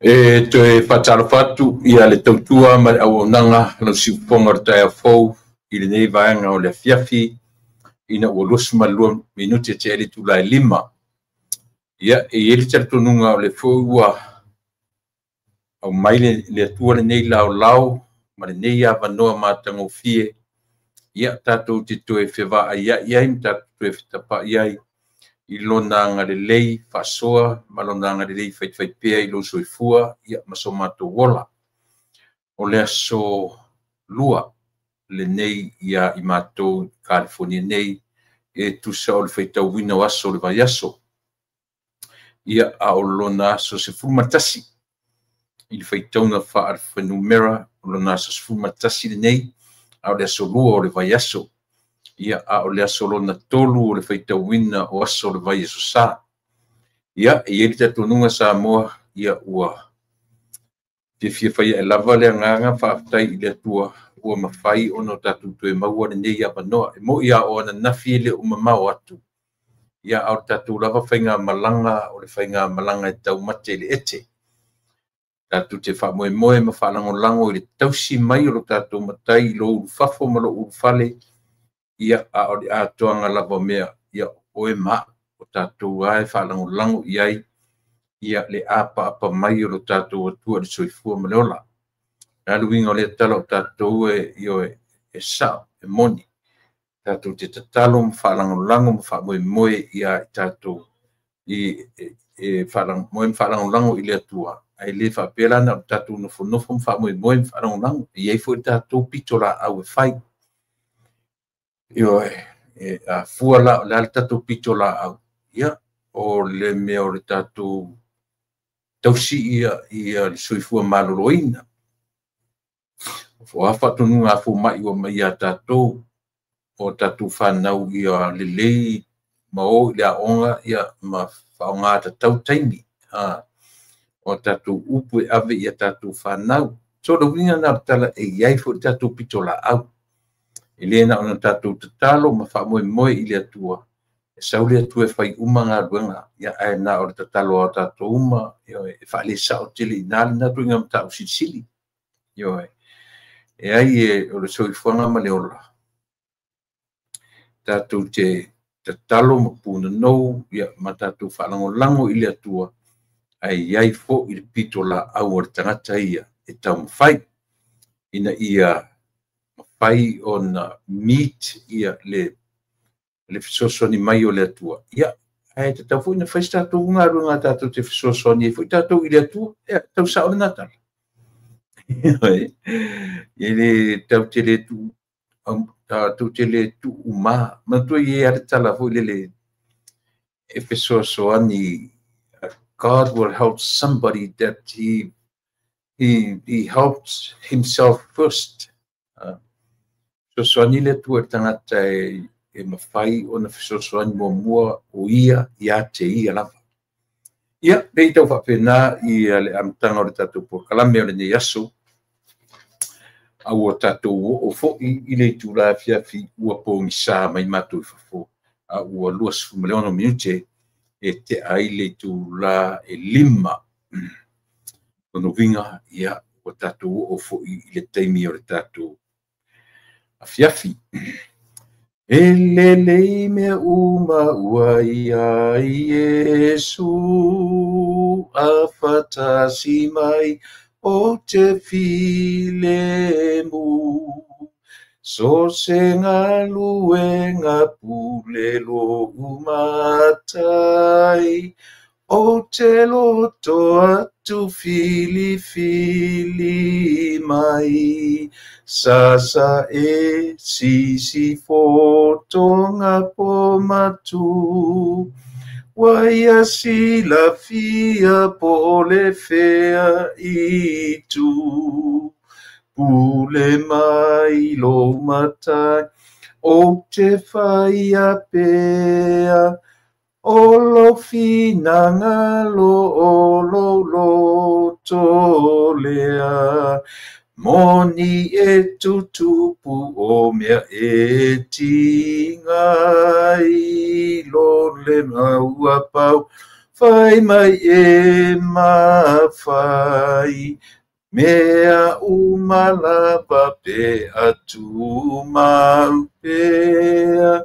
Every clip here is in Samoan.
E toe faatalofa atu ia le tautua ma le auaunaga lau siufofoga o le taeao fou i lenei vaega o le afiafi ina ua 22 minute tea le itula e 5. Ia, e i ai le talitonuga o le foi ua aumai le Atua lenei laolao ma lenei avanoa matagofie, ia tatou te toe fevaaiai ai ma tatou toe fetapai ai i lona agalelei faasoa ma lona agalelei faifaipea i lou soifua, ia, ma so matou ola. O le aso 2 lenei ia i matou i Kalifonia nei, e tusa o le faitauina o aso o le vaiaso. Ia, a o lona aso 11 i le faitauga faale-fuainumera, o lona aso 11 lenei, a o le aso 2 o le vaiaso. Ia, a o le aso lona 3 o le faitauina o aso o le vaiaso sa. Ia, e i ai le talitonuga Samoa, ia ua fiafia fai ae lava le agaga faafetai i le Atua ua mafai ona tatou toe maua lenei avanoa. E moi a o ananafi e le o mamao atu, ia, a o le tatou lava faigamalaga o le faigamalaga e taumate i le ete. Tatou te faamoemoe ma faalagolago i le tausi mai o lo tatou matai i lou ulufafo ma lou ulufale, ia, a o le atoaga lava o mea, ia, oe ma o tatou lava e faalagolago i ai, ia, le apaapa mai o lo tatou Atua i le soifua ma le ola. Le uiga o lea tala o tatou e, ioe, e sao, e moni. Tatou te tatalo ma faalagolago ma faamoemoe ia i tatou i e faamoemoe ma faalagolago i le Atua, ae le faapea la na o tatou nofonofo ma faamoemoe ma faalagolago. E i ai foi le tatou pitolaau e fai. Ioe, e afua la o le a le tatou pitolaau, ia, o le mea o le tatou tausi ia le soifua maloloina. O a faatonuga a fomai ua mai ia tatou, o tatou whanau ia lelei ma o i le aoga, ia, ma faaaoga tatau taimi. O tatou upu e ave ia tatou whanau. So le uiga na o le tala e i ai foi le tatou pitolaau. E le na ona tatou tatalo ma faamoemoe i le Atua, e sau le Atua e fai uma galuega, ia, ae na o le tatalo a tatou uma, ia, e faalesao tele i na lena tuiga mataupu silisili. Ioe, e ai e o le soifuaga ma le ola, tatou te tatalo ma punanou, ia, ma tatou faalagolago i le Atua, ae i ai foi le pitolaau a le tagata ia e taumafai ina ia mafai ona meet ia le fesoasoani mai o le Atua. Ia, ae tatau foi ona fai se tatou galuega tatou te fesoasoani ai foi tatou i le Atua. Ia, tau sao lena tala. E le tau te le tuu, tatou te le tuu ma. Manatua i ai le tala foi lele e fesoasoani. God will help somebody that he helps himself first. Fesoasoani le Atua i le tagata e mafai ona fesoasoani muamua o ia ia te ia lava. Ia, pei tau faapena ia le amataga o le tatou polokalame o lenei aso, a ua tatou oo foi i le itula afiafi ua pogisa mai matou i fafo, a ua 26 minute e tea ai le itula e 5. Lona uiga, ia, ua tatou oo foi i le taimi o le tatou afiafi. E lelei mea uma ua ia Iesu, a whatasi mai o te filemu. So se ngaluenga pule lo umatai, o te loto atu fili fili mai. Sasa e sisi fotonga po matu, waia sila fia po le fea itu. Pule mai lo matai, o te whaia pea, o lo finangalo o lo loto lea. Moni e tutupu o mea e tingai lo le maua pau fai mai e mafai mea umalapa pe atu mau pea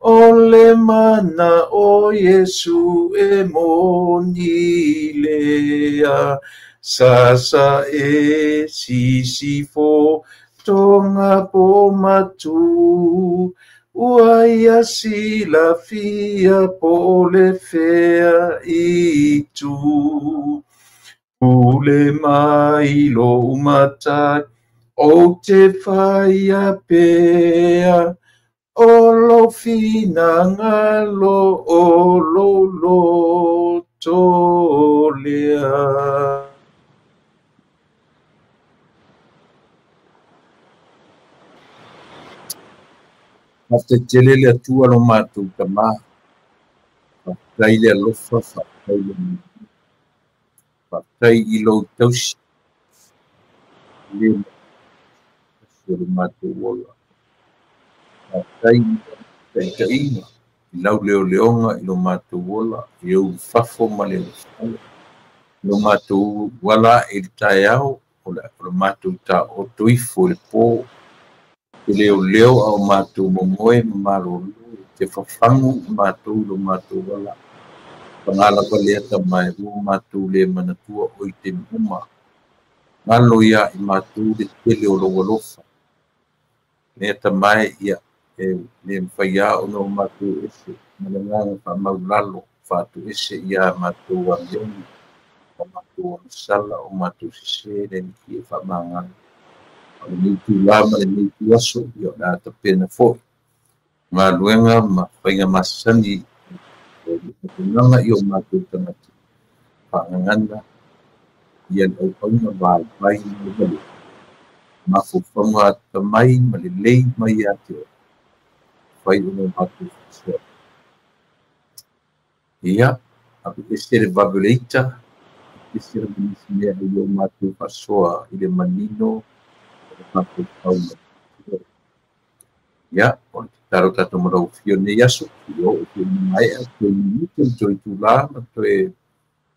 o le mana o Iesu e moni lea sasa e sisifo tonga po matu ua ia silafia po le fea itu pule mai lo matai o te whaia pea o lo finangalo o lo loto lea. Faafetai le Atua lo matou Tama, faafetai le alofa, faafetai le faafetai i lou tausi le o le matou ola. Faafetai i taitaiga i lau leoleoga i lo matou ola, i ou fafo ma le alofale. Lo matou wala i le taeao, o le matou taoto ifo i le po. Te leo leo au mātou momoe ma malolo, te whawhangu mātou lo mātou wala. Pangala palea tamai ua mātou le manatua o i te uma. Ngalo ia i mātou le tele o lo walofa. Nea tamai ia e le mwhaia o no mātou ese. Malanganga wha maulalo whātu ese ia mātou wa mioni. O mātou wa masala o mātou sise le niki e whamangana. O le nei tū lama le nei tū aso, ia o la tapena foi. Ngā luenga ma whainga masani, o le patunanga i o mātou tangata. Whaangangana, ia le aupaunga vai vai le vale. Mafofanga tamai ma le lei mai ia te o. Whai o ngā mātou whasua. Ia, api ese le vavuleita, ese le manisi mea i o mātou whasoa i le manino, ia, o le taro tatou marau fio nei aso, i o fio mai a toe minuto, toe tūlā, ma toe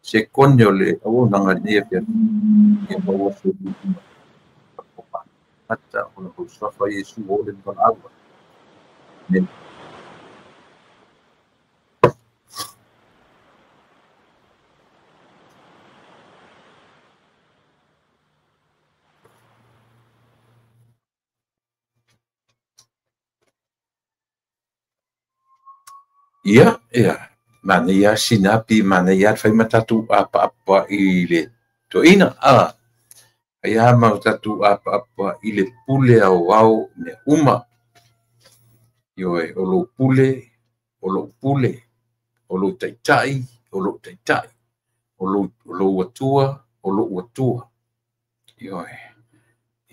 sekone o le auaunaga nei afiafi. Ia maua se ata o le hausafa Iesu o le valaua. Amen. Ia, ia, mana ia sinapi, mana ia whai matatu apa apa i le toina, a. Ia matatu apa apa i le pule au au me uma. Ioe, o lo pule, o lo pule, o lo taitai, o lo taitai, o lo atua, o lo atua. Ioe,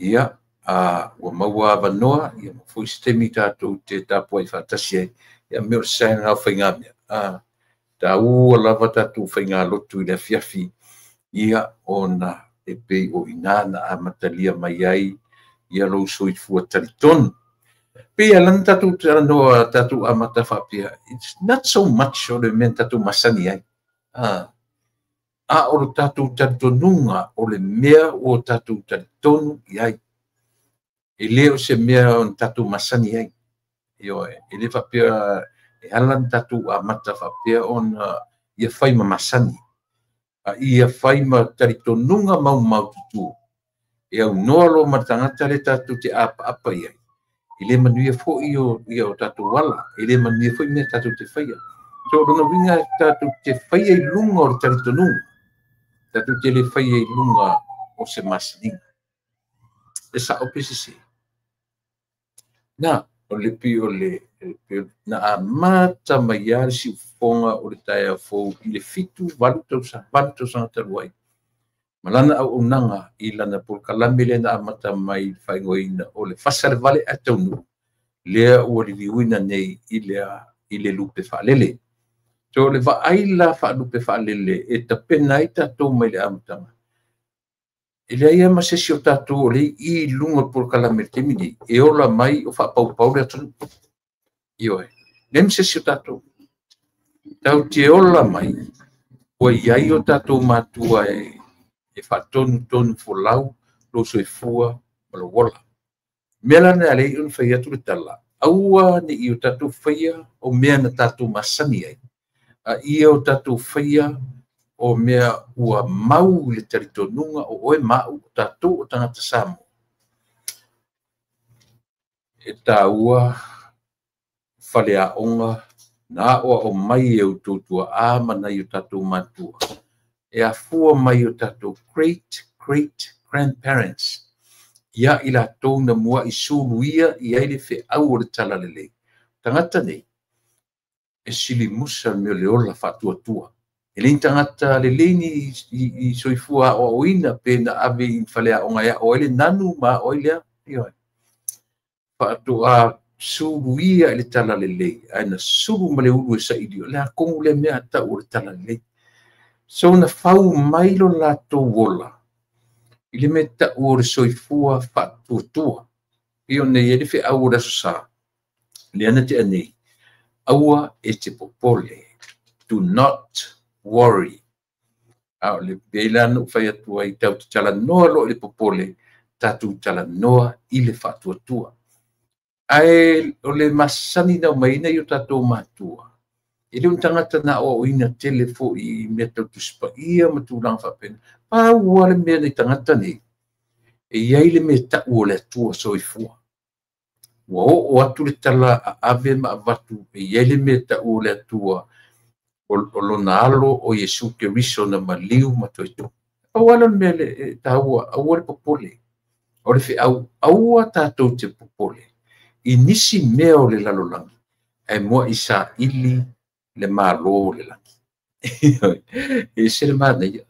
ia, a ua maua avanoa, ia mafoi se taimi tatou te tapuai faatasi ai. Ia mea o le saega o faiga mea. Taua lava tatou faiga lotu i le afiafi, ia ona e pei o ina na amatalia mai ai ia lou soifua talitonu. Pei a lana tatou talanoa tatou amata faapea, it's not so much o le mea tatou masani ai. A o le tatou talitonuga o le mea ua tatou talitonu i ai. E le o se mea o tatou masani ai. Ioe, e le faapea e ala na tatou amata faapea ona ia fai ma masani. A ia fai ma talitonuga maumaututu. E au noa lo ma tagata le tatou te apaapa i ai. E le manuia foi o ia o tatou ala. E le manuia foi mea tatou te faia. So, lona uiga tatou te faia i luga o le talitonuga. Tatou te le faia i luga o se masaniga. E sao pe sese. Na, o le pi o le na amata mai a le siufofoga o le taeao fou i le 7-8 tausaga talu ai. Ma lana auaunaga i lana polokalame lea na amata mai i le faaigoaina o le fasa le vale ae taunuu, lea ua liliuina nei i le lupe faalele. So le vaai la faalupe faalele e tapena ai tatou mai le amataga. E leai lava ma se isi o tatou o lea i i luga o le polokalame i le taimi lenei e ola mai o faapaupau le atunuu. Ioe. Leai ma se isi o tatou. Tatou te ola mai ua i ai o tatou matua e faatonutonu folau lou soifua ma lou ola. O le mea la lena e ala ai ona fai atu le tala, aua ne i o tatou faia o mea na tatou masani ai, a ia o tatou faia o mea ua mau i le talitonuga o oe ma au, o tatou o tagata Samoa. E taua faleaoga na aoao mai e outou tuaa ma nai o tatou matua, e afua mai o tatou great great grandparents, ia i latou na muai suluia i ai le feau o le talalelei. Tagata nei, e silimusa le mea o le ola faatuatua. E le ni tagata lelei ni i soifua aoaoina pe na ave i faleaoga e ao ai le nanu ma ao ai lea. Ioe. Faatoa suluia i le talalelei, ae na sulu ma le ulu e saili, o le a kogu le mea tau o le talalelei. So na fau mai lo latou ola i le mea tau o le soifua faatuatua. Pei ona i ai le feau o le Aso Sa, lea na tea nei, aua e te popole, do not worry. A o le pei la na ou fai atu ai, tatou te talanoa loa i le popole, tatou talanoa i le faatuatua. Ae o le masani na aumai ai o tatou matua, e le o ni tagata na aoaoina tele foi i mea tau Tusi Paia ma tulaga faapena. Pau lava le mea nei tagata nei, e i ai le mea tau o le Atua soifua. Ua oo atu le tala a ave ma avatu, e i ai le mea tau o le Atua, o lona alo o Iesu Keriso na maliu ma toe togi. Pau lava le mea e taua, aua le popole. O le feau, aua tatou te popole i nisi mea o le lalolagi, ae muai saili le Malo o le lagi. E ese le manaia.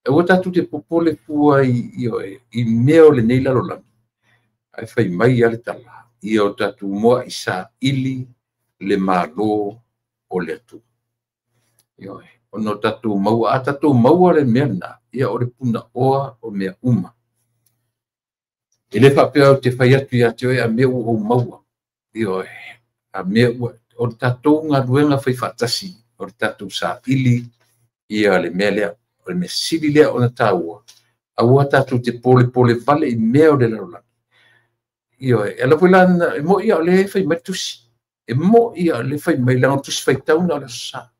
Aua tatou te popole fua i mea o lenei lalolagi, ae fai mai lava le tala, ia o tatou muai saili le Malo o le Atua. Ioe. Ona o tatou maua, a tatou maua le mea lena, ia o le punaoa o mea uma. E le faapea ou te fai atu ia te oe a mea ua ou maua. Ioe. A mea ua, o le tatou galuega fai faatasi, o le tatou saili ia le mea lea. O le mea sili lea ona taua, aua tatou te polepole vale i mea o le lalolagi. Ioe. E ala foi la, e moi o le fai mai tusi. E moi o le fai mai leaga tusi faitauna o le Aso Sa.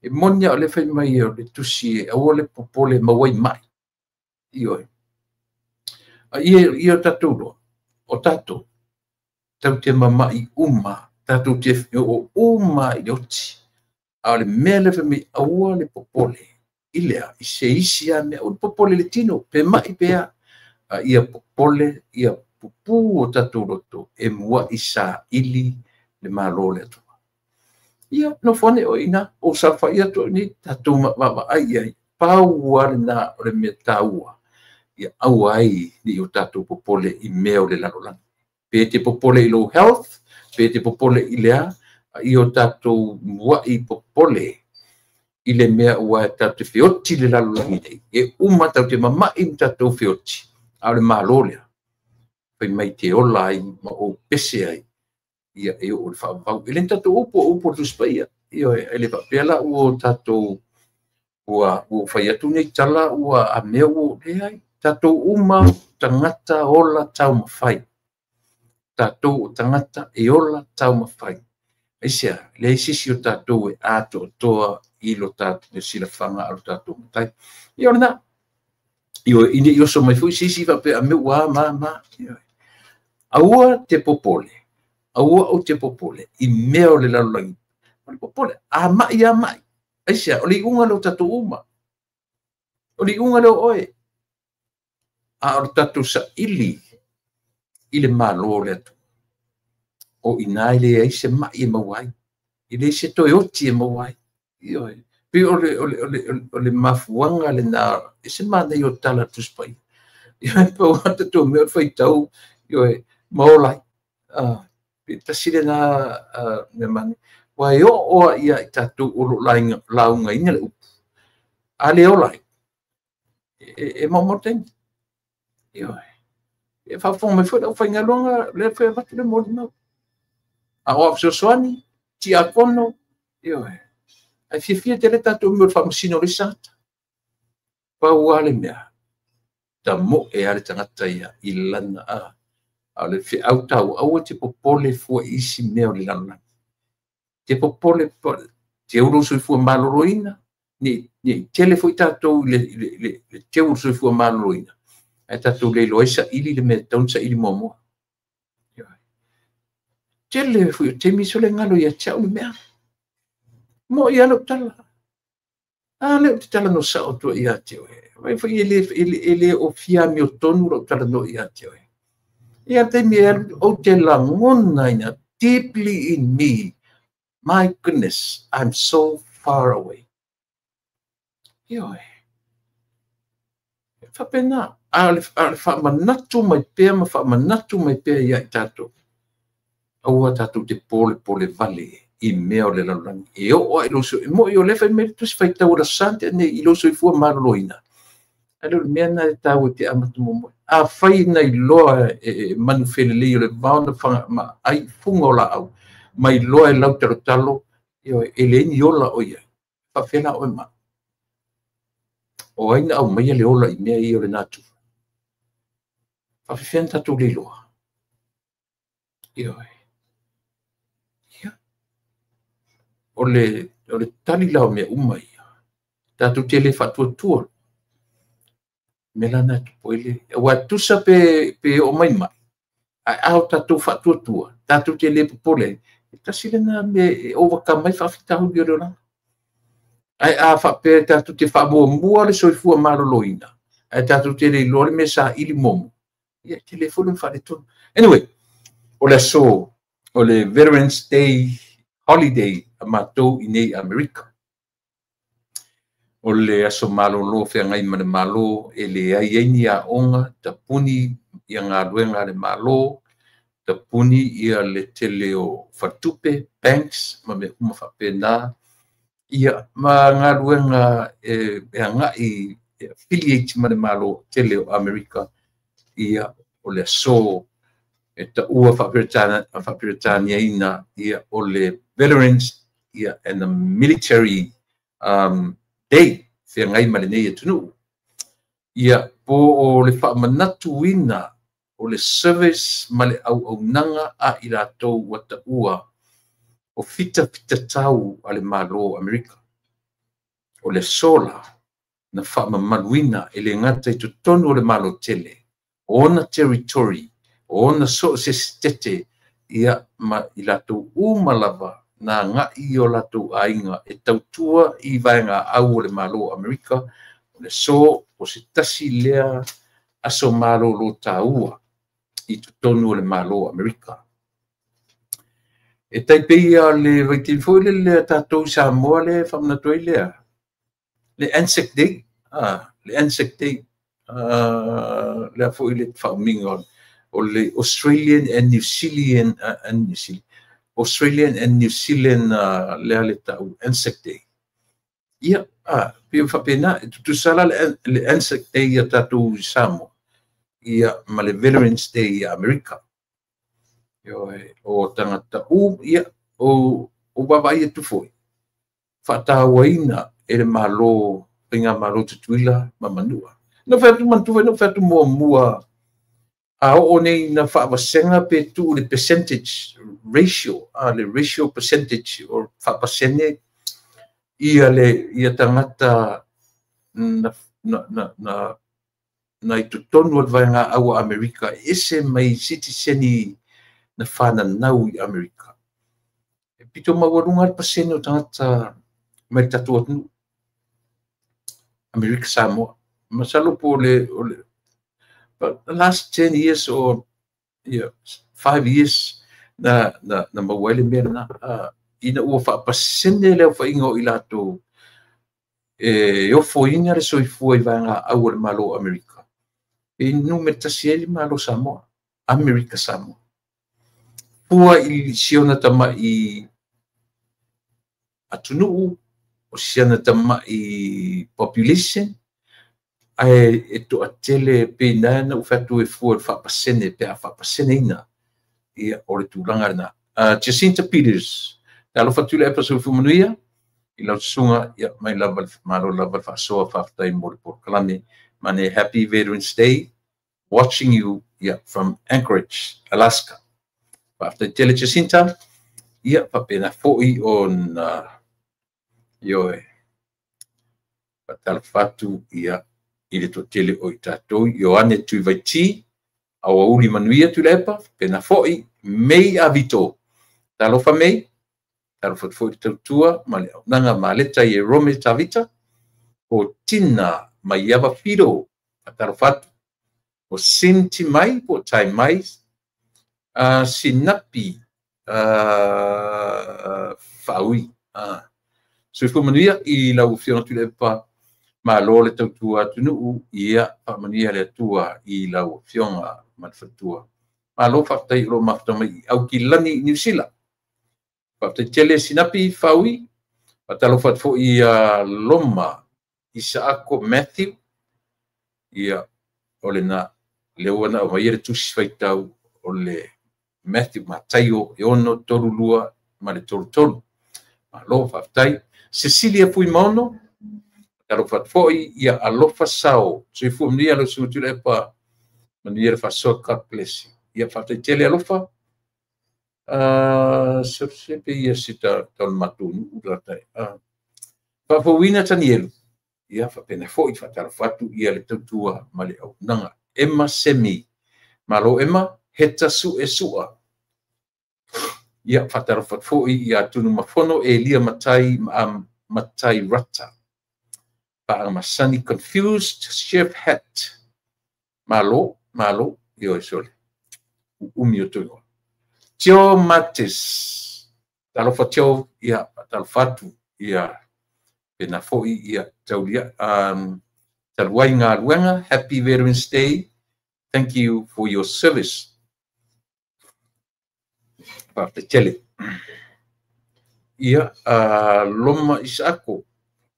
E moni o le fai mai o le tusi e aua le popole maua ai mai. Ioe. A ia o tatou loa, o tatou, tatou te mamai uma, tatou te oo uma i le oti. A o le mea lea fai mai, aua le popole i lea, i se isi lava mea, o le popole i le tino, pe mai pe a. A ia popole, ia pupū o tatou loto, e muai saili le Malo o le Atua. Ia, nofo ane oe i ina, ou saofai atu au nei, tatou vaavaai i ai. Pau lava lena o le mea taua, ia aua ai ne i o tatou popole i mea o le lalolagi. Pe te popole i lou health, pe te popole i le a, a ia o tatou muai popole i le mea ua tatou te feoti le lalolagi nei. E uma tatou te mamai ma tatou feoti, a o le Malo lea, fai mai te ola ai ma ou pese ai, ia e oo i le faavavau. E le ni tatou upu, o upu o le Tusi Paia. Ioe, e le faapea la ua tatou ua fai atu nei tala ua a mea ua leai. Tatou uma tagata ola taumafai. Tatou o tagata e ola taumafai. Aisea, leai se isi o tatou e atoatoa i lo tatou silafaga a lo tatou matai. Ia o lena. Ioe, ina i oso mai foi se isi faapea a mea ua a ma ma. Ioe. Aua te popole. Aua ou te popole i mea o le lalolagi. O le popole, a mai a mai. Aisea, o le iuga lea o tatou uma. O le iuga lea o oe. A o le tatou saili i le Malo o le Atua. O ina e leai se mai e maua ai. E leai se toe oti e maua ai. Ioe. Pei o le mafuaga lena, e se manaia o tala Tusi Paia. Ioe, pau lava tatou mea o le faitau, ioe, ma ola ai. Pe tasi lena mea manaia. Ua e oo lava ia i tatou o lo o laugaina le upu. A le ola ai, E maumau taimi. Ioe. E faafofoga mai foi le aufaigaluega lea foi e avatu le molimau. A o au fesoasoani, tiakono, ioe. Ae fiafia tele tatou mea o le faamasino o le isi tagata. Pau lava le mea, tamoe lava le tagata ia i lana a. A o le feau taua, aua te popole fua i isi mea o le lalolagi. Te popole teu lou soifua maloloina, ne i tele foi tatou i le teu o le soifua maloloina, ae tatou le iloa ai saili le mea e tatau ona saili muamua. Tele foi o taimi sole galo ia te au le mea. Mo'i lava lau tala. A lea ou te talanoa sao atu ai ia te oe. Vai foi e le o fia amiotonu lau talanoa ia te oe. Ia taimi e alu, ou te lagona ina deeply in me. My goodness, I'm so far away. Ioe. Faapena, a o le faamanatu mai pea ma faamanatu mai pea ia i tatou. Aua tatou te polepole vale i mea o le lalolagi. E oo ai lou mo'i o lea fai mai le Tusi Faitau o le Aso nei i lou soifua maloloina. Ae le o le mea lena e taua te amata muamua. Afai na iloa e manufelelei o le vao na ma ai fuga o laau, ma iloa e lautalotalo, ioe, e leai ni ola o i ai. Faapefea la oe ma? O ai na aumaia le ola i mea ia o le natura? Faapefea na tatou le iloa? Ioe. Ia. O le tali la o mea uma ia. Tatou te le faatuatua. Mea la na tupu ai le. Aua tusa pe oo mai mai. Ae a o tatou faatuatua, tatou te le popole, e tasi lena mea e overcome ai faafitauli o le olaga. Ae a faapea tatou te faamuamua le soifua maloloina, ae tatou te le iloa le mea saili muamua, ia, e tele foi lona faaletonu. Anyway, o le aso, o le Veterans Day holiday a matou i nei Amerika. O le aso malolo feagai ma le Malo e leai ai ni aoga, tapuni ia galuega a le Malo, tapuni ia le tele o faletupe, banks ma mea uma faapena. Ia, ma galuega e agai e affiliate ma le Malo tele o Amerika. Ia, o le aso e taua faaperetaniaina ia o le Veterans ia and the Military Day feagai ma lenei atunuu. Ia, po o le faamanatuina o le service ma le auaunaga a i latou ua taua o fitafitatau a le Malo o Amerika. O le aso la na faamamaluina e le gata i totonu o le Malo tele, o ona territory, o ona so o se setete, ia ma i latou uma lava na agai i o latou aiga e tautua i vaega au o le Malo o Amerika, o le aso o se tasi lea aso malolo taua i totonu o le Malo o Amerika. E tai pei ia le vaitaimi foi lele a tatou i Samoa le faamanatu ai lea, le Anzac Day, le Anzac Day, lea foi le faaumiga o le Australian and New Zealand, and New Zealand, Australian and New Zealand, lea le tau Anzac Day. Ia, pe faapena, e tutusa la le Anzac Day ia tatou i Samoa, ia ma le Veterans Day i Amerika. Ioe, o tagata ia, o vaavaai atu foi, faatauaina e le Malo, faigamalo Tutuila ma Manua. Na fai atu manatua foi, na fai atu muamua, a oo nei na faavasega pe tuu le percentage ratio, le ratio percentage o faapasene ia le ia tagata na i totonu o le vaega au a Amerika e ese mai sitiseni na fananau i Amerika. E pito maualuga le pasene o tagata mai le tatou atunuu. Amerika Samoa. Masalo po o le but the last 10 years or, yeah, 5 years na maua ai le mea lena. Ina ua faapasene le aofaiga o i latou e ofoina le soifua i vaega au o le Malo o Amerika. E numera tasi ai le Malo Samoa, Amerika Samoa. Fua i siona tamai atunuu, o siana tamai population, Ae e toatele pe na na ufatu e fua faapasene pe a faapaseneina ia o le tulaga lena. Jacinta Peters, talofa Tuilaepa, soifua manuia i lau susuga, ia mai lava le malo lava le faasoa, faafetai mo le polokalame. Mane Happy Veterans Day, watching you, yeah, from Anchorage, Alaska. Faafetai tele Jacinta, ia faapena foi ona ioe faatalofa atu ia i le toatele o i tatou. Ioane Tuivaiti, auauli manuia Tuilaepa, faapena foi Mei Avito. Talofa Mei, talofa foi le tautua ma le auaunaga Maleta i Rome Tavita, o Tina Maiava Fido, faatalofa atu. O Sinti Mai, po o Tai Mai, Sinapi Faaui. Soifua manuia i lau Afioga Tuilaepa, malo le tautua atunuu, ia faamanuia le Atua i lau Afioga ma le faletua. Malo faafetai o lo o mafuta mai i Aukilani i Niu Sila. Faafetai tele Sinapi Faaui, faatalofa atu foi ia Loma Isaako Matthew, ia o lena lea ua na aumaia le tusi faitau o le Matthew Mataio e 6, 3, 2 ma le 3, 3. Malo faafetai. Cecilia Fuimaono, talofa atu foi ia Alofa Sao, soifua manuia lau susuga Tuilaepa, manuia le faasoa, God bless you. Ia faafetai tele Alofa. Se pe ia se tau le matou nuu latai. Faafouina Tanielu, ia faapena foi faatalofa atu ia le tautua ma le auaunaga. Emma Semi, malo Emma, Heta Sue Sua. Ia faatalofa atu foi ia Tunumafono Elia Matai Matai Rata. Paagamasani Confused Chef Hat. Malo, malo, ioe sole. Umi o toigoa. Tio Matis, talofa Tio, ia faatalofa atu ia pena foi ia taulia taluai galuega. Happy Veterans Day. Thank you for your service. Faafetai tele. Ia Loma Isaako,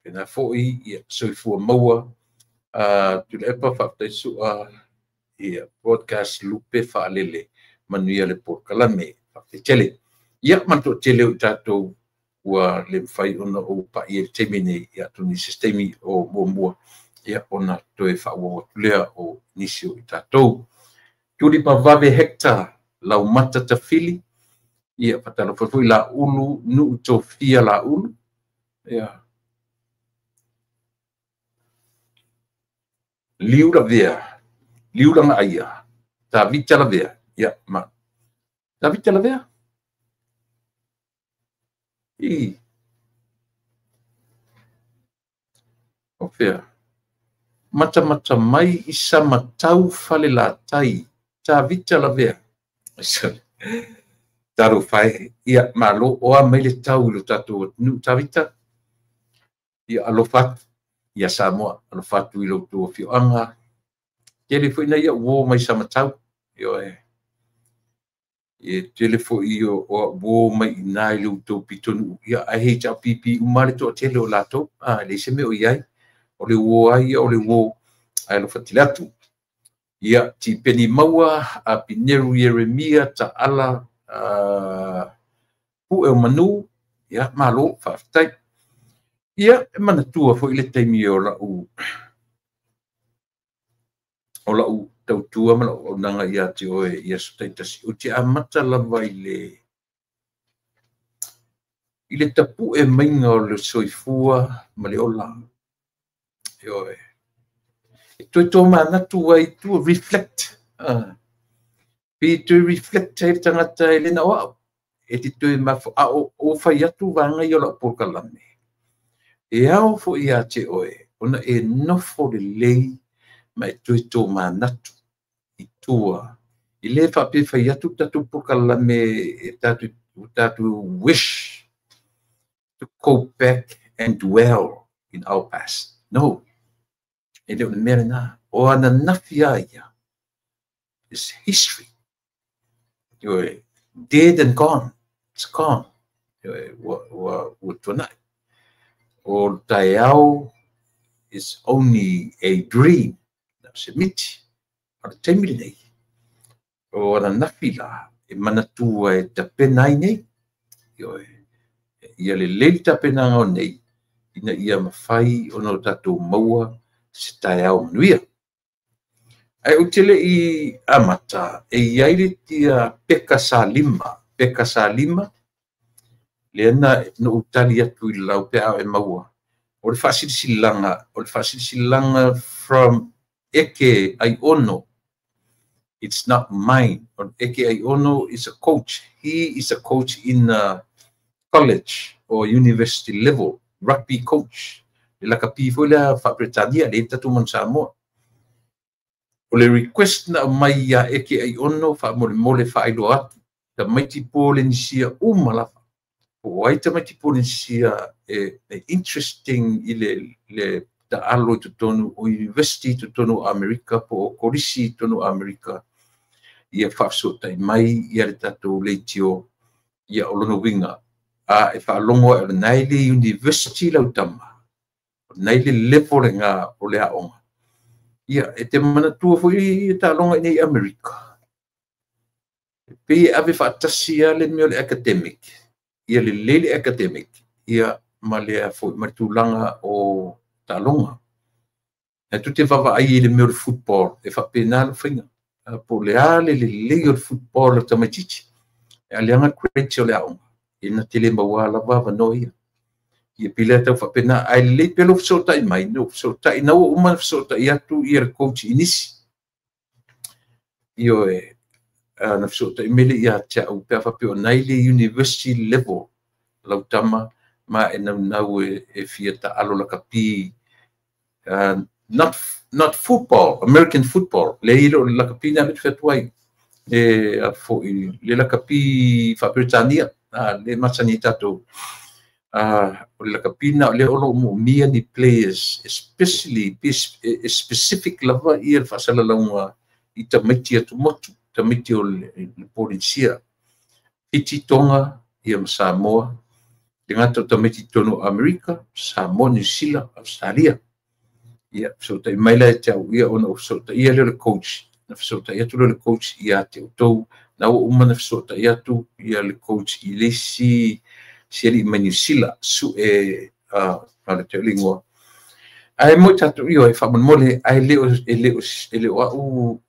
pena foi ia soifua maua Tuilaepa, faafetai sua ia broadcast lupe faalele, manuia le polokalame. Faafetai tele. Ia ma le toatele o i tatou ua le mafai ona ou pa'i ai i le taimi nei, ia atonu i se taimi o muamua ia ona toe faaauau atu lea o nisi o i tatou. Tuli Mavave Hector Laumata Tafili, ia faatalofa foi Laulu Nuu Tofia Laulu, ia Liu Lavea, Liu Lagaia, Tavita Lavea, ia ma Tavita Lavea. I o fea matamata mai i Samatau Falelatai, Tavita Lavea. Talofa e, ia malo o a mai le tau i lo tatou atunuu Tavita. Ia alofa atu ia Samoa, alofa atu i lo outou afioaga. Tele foi na ia uo mai Samatau, ioe. E tele foi o uo mai i nā i le outou pitonuu. Ia ae hei taapipi uma le toatele o latou. Leai se mea o i ai. O le uo ai ia o le uo, ae alofa tele atu. Ia Tipeni Maua, Apineru Ieremia, Taala, Pue o Manu, ia malo faafetai. Ia e manatua foi le taimi o lau tautua ma lau auaunaga ia te oe i aso taitasi. Ou te amata lava i le tapue maiga o le soifua ma le ola. Ioe. E toe tō manatu ai tua reflect. Pe toe reflect ai le tagata e le na o au. E te toe mafo a o fai atu vaega ia o lau polokalame. E ao foi ia te oe, ona e nofo lelei ma e toe tō manatu i tua. I le faapea fai atu tatou polokalame e tatou wish to go back and dwell in our past. No. E le o le mea lena. O ananafi a ia is history. Ioe, dead and gone. It's gone. Ioe, ua tuanai. O le taeao It's only a dream. Na o se miti. A o le taimi lenei, o ananafi la, e manatua e tapena ai nei. Ioe. Ia lelei le tapenaga o nei, ina ia mafai ona o tatou maua se taeao manuia. Ae ou te le i amata, e i ai le tia Peka Salima, Peka Salima, lea na ou tali atu i le lau pe a e maua. O le faasilasilaga from Eke Aiono. It's not mine. Eke Aiono is a coach. He is a coach in a college or university level, rugby coach. Le lakapi foi lea faa-Peretania, le tatou manu Samoa. O le request na aumai ia Eke Aiono faamolemole faailoa atu, tamaiti Polenisia uma lava. Po o ai tamaiti Polenisia e interesting i le taalo i totonu o university i totonu o Amerika po o kolisi i totonu o Amerika, ia faafesootai mai ia le tatou leitio, ia o lona uiga a e faalogo ai o lena e le university lau tama, o lena e le level lena o le aoga. Ia e te manatua foi ia taaloga i nei Amerika, e pei e ave faatasi lava le mea o le academic, ia lelei le academic, ia ma le foi ma le tulaga o taaloga. E tu te vaavaai i le mea o le football, e faapena le faiga. Po o le a le lelei o le football o tamaitiiti, e aleaga grades o le aoga, e na te le maua lava avanoa ia. Ia pei lea tau faapena, ae lelei pea lou fesootai mai, no fesootai, na ua uma na fesootai atu ia le coach i nisi. Ioe, na fesootai mai le ia te au, pe a faapea o nai le university level lau tama, ma e naunau e fia taalo lakapi, not football, American football, le i lo lakapi na me te whatuai, le a foi, le lakapi faa-Peretania, le masani tatou. O le lakapi na o le olo mo mia ni players, especially specific lava ia le faasalalauga i tamaiti atumotu, tamaiti o le Polenisia, Fiti, Tonga, ia ma Samoa, le gata o tamaiti totonu o Amerika, Samoa, New Zealand, Australia. Ia fesootai mai la e te au ia ona o fesootaia lea o le coach, na fesootai atu lea o le coach ia te outou, na ua uma na fesootai atu ia le coach i le isi siali mai New Zealand, su e le te ingoa. Ae mo tatou io e faamolemole, ae le o au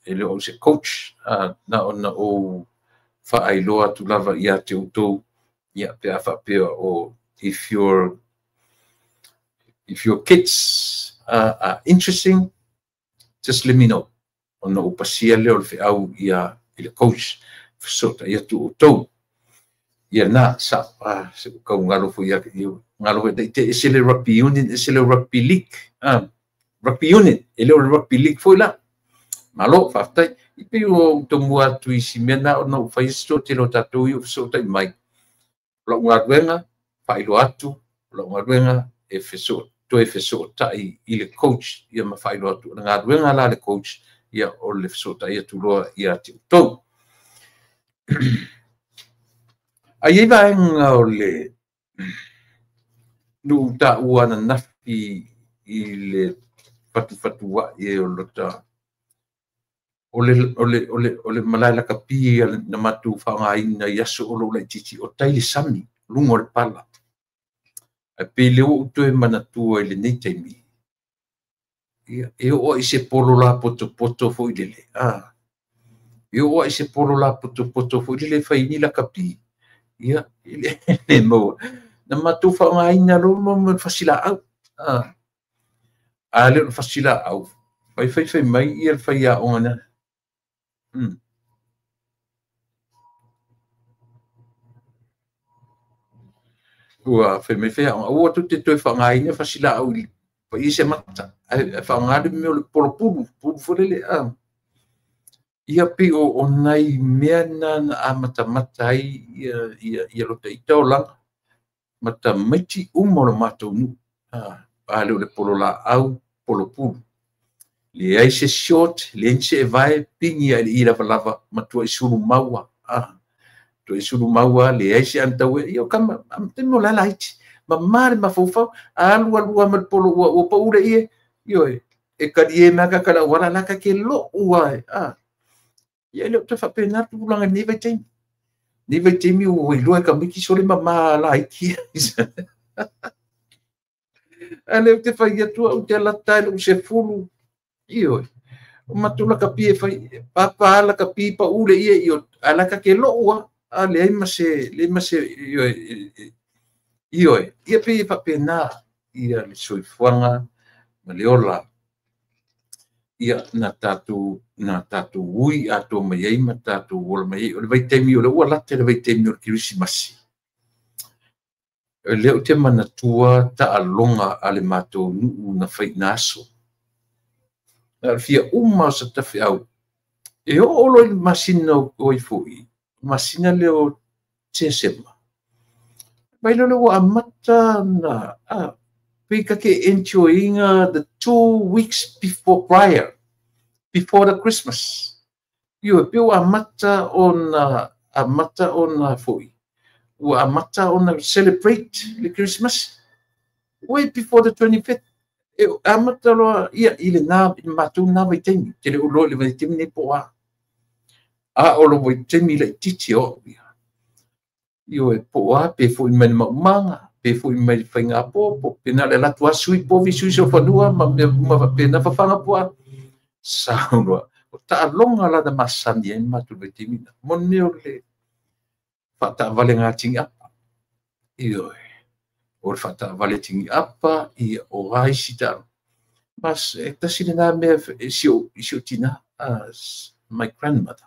e le o se coach, na ona o faailoa atu lava ia te outou, ia pe a faapea o if your kids are interesting, just let me know. Ona o pasia lea o le feau ia i le coach, fesootai atu outou. Ia na sa se kau ngalo foi ia ngalo foi te ese le rugby union, ese le rugby league, rugby union e le o le rugby league foi la. Malo faafetai i pei o tomua atu i si mea na ona o fai se tele o tatou i o fesootai mai. O lau galuega faailoa atu, o lau galuega e toe fesootai i le coach, ia ma faailoa atu. O le galuega la le coach, ia o le fesootai atu loa ia te outou. Ai ei vaega o le nuu taua ananafi i le fatufatuai e o lota o le malae lakapi na matou faaaogaina i aso o lou laitiiti o tai le sami luga o le pala. Ae pei lea ua ou toe manatua i lenei taimi, ia e oo ai se polo lapotopoto foi lele, e oo ai se polo lapotopoto foi lele e fai ni lakapi, ia e le maua. Na matou faaaogaina loa ma le fasilaau, a le o le fasilaau, fai fai fai mai ia le faiaoga na. Ua fai mai faiaoga, aua tou te toe faaaogaina fasilaau i paia se mata, ae faaaoga le mea o le polopulu, pulu foi lele, Ia pei o nai mea na na amatamata ai ia lota ita olaga, ma tamaiti uma o le matou nuu, a le o le pololaau, polopulu. Leai se short, leai se evae, pigi ai le i lavalava, matua i sulu maua, tuai sulu maua, leai se anataue, ia o kama, taimi o la laiti. Mamā le mafaufau, a alu alu lava ma le polo ua pau le ie, ioe, e kalie mai lava ka le auala la ka ke lou ai. Ia e le o toe faapena le tulaga i lenei vaitaimi. Lenei vaitaimi ua iloa e tamaiti sole mamā laiti. Ae lea ou te fai atu au ou te alata i lou 10, ioe, o matou lakapi e fai, papa lakapi pau le ie, ioe, ae la ka ke lou lava, a leai ma se, leai ma se, ioe, ioe, ia pei e faapena ia le soifuaga ma le ola. Ia na tatou ui atoa mai ai ma tatou ola mai ai. O le vaitaimi o le ua lata le vaitaimi o le Kerisimasi. O lea ou te manatua taaloga a le matou nuu na fai i na aso. Na o le fia uma o sa tafeau. E oo loa i le masina o ai foi, masina lea o Tesema. Mai loa lea ua amata na pei ka ke enjoyinga the 2 weeks before prior, before the Christmas. Ioe, pe ua amata ona foi. Ua amata ona celebrate le Christmas way before the 25th. E amata loa ia i le na matou na vaitaimi. Te le o loa i le vaitaimi nei po o a. A o le vaitaimi laitiiti o au ia. Ioe, po o a pe foi mai le maumaga, pe foi mai le faigāpopo, pe na le alu atu lava sui povi, sui sofanua, ma mea uma faapena fafaga po o a. Sau loa. O taaloga la na masani ai matou vaitaimi na. Mo le mea o le faataavale tiniapa. Ioe, o le faataavale tiniapa, ia o a isi taaloga. Mas e tasi lena mea e si ou tina, my grandmother.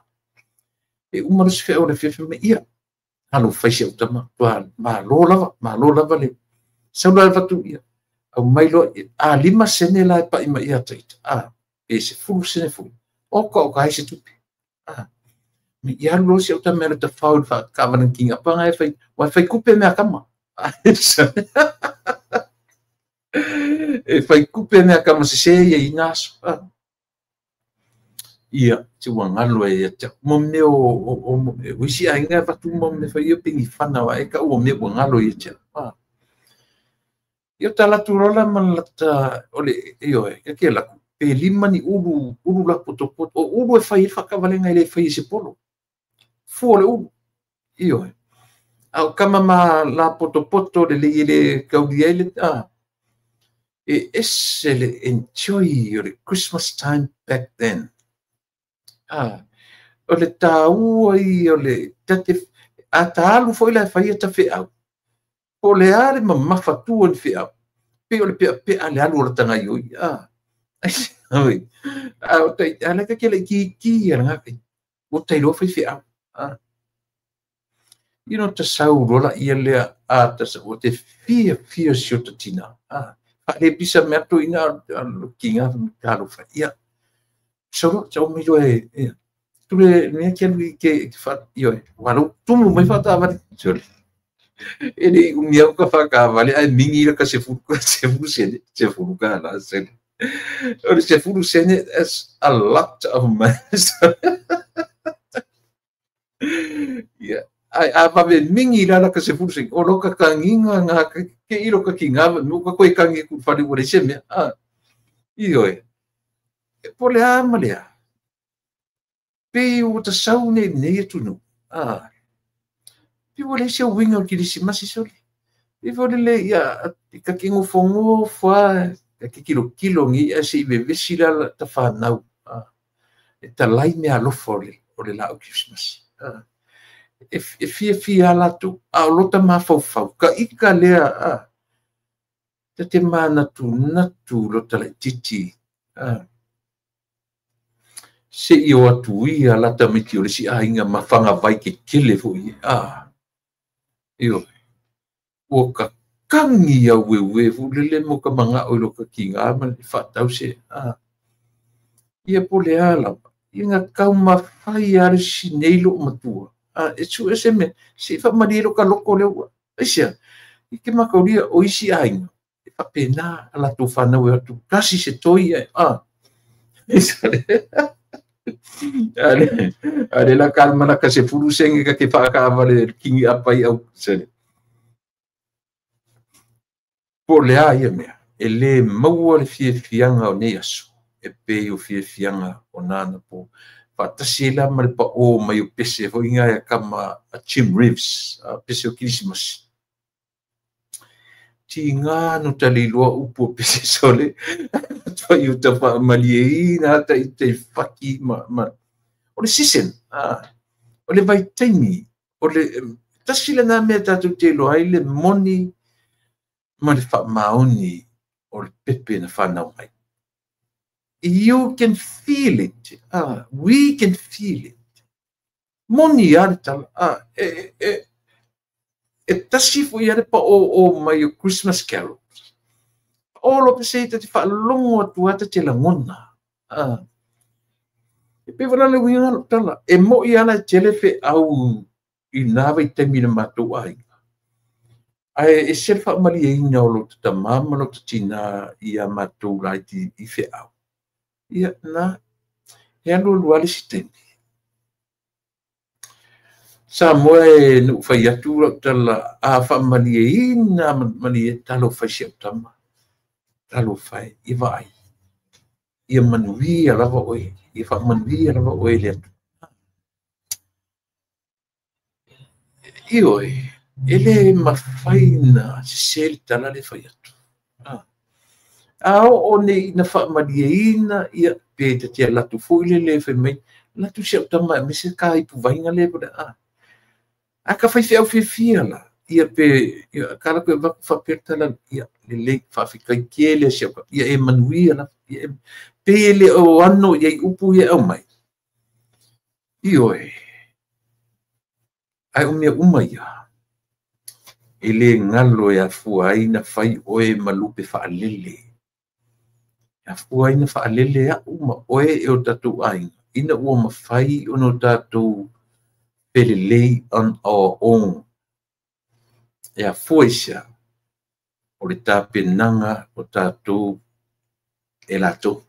E uma loa se feau o le afiafi mai, ia, alo fai si au tama, tua malo lava le, sau loa e avatu ia, au mai loa, a 5 sene la e pai mai ia taita, pe 10 sene foi, oka o ka ai se tupe. Ia alu loa si au tama e alu tafao i le faataavale tiniapa nga e fai, ua fai kupe mea kama. E fai kupe mea kama sese ia i nā aso. Ia, te ua galo e ia te au. Mo mea o isi aiga e avatu mo mea fai ia penifana wa e ka ua mea ua galo ia te au. Ia o talatu loa la ma lata, o le, ioe, ka ke laku, pe 5 ni ulu, ulu la potopoto, o ulu e fai e whakavalenga i le fai e se polo. Fua le ulu, ioe. A o kama ma la potopoto le lei le kauri ai le, e ese le enjoy o le Christmas time back then. O le tāua i o le tate, a tālu foi la fai e ta wheau. Po le a le mamafa tua ni wheau. Pe o le pea pea le alu o le tanga ioi. A o tai, a le ka ke le ki ki a ngā kai. O tai loa fai wheau. You know, ta sau rola ia lea a ta sau, o te fia fia si o ta tina. Fa le pisa mea to ina ki ngā ka alo whai. Ia. Sau sau mai loa e. Tu le mea ki alu i ke wha, ioe. Walo, tumu mai whataavale. Sorry. E le umia o ka whakaavale, ai mingi ira ka sefulu sene, sefulu ka la sene. O le sefulu sene, that's a lot of money. Yeah. Ai, a vave mingi ira la ka sefulu sene. O loka kanginga ngā, ke iro ka ki ngā, no ka koe kangi ku whare ua le se mea. Ioe. E po le a ma lea. Pe o ta sau nei nei atunu. Pe ua le se uinga o Kirisimasi sole. Pe fo le ia, ka ki ngofongofo a, ka ki kilo kilo ngi a se i vevesi la ta whanau. E ta lai mea alofa o le la o Kirisimasi. E fia fia latu, a o lota mafaufau, ka ika lea, ta te manatu natu lota lai titi. Se i o atu ia lata miti o le si ainga mawhanga vai ke kele foi. Io, ua ka kangi au wewe fu lele mo ka manga o lo ka ki ngā ma le whatau se. Ia po le ala, ia ngā kau mawhai a le sinei lo matua. E su e se me, se i whamari lo ka loko leo ua. Aisia, i ke makauria o isi ainga. E whapena a latou whanau e atu, kasi se toi e. Ale la kalma la ka se fulu senge ka ke whakaavale kingi apai au sele. Po o le a ia mea, e lē maua le fiafiaga o nei aso e pei o fiafiaga o na anapo. Faatasi ai la ma le paʻō mai o pese foi na e kama a Jim Reeves, a pese o Kirisimasi. Tigā no taliloa upu o pese sole, matuai uta faamalieina ata i te faki ma o le season, o le vaitaimi, o le tasi lena mea tatou te iloa ai le moni ma le faamaoni o le pepe na whanau mai. You can feel it. We can feel it. Moni a le tala. E tasi foi a le pa o mai o Christmas carols. O lo pe se te whaalongo atu ata te langona. E pe wala le uinga lo tala. E mo i ana te lefe au i nā vai taimi na mātou aiga. Ae e se faamalieina o lo tamā ma lo tinā i a mātou laiti i feau. Ia na, he alu alu ale si taimi. Sa moe e nu whai atu lau tala a faamalieina malie talo whai si au tama. Talo whai i vaai. Ia manuia lava oe. Ia faamanuia lava oe le atu. Ioe, e le mawhai na se le tala le whai atu. A o nei na faamalieina ia pe te te latu foi le le whai mai. Latu si au tama me se ka ipu vainga le pone a. A ka whai whiau whiawhia la. Ia pe, ia, ka la koe vaku whapetala, ia, le le whawhikai kele si au ka. Ia e manuia la. Ia e, pe e le o ano ia i upu ia au mai. Ioe. Ai o mea uma ia. E le ngalo e afua ai na whai oe malupe whaalele. Afua ai na whaalele a uma oe e o tātou ainga. Ina ua mawhai o no tātou pelelei on our own. E afua isia o le tāpenanga o tātou e lātou.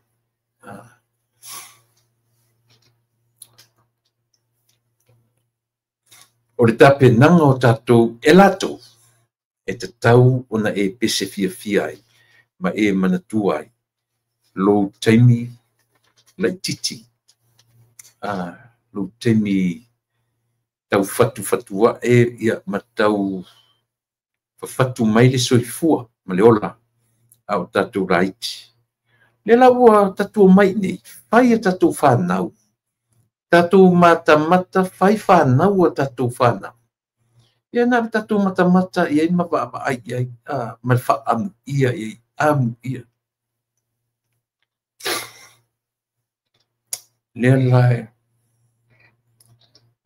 O le tāpenanga o tātou e lātou. E te tau ona e pese fiafia ai, ma e manatua ai. Lou taimi laititi. Lou taimi tau fatu fatua e ia ma tau fatu mai le soifua ma le ola a o tātou raiti. Le la ua tātou mai nei, whai a tātou whānau. Tātou matamata, whai whānau a tātou whānau. Ia nā tātou matamata, ia i mawaama ai, ia i ma whaamu ia, ia i amu ia. Lea la e,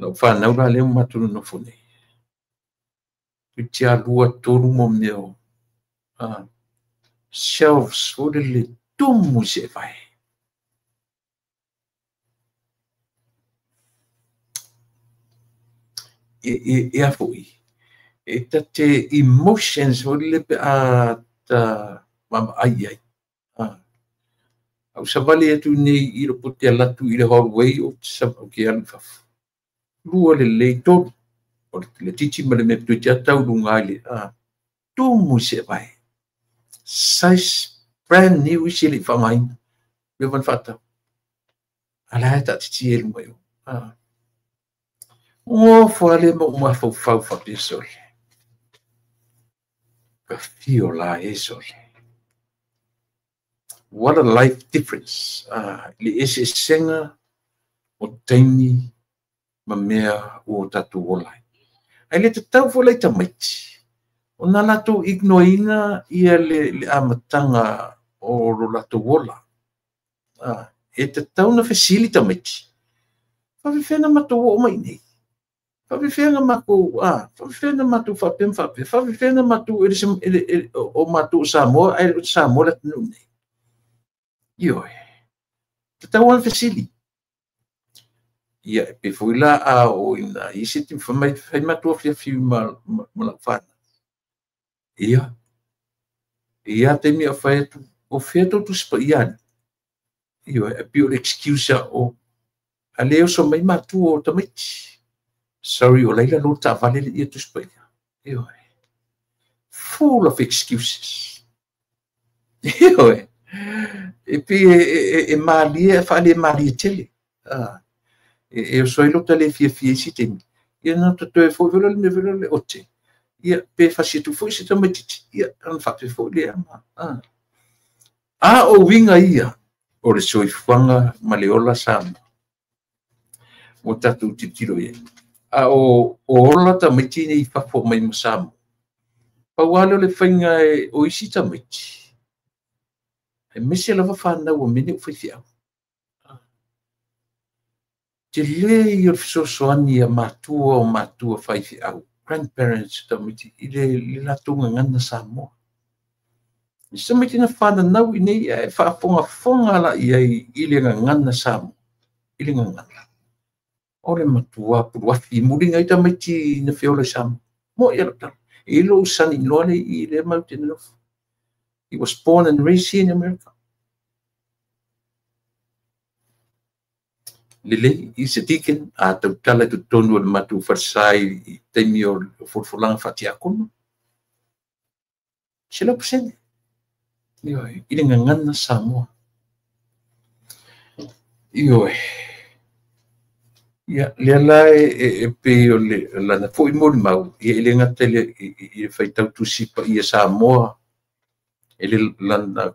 lau whānau la leo mātou nofo nei. I te alua tōru mō meo, shelves, o le tumu se vai. E a foi. E tate emotions o le pe a ta mama ai ai. Au savali atu nei i ropo te alatu i le hallway o te sa o ke alu fafu. Lua le lei tolu. O le titi ma le me ptu te atau lunga i le tumu se vai. Size brand new i se le whangaina. Me wan whatau. Ala e ta titi e lunga i o. O whale mo umawhau whau whapea sole. Ka whio la e sole. What a life difference. Le ese senga o taimi ma mea o tātou olai. Ai le te tau fo lei tamaiti. O nā lātou ignoina ia le amatanga o ro lātou ola. E te tau na whesili tamaiti. Whawhiwhena matou o mai nei. Whawhiwhena matou, whawhiwhena matou whapem whape, whawhiwhena matou o matou Samoa, ai o Samoa la tenu nei. Ioe, te tau an whesili. Ia, e pe fui la a o ina, i se te whai matua whiawhi ma lau whana. Ia, ia te mea whai atu, o whea tau tu sipa iani. Ioe, e pio le excuse o, a leo so mai matua o tamaiti. Sorry, o leila lo ta vale le ia tu sipa ia. Ioe, full of excuses. Ioe, e pei e malie e faale malie tele. E oso ai lota le fiafia i si taimi. Ia na toe foi foi le mea foi le ote. Ia pe fasi atu foi se tamaitiiti. Ia ona faapea foi lea. A o uiga ia o le soifuaga ma le ola Samoa ua tatou tilotilo i ai. A o ola tamaiti nei i fafo mai ma Samoa, pau lava lea o le faiga o isi tamaiti, aemaise lava fanau a mea nei o faifeau. Tele ia o le fesoasoani a matua o matua faifeau, grandparents tamaiti i le latou gagana Samoa. Se tamaiti na fananau i nei e faafogafoga la i ai i le gagana Samoa, i le gagana. O le matua puluafi muliga ai tamaiti na feola i Samoa. Mo ia lau tala. E lou son-in-law le i le mau te nofo. He was born and raised here in America. Lelei, i se deacon, a tautala i totonu o le matou falesai i taimi o folafolaga faatiakono. 100%. Ioe, i le gagana Samoa. Ioe. Ia, lea la e pei o le lana foi molimau, ia e le gata i le faitau tusi paia Samoa, e le lana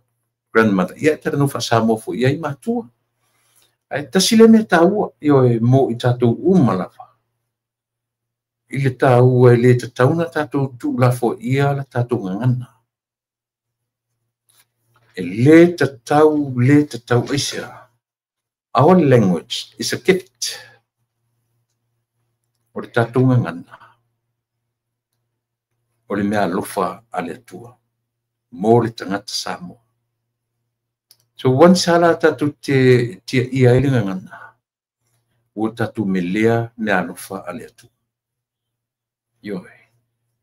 grandmother, ia e talanoa faa-Samoa foi i ai matua. Ae tasi le mea taua, ioe, mo i tatou uma lava. I le taua e le tatau na tatou tuulafoaia la tatou gagana. E le tatau aisea. Our language is a gift. O le tatou gagana. O le mea alofa a le Atua. Mo le tagata Samoa. So once ala tatou te tia ia ai le gagana, ua tatou melea mea alofa a le Atua. Ioe.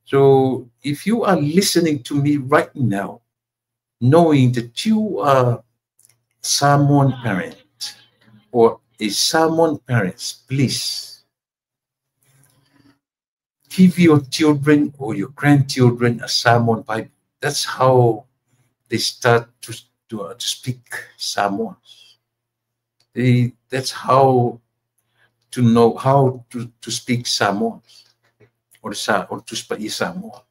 So if you are listening to me right now, knowing that you are Samoan parent or a Samoan parents, please give your children or your grandchildren a Samoan Bible. That's how they start to speak Samoan. That's how to know how to speak Samoan or to speak Samoa.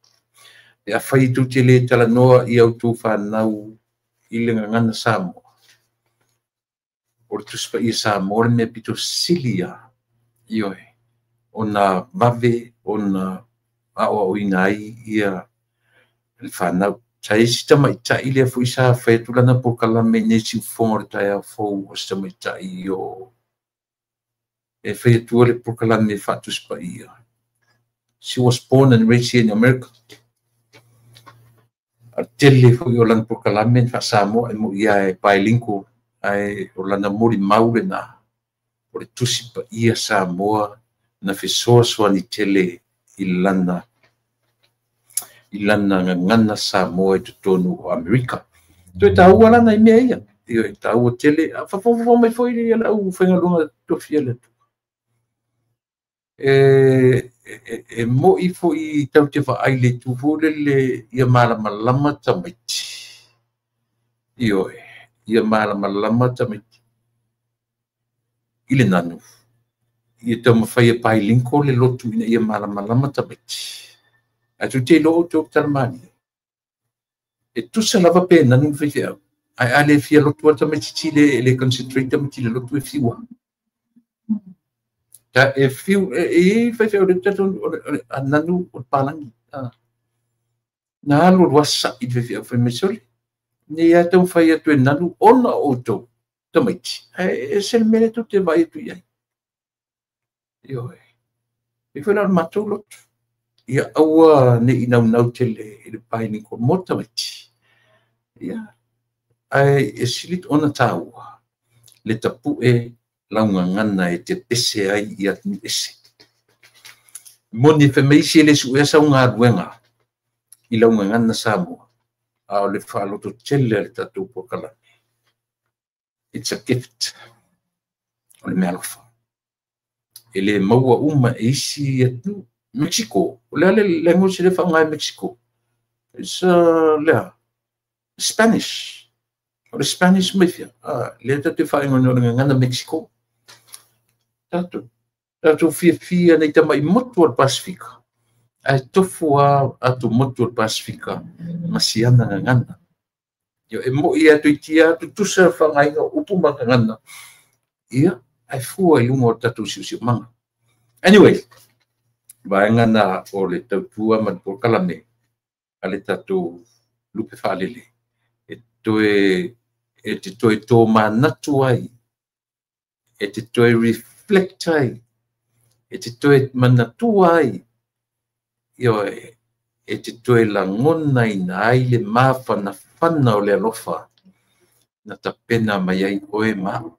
E a whai tu te le talanoa i au tō whanau i le gagana Samoa. O le Tusi Paia Samoa le mea pito silia, ioe, ona vave, ona aoaoina ai ia le whanau. Sa e si tamaitai lea foi sa whai atu lana polokalame nei siufofoga o le taeao fou o si tamaitai o e whai atua le polokalame faatusi paia. She was born and raised here in America. A tele foi o lana polokalame faa-Samoa e mo ia e bilingual ai o lana molimau lena o le Tusi Paia Samoa na fesoasoani tele i lana gagana Samoa i totonu o Amerika. Toe taua lana i mea ia. E taua tele, a faafofoga mai foi ia lau faigaluega tofia le Atua. E moi foi tau te vaai le itu foi lele ia malamalama tamaiti. Ioe, ia malamalama tamaiti. I le nanu. Ia taumafai e bilingual le lotu ina ia malamalama tamaiti. Ae tou te iloa outou talamani. E tusa lava pe nanu faifeau. Ae a le fia lotu a tamaitiiti le concentrate tamaiti le lotu e fiua. Ta e fiu, e faifeau le tatu a nanu o le palangi. Na alu alu asa i le faifeau fai mai sole. Nei a taumafai atu e nanu ona o outou tamaiti. Ae e se le mea lea tou te vaai atu i ai. Ioe. E foi la o le matou lotu. Ia aua nei naunau tele i le bilingual mo tamaiti. Ia. Ae e sili ona taua le tapue laugagana e te pese ai i atunuu ese. Moni fai mai isi e le suea sau galuega i laugagana Samoa. A o le faaloto tele a le tatou polokalame. It's a gift. O le mea alofa. E le maua uma e isi atunuu. Mexico. O lea le language le faaaoga e Mexico. It's lea. Spanish. O le Spanish mai fia. Lea tatou te faaigoaina o le gagana Mexico. Tatou fiafia nei tama'i motu o le Pasifika. Ae tofu lava atumotu o le Pasifika ma siana gagana. Ioe, e mo'i lava toeitiiti lava tutusa le faaaogaina o upu ma gagana. Ia, ae fua i luga o le tatou siosiomaga. Anyway, vaega na o le tautua ma le polokalame a le tatou lupe faalele e toe e te toe tōmanatu ai, e te toe reflect ai, e te toe manatua ai, ioe, e te toe lagonaina ai le mafanafana o le alofa na tapena mai ai oe ma a'u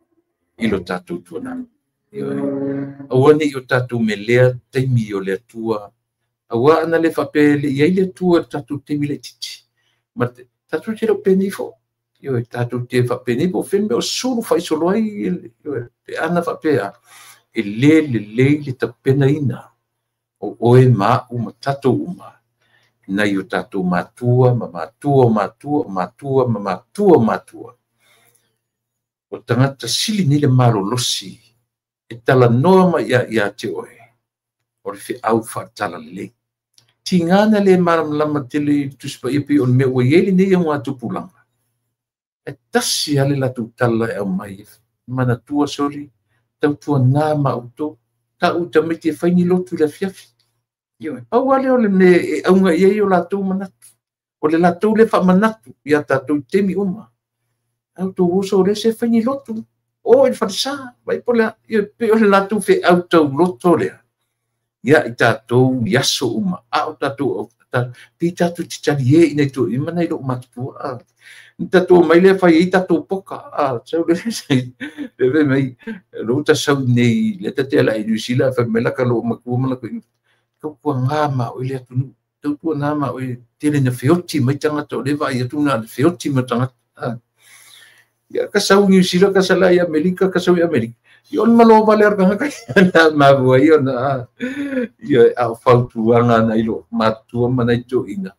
i lo tatou tuanai. Ioe, aua ne i o tatou melea taimi o le Atua, auā ana le faapea e le i ai le Atua i le tatou taimi laitiiti, ma tatou te le o penei foi. Ioe, tatou te faapenei po o fea le mea o sulu faaisolo ai, ioe, pe ana faapea e le lelei le tapenaina o oe ma a'u ma tatou uma nai o tatou matua ma matua o matua o matua ma matua o matua. O tagata sili nei le malolosi e talanoa mai ia te oe o le feau faatalalelei. Tiga na le malamalama tele i le Tusi Paia pei o le mea ua i ai lenei augatupulaga. E tasi lava le latou tala e aumai, manatua soli, tautuana ma outou, ta'u i tamaiti e fai ni lotu i le afiafi. Ioe, pau lava lea o le mea e auga i ai o latou manatu. O le latou lea faamanatu ia tatou i taimi uma. A outou oso o lea se fai ni lotu, o i le falesa, vai po o le a, ioe, pei o le latou feau tauloto lea ia i tatou i aso uma, a o tatou pei tatou te talie i nai toeaiina ma nai loomatutua. Ni tatou omai lea fai ai tatou poka. Sau le fai mai, lou ta sau nei, lea ta te ala i New Zealand, fai mai laka loomatua ma laka tautuana ma oe le atunuu, tautuana ma oe tele na feoti mai tagata o lea vaai atu na feoti mai tagata. Ia ka sau New Zealand, ka sala i Amerika, ka sau i Amerika. Ia o le malo vale o le tagata na mafua ai ona ia a o fautuaga nai loomatutua ma nai toeaiina.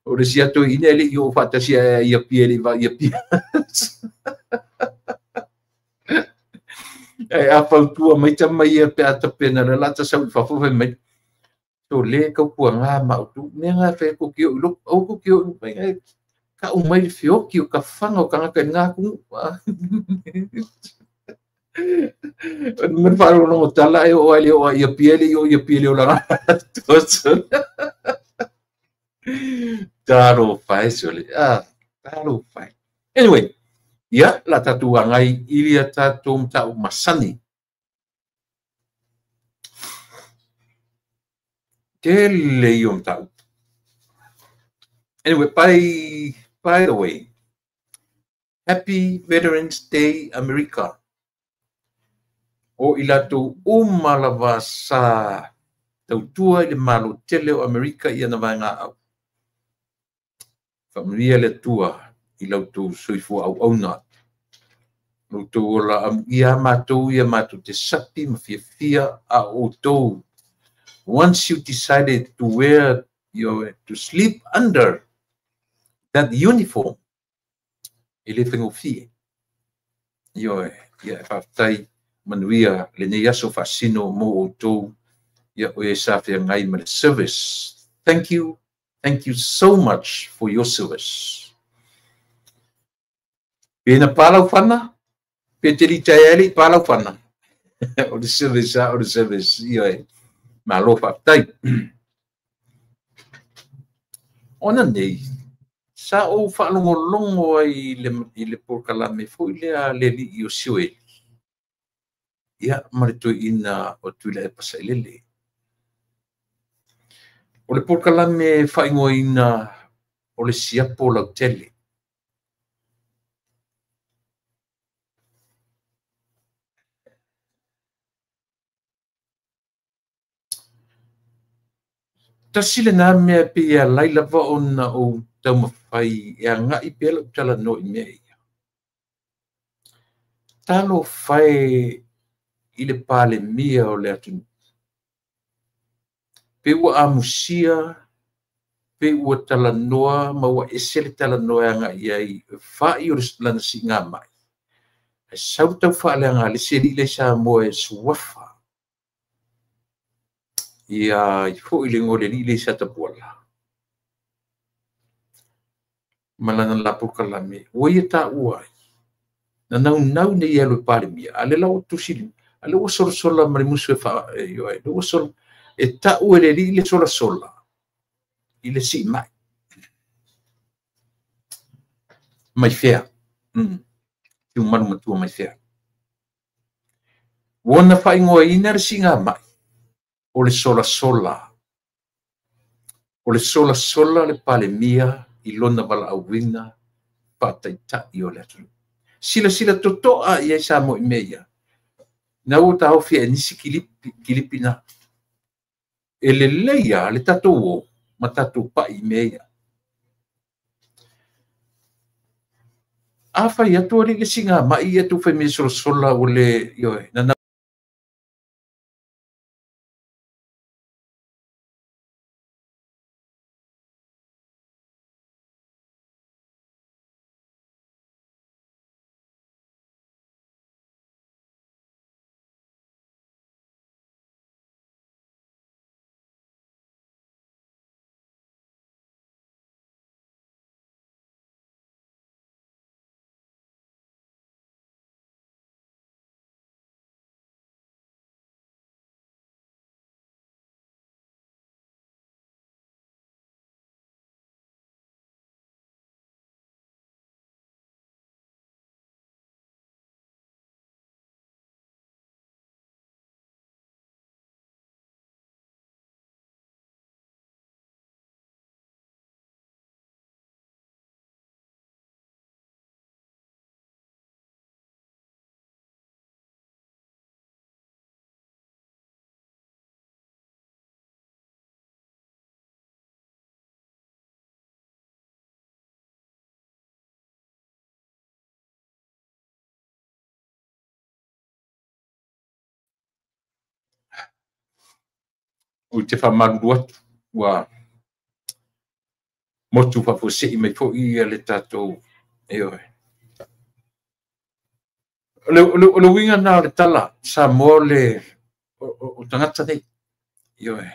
O le isi lava toeaina e le i oo faatasi ae i Apia e le i vaai i Apia. Ae a fautua mai tama ia pe a tapena le la ta sau i fafo fai mai. So le tautuana ma outou. Mea na fai atu ki o i loko, aua tou te o i mai ta'u mai le feoti o tafaga o tagata i lena atunuu. O le mea faalogologo tala e oo ai le oo i Apia e le i oo i Apia i le olaga. Talofa e sole. Talofa e. Anyway, ia la tatou agai i ia tatou mataupu masani. Tele ia o mataupu. Anyway, by the way, Happy Veterans Day America. O i latou uma lava sa tautua i le Malo tele o Amerika i ana vaegaau. Faamanuia le Atua i la outou soifua auauna. Lo outou ola amuia matou ia matou te sapi ma fiafia a o outou. Once you decided to wear your, to sleep under that uniform, e le faigofie. Ioe, ia e faafetai manuia lenei aso faasino mo outou ia o e sa feagai ma le service. Thank you. Thank you so much for your service. Pe na palau fana, pe te litaea le i palau fana. O le service a, o le service. Ioe, malo faafetai. Ona nei, sa ou faalogologo ai i le polokalame foi lea le alii o Sioeli, ia ma le toeaina o Tuilaepa Sailele. O le polokalame faaigoaina o le siapo lautele. Tasi lena mea pei e alai lava ona ou taumafai e agai pea lau talanoa i mea ia. Talofa e i le Palemia o le atunuu. Pe ua amusia Pe ua talanoa ma ua ese le talanoa e agai i ai fa'i o lana siigamai. Ae sau le taufaaleaga a le isi alii lea i Samoa e suafa ia ai foi le igoa o le alii lea i Satapuala ma lana la polokalame ua ia taua ai na naunau nei e alu e Palemia, a o lea la ua tusi, a o lea ua solasola ma le musu e faa, ioe, lea ua sola, e tau e le alii le solasola i le siimai. Mai fea? Tiumalu matua mai fea? Ua na faaigoaina le siigamai o le solasola. O le solasola le Palemia i lona valaauina faataitai o le atunuu. Silasila totoa i ai Samoa i mea ia. Na ua taofi e nisi kilipi, kilipi na. E lelei lava le tatou o ma tatou pai i mea ia. A fai atu alii le siigamai ia tou fai mai e solasola ua le, ioe, na Ou te faamalulu atu ua motu faafuasei mai foi ia le tatou, ioe. O le uiga lena o le tala Samoa o le o tagata nei. Ioe.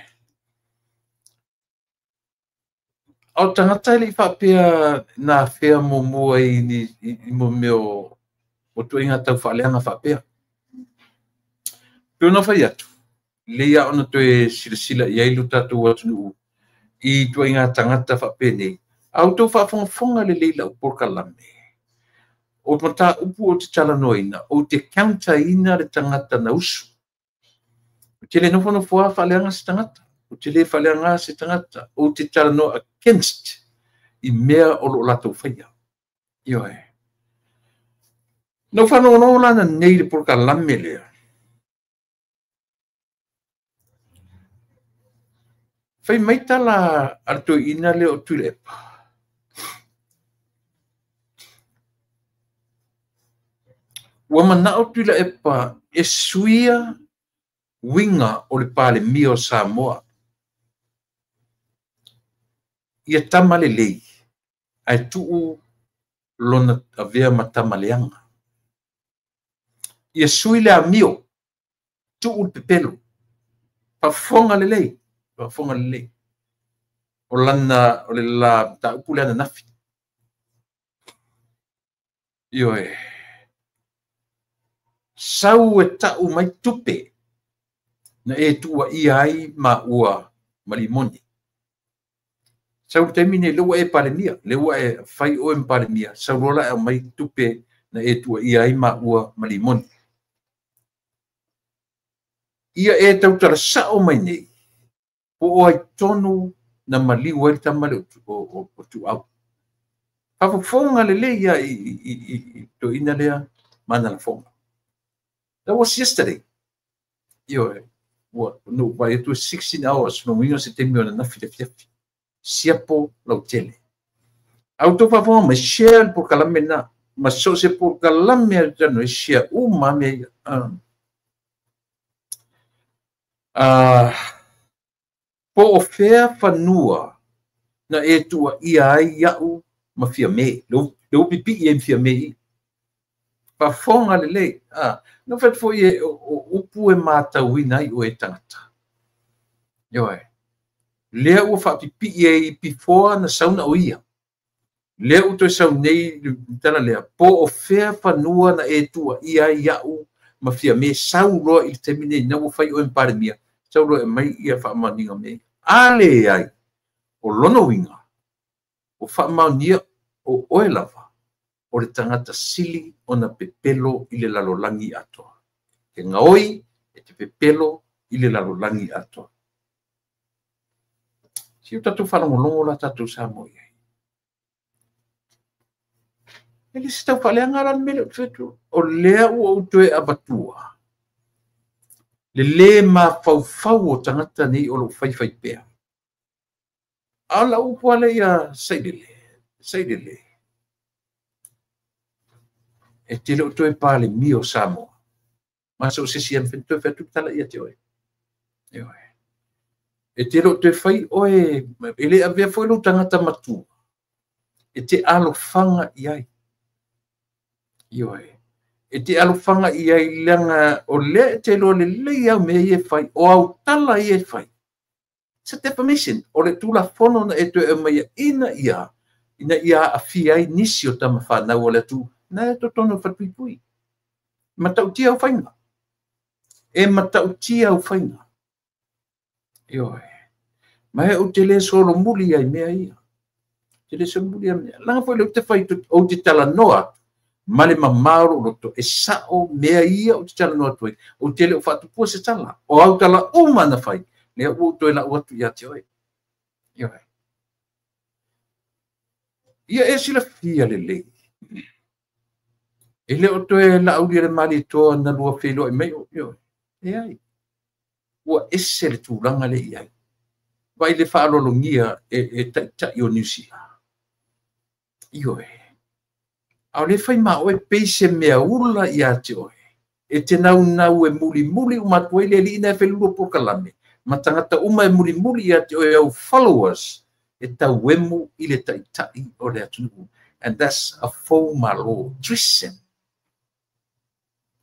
A o tagata e le i faapea na afea muamua i ni i mea o ituaiga taufaaleaga faapea. Pei ona fai atu, lelei lava ona toe silasila i ai lo tatou atunuu i ituaiga tagata faapenei. A outou faafogafoga lelei i lau polokalame, o mataupu ou te talanoaina, ou te counter-ina le tagata na usu. Ou te le nofonofo lava faaleaga se tagata. Ou te le faaleaga se tagata. Ou te talanoa against i mea o lo o latou faia. Ioe. Na ou faalogologo la ananei i le polokalame lea. Fai mai tala a le toeaina lea o Tuilaepa. Ua manao Tuilaepa e suia uiga o le Palemia o Samoa. Ia tama lelei, ae tuu lona avea ma tama leaga. Ia sui le amio, tuu le pepelo. Faafofoga lelei, faafofoga lelei. O lana, o le la mataupu lea ananafi. Ioe. Sau e tau mai tupe na e tuuaia ai maua ma Limoni. Sau le taimi nei, lea ua e Palemia, lea ua e fai oe ma Palemia, sau loa la e aumai tupe na e tuuaia ai maua ma Limoni. Ia e tautala sao mai nei, po o ai tonu na maliu ai le tama lea o Tuuau. Faafofoga lelei ia i toeaina lea ma ana lafoga. That was yesterday. Ioe, ua na ou vaai atu e 16 hours, lona uiga o se taimi o ananafi i le afiafi. Siapo lautele. A outou faafofoga mai, share le polokalame lena. Ma so o se polokalame a le e share uma lava mea ia. Po o fea fanua Na e tuuaia ai au ma Fiame. Le upipi e Fiame i. Faafofoga lelei. Na fai atu foi e o upu e matauina ai o e tagata. Ioe. Lea ua faapipii ai before na sauna o ia. Lea ua toe sau nei le tala lea, po o fea fanua na e tuuaia ai au ma Fiame sau loa i le taimi nei, na ua fai oe ma Palemia, sau loa e aumai ia faamaoniga mea ia. A leai, o lona uiga, ua faamaonia o oe lava o le tagata sili ona pepelo i le lalolagi atoa. E gaoi e te pepelo i le lalolagi atoa. Si o tatou faalogologo la tatou Samoa i ai. E le se tau faaleaga la le mea lea ou te fai atu. O lea ua ou toe avatua le lē mafaufau o tagata nei o lo o faifai pea. A o lau upu lava lea ia sailele, sailele. E te le o toe Palemia o Samoa. Ma so o se isi e mafai ona toe fai atu le tala ia te oe. Ioe. E te le o toe fai oe, e le avea foi lou tagata matua e te alofaga i ai. Ioe. E te alofaga i ai leaga o lea e te iloa lelei au mea ia e fai, o au tala ia e fai. It's a defamation. O le tulafono na e toe aumaia ina ia aafia ai nisi o tama fanau o le atunuu, na e totonu o le falepuipui. Matautia au faiga. E matautia au faiga. Ioe. Ma e ou te le solomuli ai mea ia. Te le solomuli ai mea. Langa foi le ou te fai, ou te talanoa atu, ma le mamao o loto, e sao mea ia ou te talanoa atu ai. Ou te le o faatupua se tala. O au tala uma na fai. Lea ua ou toe lau atu ia te oe. Ioe. Ia e silafia lelei. E le o toe Laaulialemalietoa na lua feiloai mai o. Ioe. E ai. Ua ese le tulaga le i ai. Vai le faaaloalogia e taitai o Niu Sila. Ioe. A o le fai ma oe pei se mea ula ia te oe. E te naunau e mulimuli uma atu ai le alii na e felelua polokalame. Ma tagata uma e mulimuli ia te oe au followers e tauemu i le taitai o le atunuu. And that's a faux malo. Treason.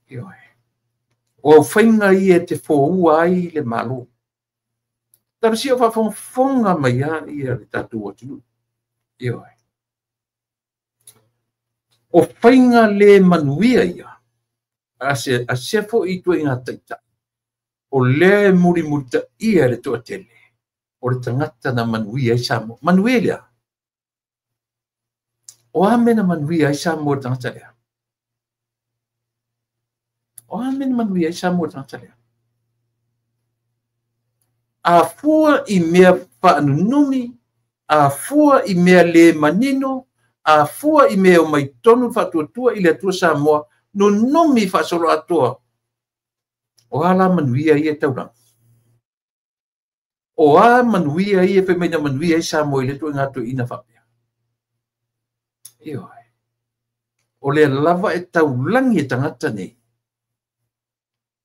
Ioe. O au faiga ia e te foua ai le malo. Talosia o faafogafoga mai a ia le tatou atunuu. Ioe. O faiga le manuia ia, a sea foi i ituaiga taitai, o lea e mulimulitaia le toatele, o le tagata na manuia ai Samoa. Manuia lea. O a mea na manuia ai Samoa le tagata lea. O a mea na manuia ai Samoa le tagata lea. A fua i mea faanunumi, a fua i mea le manino, a fua i mea o mai tonu faatuatua i le Atua Samoa, nunumi faasoloatoa. O a la manuia ia e taulaga. O a manuia ia e fai mai na manuia ai Samoa i le ituaiga toeaina faapea. Ioe. O lea lava e taulagi e tagata nei.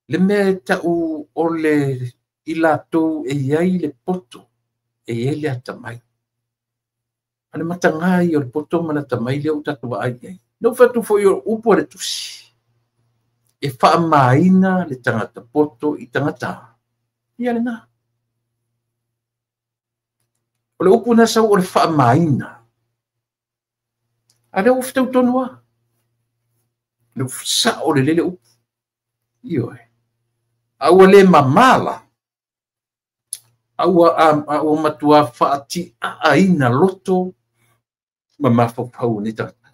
Le mea e tau o le i latou e i ai le poto, e i ai le atamai. A le mataga ia o le poto ma le atamai lea ua tatou vaai i ai. Na ou fai atu foi o upu a le tusi. E faamaina le tagata poto i tagata. Ia lena. O le upu na sau o le faamaina. A lea ua fetau tonu lava. Le ua sao lelei le upu. Ioe. A ua le mamala. A ua matua faatiaaina loto ma mafaufau o nei tagata.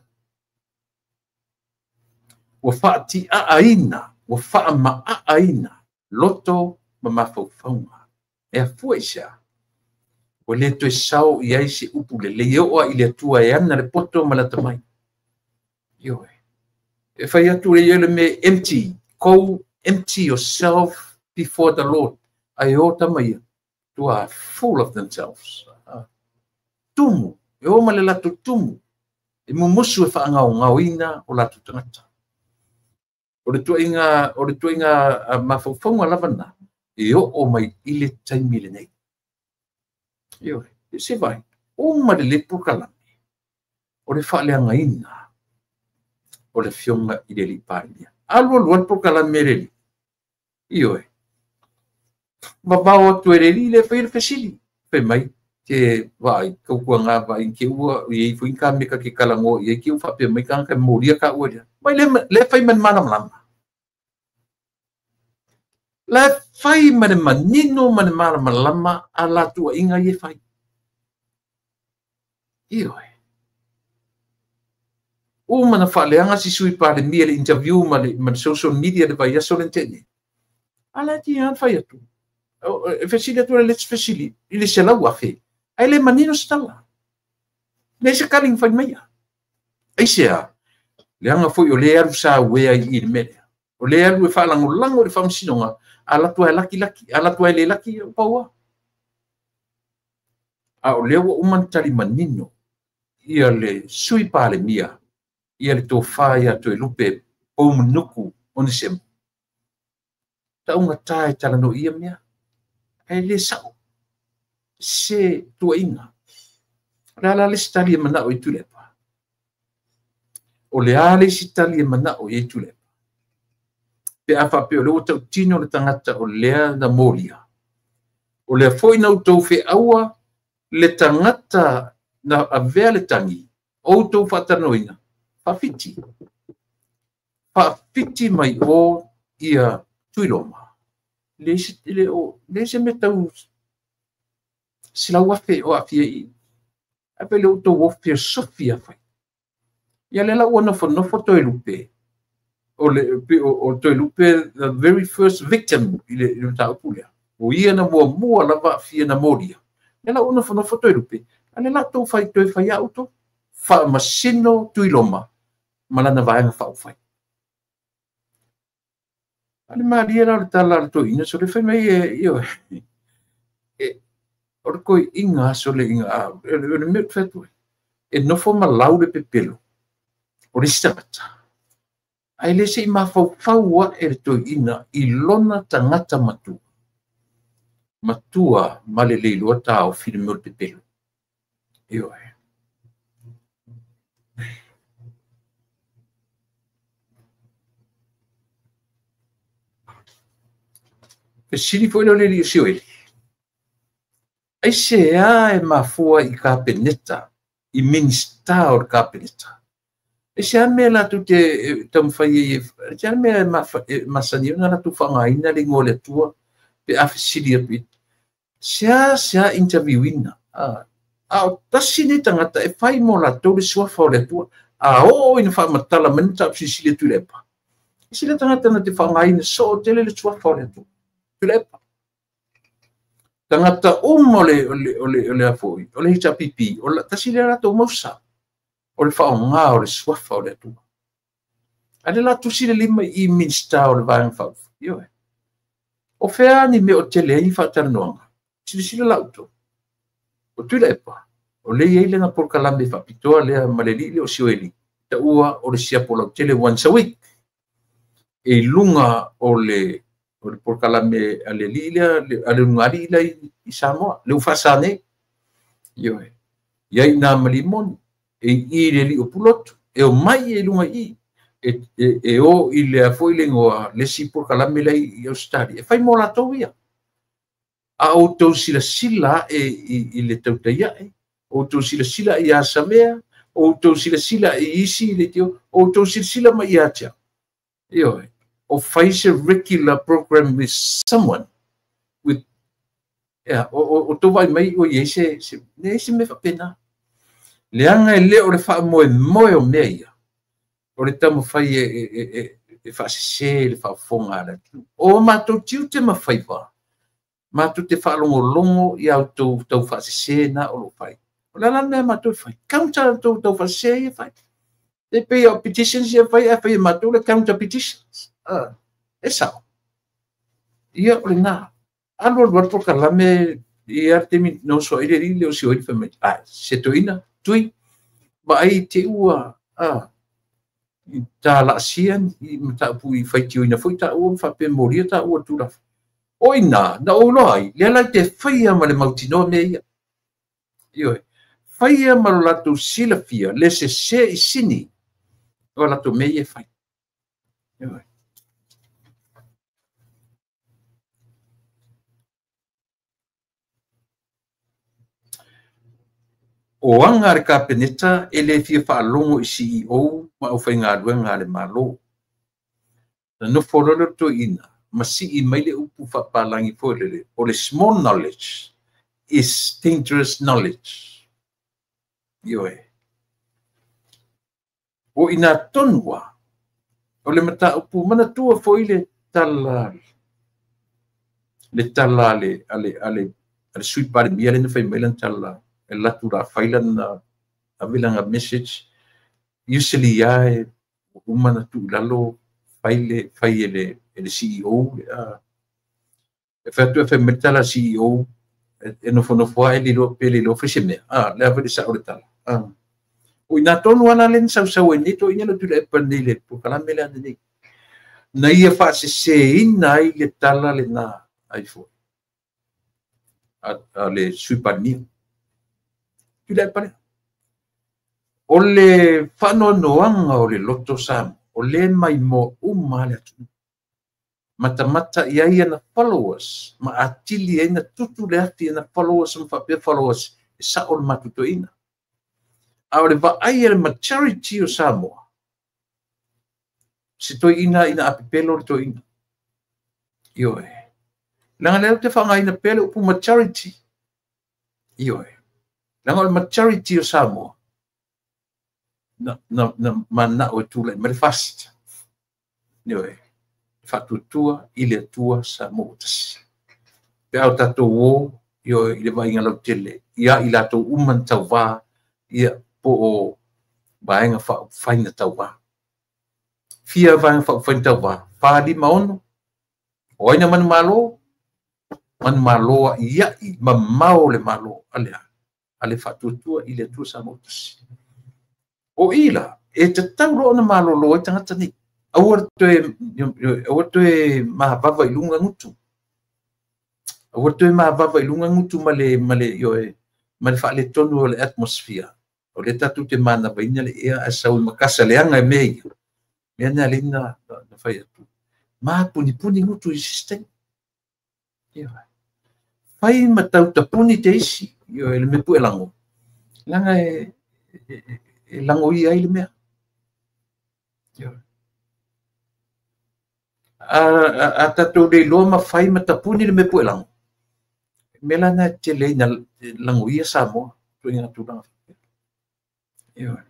Ua faatiaaina, ua faamaaaina loto ma mafaufauga. E afua i sea. Ua le toe sao i ai se upu lelei e oo ai i le Atua e ana le poto ma le atamai. Ioe. E fai atu le ia le mea empty. Go empty yourself before the Lord. Ae o tama ia. Tua full of themselves. Tumu. E o ma le latou tumu. E mumusu e faagaogaoina o latou tagata. O le tuaiga mafaufauga lava na e oo mai i le taimi lenei. Ioe. E se vai. Uma lelei polokalame o le faaleagaina o le afioga i le alii Palemia. Alu alu le polokalame e le alii. Ioe. Vavao atu e le alii le faia le fesili. Fai mai te vaai tautuaga vaai te ua iai foi ka mea ta te talanoa i ai te ua faapea mai tagata e molia taua lea. Mai le fai ma le malamalama. Le fai ma le manino ma le malamalama a latuaiga ia e fai. Ioe. Uma na faaleaga si sui Palemia le interview ma le social media le vaiaso le tene. Ala ti an fai atu. E fesili atu le fesili i le 100,000. Ai le manino se tala. Le se kaling fai mai. Ai se a. Leaga foi o le alu sa uea i le mea. O le alu e faalagolago i le faamasinoga, a latou ai laki laki, a latou ai le laki o paua. A o lea ua uma na tali manino ia le sui Palemia, ia le tofa ia Toelupe Poumunuku Onesemo. Taugata e talanoa ia mea. Ae le sao se tuaiga. O le a la le isi tali e manao i Tuilaepa? O le a le isi tali e manao i Tuilaepa? Pe a faapea o lea ua tautino le tagata o lea na molia. O lea foi na outou feaua le tagata na avea le tagi, outou faatalanoaina, faafiti. Faafiti mai o ia Tuiloma. Le se mea tau 100,000 o aafia i. Ae pe le outou ofe o Sofia fai. Ia le la ua nofonofo Toelupe. O le Toelupe, the very first victim i le mataupu lea. O ia na muamua lava aafia na molia. Le la ua nofonofo Toelupe. A le la tou fai toe fai au tou. Faamasino Tuiloma ma lana vaega faaupufai. A le malie la o le tala a le toeaina, so le fai mai e, ioe, o le toeaina aso le inga, o le mea fai atu ai. E nofo ma lau le pepelo o le isi tagata. Ae le se i mafaufau ae le toeaina i lona tagata matua. Matua ma le leiloa taofi le mea o le pepelo. Ioe. Fesili foi leo le alii o Sioeli. Ai se a e mafua i kapeneta, i minista o le kapeneta. E se a mea latou te taumafai ai, e se a mea e masani ona latou faaaogaina le igoa o le Atua pe a fesili atu i. Se a interviewina. A o tasi nei tagata e fai mo latou le suafa o le Atua. A oo ina faamatala mai na taapisilisili atu i le epa. E se le tagata na te faaaogaina soo tele le suafa o le Atua. Tuilaepa. Tagata uma o le afoi, o le HRPP, o le tasi le latou mausa, o le faaaoga o le suafa o le Atua. A le la tusi le lima i minista o le vaega faaupufai. Ioe. O fea ni mea o tele ai faatalanoaga. Silasila la outou. O Tuilaepa, o le iai lena polokalame faapitoa lea ma le alii lea o Sioeli, taua o le siapo lautele once a week. E i luga o le polokalame a le alii lea, a le lugalii lea i Samoa, le ua faasa nei. Ioe. Iai nā malimoni, e i le alii o Pulotu, e o mai e luga i, e o i lea foi le igoa le isi polokalame lea i Australia. E fai mo latou ia. A outou silasila e i le tautaiae, outou silasila i Asamea, outou silasila i isi le tio, outou silasila mai ia te au. Ioe. O fai se regular program with someone with yeah, o tau vai mai o iai se se mea faapena. Leaga e le o le faamoemoe o mea ia. O le taumafai e faasese le faafofoga a le atunuu. O matou tiute ma faiva, matou te faalogologo i a outou tau faasese na o loo fai. O le ala mea matou e fai. Counter outou tau faasese ia fai. E pei o petitions ia fai, e fai e matou le counter petitions. E sao. Ia o lena. Alu alu alu polokalame i a le taimi na oso ai le alii le o Sioeli fai mai. A, se toeaina, tui, vaai te ua, i tā laasia i mataupu i faitioina foi taua ma faapea molia taua le tulafono. O ina, na ou iloa ai, lea la te faia ma le mautinoa mea ia. Ioe. Faia ma lo latou silafia le sesē i sini o latou mea ia e fai. O aga a le Kapeneta e le fia faalogo i CEO ma aufaigaluega a le Malo. Na nofo loa le toeaina ma sii mai le upu faapalagi foi lele, o le small knowledge is dangerous knowledge. Ioe. O ina tonu lava, o le mataupu manatua foi le tala a le Sui Palemia lea na fai mai lana tala e latu la fai lana ave lana message usually lava e uma na tuu i lalo fai e le CEO e fai atu e fai mai le tala a le CEO e nofonofo lava e le iloa pe le iloa fai se mea le ave le sao le tala o ina tonu lava la lea na sausau ai nei toeaiina le Tuilaepa nei le polokalame lea nei na ia faaseseina ai le tala lena ai foi a le Sui Palemia. Tuilaepa lea. O le faanoanoaga o le loto Samoa, o le maimoa uma le atunuu. Matamata i ai ana followers, ma atili ai na tutu le afi ana followers ma faapea followers e sao le matou toeaina. A o le vaai a le majority o Samoa, se toeaina ina a pepelo le toeaina. Ioe. Leaga lea ou te faaaogaina pea le upu majority. Ioe. Leaga o le majority o Samoa, na manao e tulai mai le FAST. Ioe. Faatuatua i le Atua Samoa ua tasi. Pe a o tatou o, ioe, i le vaaiga lautele, ia i latou uma na tauvā, ia po o vaega faaupufai na tauvā. Fia vaega faaupufai na tauvā? 4, 5, 6. O ai na manumalo? Manumalo aiai mamao le malo a le faatuatua i le Atua Samoa ua tasi. O ila, e tatau loa ona malolo ai tagata nei. Aua toe mavava i luga gutu. Aua toe mavava i luga gutu ma le faaletonu o le atmosphere. O lea tatou te manavaina le ea ae sau i makasa leaga e mea ia. Mea na alei na fai atu. Ma punipuni gutu i system. Fai ma tautapuni te isi. Ioe, le mea pue lango. Leaga e lango ia ai le mea. A tatou leiloa ma fai ma tapuni le mea pue lango. Mea la na tele ai na lango ia Samoa. Tuiga tulaga. Ioe.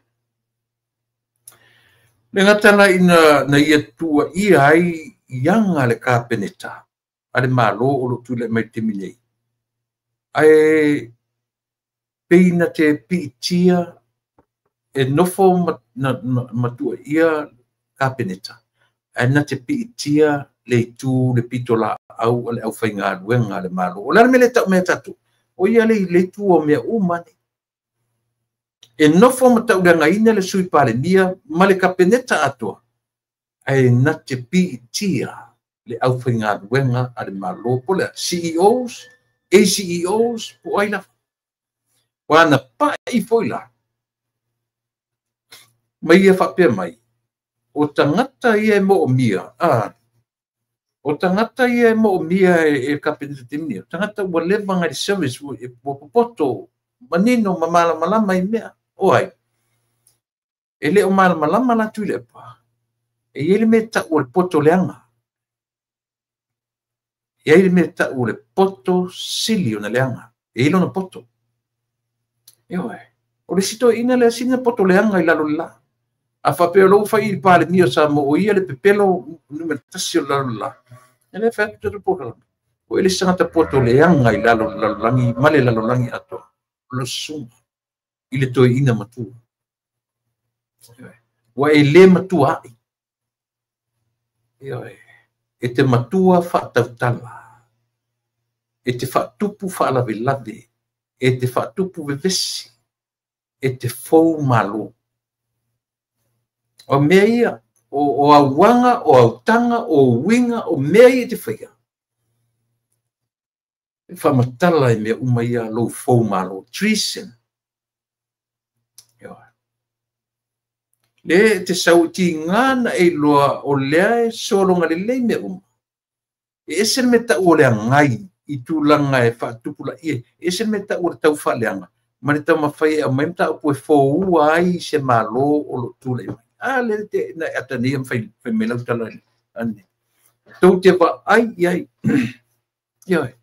Le gata la ina na ia tua ia ai ianga le Kapeneta a le Malo o lo tule mai te taimi nei. Ae pei na te piitia e nofo matua ia Kapeneta. Ae na te piitia le itu le pito la au a le aufaigaluega a le Malo. O le a le mea le tau mea tatou. O ia le itu o mea uma nei. E nofo matauleagaina le Sui Palemia ma le Kapeneta atoa. Ae na te piitia le aufaigaluega a le Malo. Po le CEOs, ACEOs, po ai lava. Ua na pai foi la. Ma ia faapea mai, o tagata ia e moomia, o tagata ia e moomia e Kapeneta taimi nei, o tagata ua leva ngai le service, ua popoto, manino ma malamalama i mea. O ai, e le o malamalama la Tuilaepa, e i ai le mea tau o le poto leaga. E i ai le mea tau o le poto sili ona leaga. E i ai lona poto. Ioe. O le isi toeaina lea sina poto leaga i lalo le la. A faapea o lou fai i le Palemia o Samoa, o ia le pepelo numera 1 o le lalo le la. E le fai atu tatou polokalame. O e le isi tagata poto leaga i lalo le lalolagi ma le lalolagi atoa. O le susuga i le toeaina matua. Ua e le matua ai. Ioe. E te matua faatautala. E te faatupu faalavelave. E te faatupu vevesi. E te fou malo. O mea ia, o auaga, o autaga, o uiga, o mea ia e te faia. E faamatala i mea uma ia lou fou malo. Treason. Le te sau tiga na e iloa o lea e sologa lelei mea uma. E ese le mea tau o le agai i tulaga e faatupulaia ai. E ese le mea tau o le taufaaleaga ma le taumafai e aumai mataupu e foua ai se Malo o lo o tulai mai. A lea te na e atagia ma fai mai lau tala ane. Tou te vaai i ai. Ioe.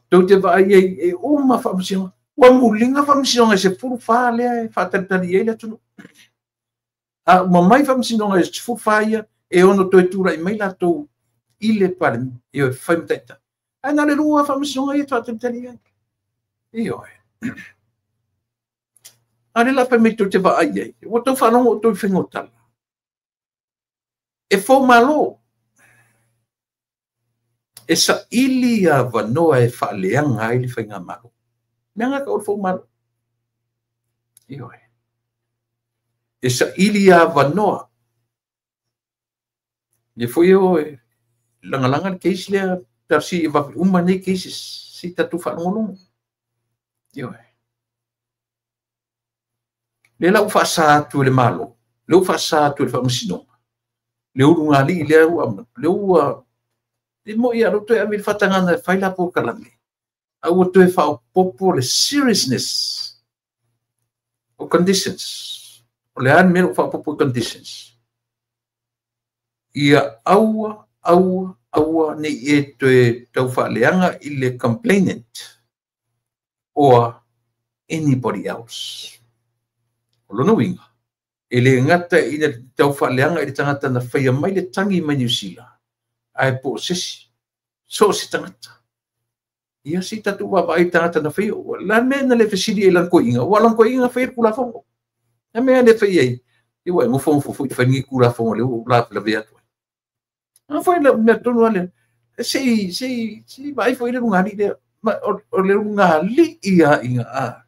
Tou te vaai i ai e uma faamasinoga. Ua muliga faamasinoga e 14 lea e faatalitali i ai le atunuu. A uma mai faamasinoga e 14 ia, e ono toe tulai mai latou i le Palemene, ioe, fai ma taitai. Ae na o le 2 faamasinoga ia e faatalitali i ai. Ioe. A lea la fai mai tou te vaai i ai, ua tau faalogo outou i faiga o tala. E fou malo. E saili avanoa e faaleaga ai le faigamalo. Mea nga ka o le fou malo. Ioe. E saili avanoa. Le foi o e lagalaga le case lea, tasi e vave uma nei cases, si tatu faalogologo. Ioe. Le la ua faasa atu e le Malo, le ua faasa atu e le Faamasinoga, le ulugalii lea ua, le ua, le moi a toe ave i le faatagaga e fai la polokalame, a ua toe faaopoopo le seriousness o conditions. O le a le mea ua faaopoopo i conditions? Ia aua, aua, aua ne i e toe taufaaleaga i le complainant or anybody else. O lona uiga, e le gata ina taufaaleaga i le tagata na faia mai le tagi mai Niu Sila, ae po o se isi, so o se tagata. Ia se i tatou vaavaai i tagata na faia. La mea na le fesili ai lana koiga, ua lana koiga faia le Tulafono. La mea le fai ai, ia ua e nofonofo foi fai ni Tulafono lea ua lavelavea atu ai. A foi le mea tonu lava lea, se i vaai foi le lugalii lea. O le ulugalii lava ina a.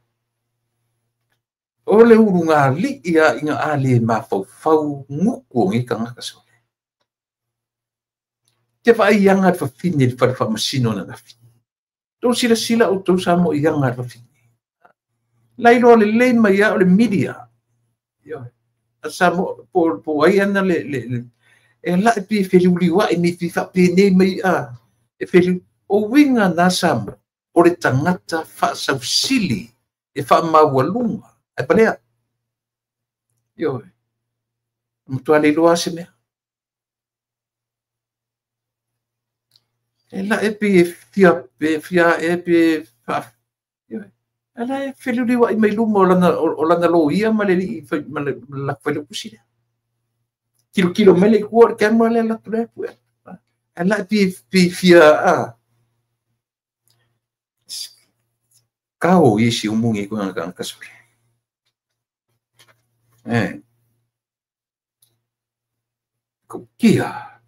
O le ulugalii lava ina a le mafaufau gutu o nei tagata sole. Te vaai aga le fafine i le fale faamasino ananafi. Tou silasila outou Samoa i aga le fafine. La iloa lelei mai lava o le media. Ioe. A Samoa po ai ana le e lae pe feliuliuai mai fi faapenei mai a. E feliu. O uiga na Samoa, o le tagata faasausili e faamaualuga. Ai palea. Ioe. Matua le iloa se mea. E lae pe fia, pe fia e pe fa. Ioe. E lae feliuliuai mai luma o lana loia ma le lii ma le la failopusi lea. Kilo kilo mai le i tua o le camera lea latou lea pue. E lae pe fia a. Kao i si umungi ko nga kasule. E. Ko kia.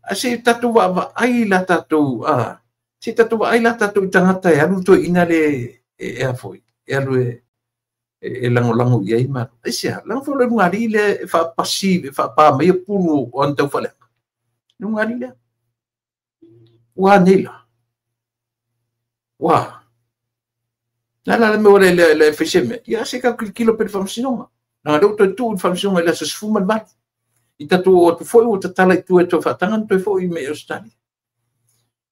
A se tatou vaavaai la tatou a. Se tatou vaai la tatou i tagata e alu toeaina le e a foi. E alu e lagolago i ai ma. Ai se a, laga foi o le lugalii lea e faapasi, e faapa mai pulu o ana taufaaleaga. Lugalii lea. Ua nei la. Ua. La la le mea le le fai se mea. Ia se ka kilokilo pe le faamasinoga. Leaga lea ua toe tuu i le faamasinoga i le aso 18. I tatou o atu foi ua tatala i tua e toe faataga na toe foi mai Australia.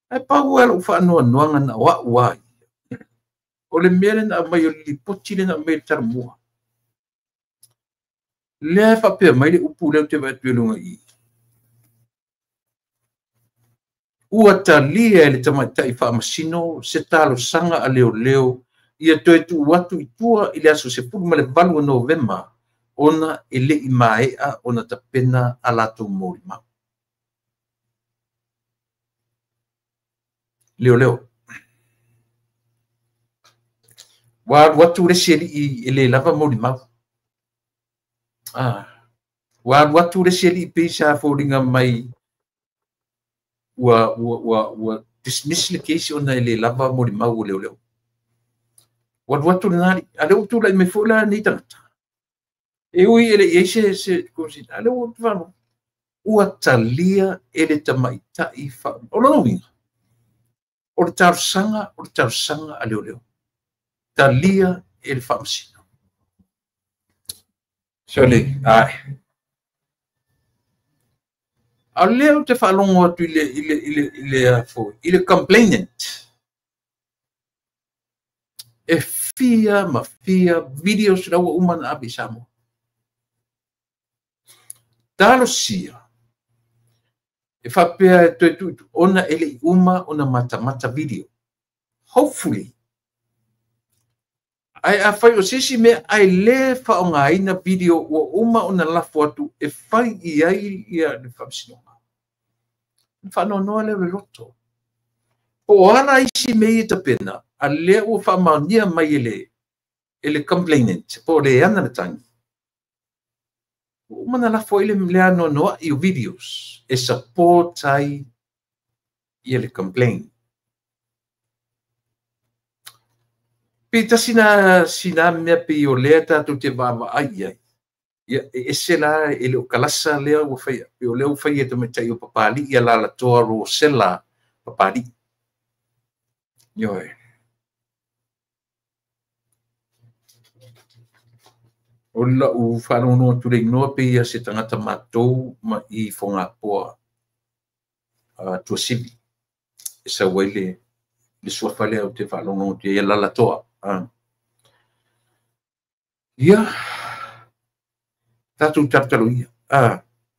Ae pau lava lou faanoanoaga na o au ai. O le mea lea na aumai o le lipoti lea na aumai i le talamua. Lea e faapea mai le upu lea ou te vaai atu i luga i i. Ua talia e le tamaitai faamasino se talosaga a leoleo ia toe tuu atu i tua i le aso 18 o Novema ona e le i maea ona tapena a latou molimau. Leoleo. Ua alu atu le isi alii e le lava molimau. Ah. Ua alu atu le isi alii pei sa foliga mai ua dismiss le case ona e le lava molimau o leoleo. Ua alu atu lena alii. A lea ua tulai mai foi la nei tagata. E ui e le i ai se a lea ua faalogo. Ua talia e le tamaitai fa. O lona uiga, o le talosaga a leoleo. Talia e le faamasino. Sorry, ai. A lea ou te faalogo atu i le complainant. E fia ma fia videos la ua uma na ave i Samoa. Talosia e faapea e toe tuutu ona e le i uma ona matamata video. Hopefully. Ai a fai o sisi mea ai le faaaogaina video ua uma ona lafo atu e fai i ai ia le faamasinoga. Faanoanoa lea o le loto. Po o ala isi mea ia tapena, a lea ua faamaonia mai e le complainant, po o le ana le tagi. Ua uma na lafo ai le anoanoai o videos e support ai ia le complaint. Pe tasi na sina mea pe i o lea tātou te vaavaai ai. Ia, e ese la e le o kalasa lea ua fai, pe o lea ua fai e tamaitai o Papalii ia lalatoa Rosella Papalii. Ioe. O lau faalogonoa atu le igoa pe ia se tagata matou ma i Fogapoa Tuasivi. E sau ai le suafa lea o te faalogonoa atu ia lalatoa. Ia, tātou talotalo ia.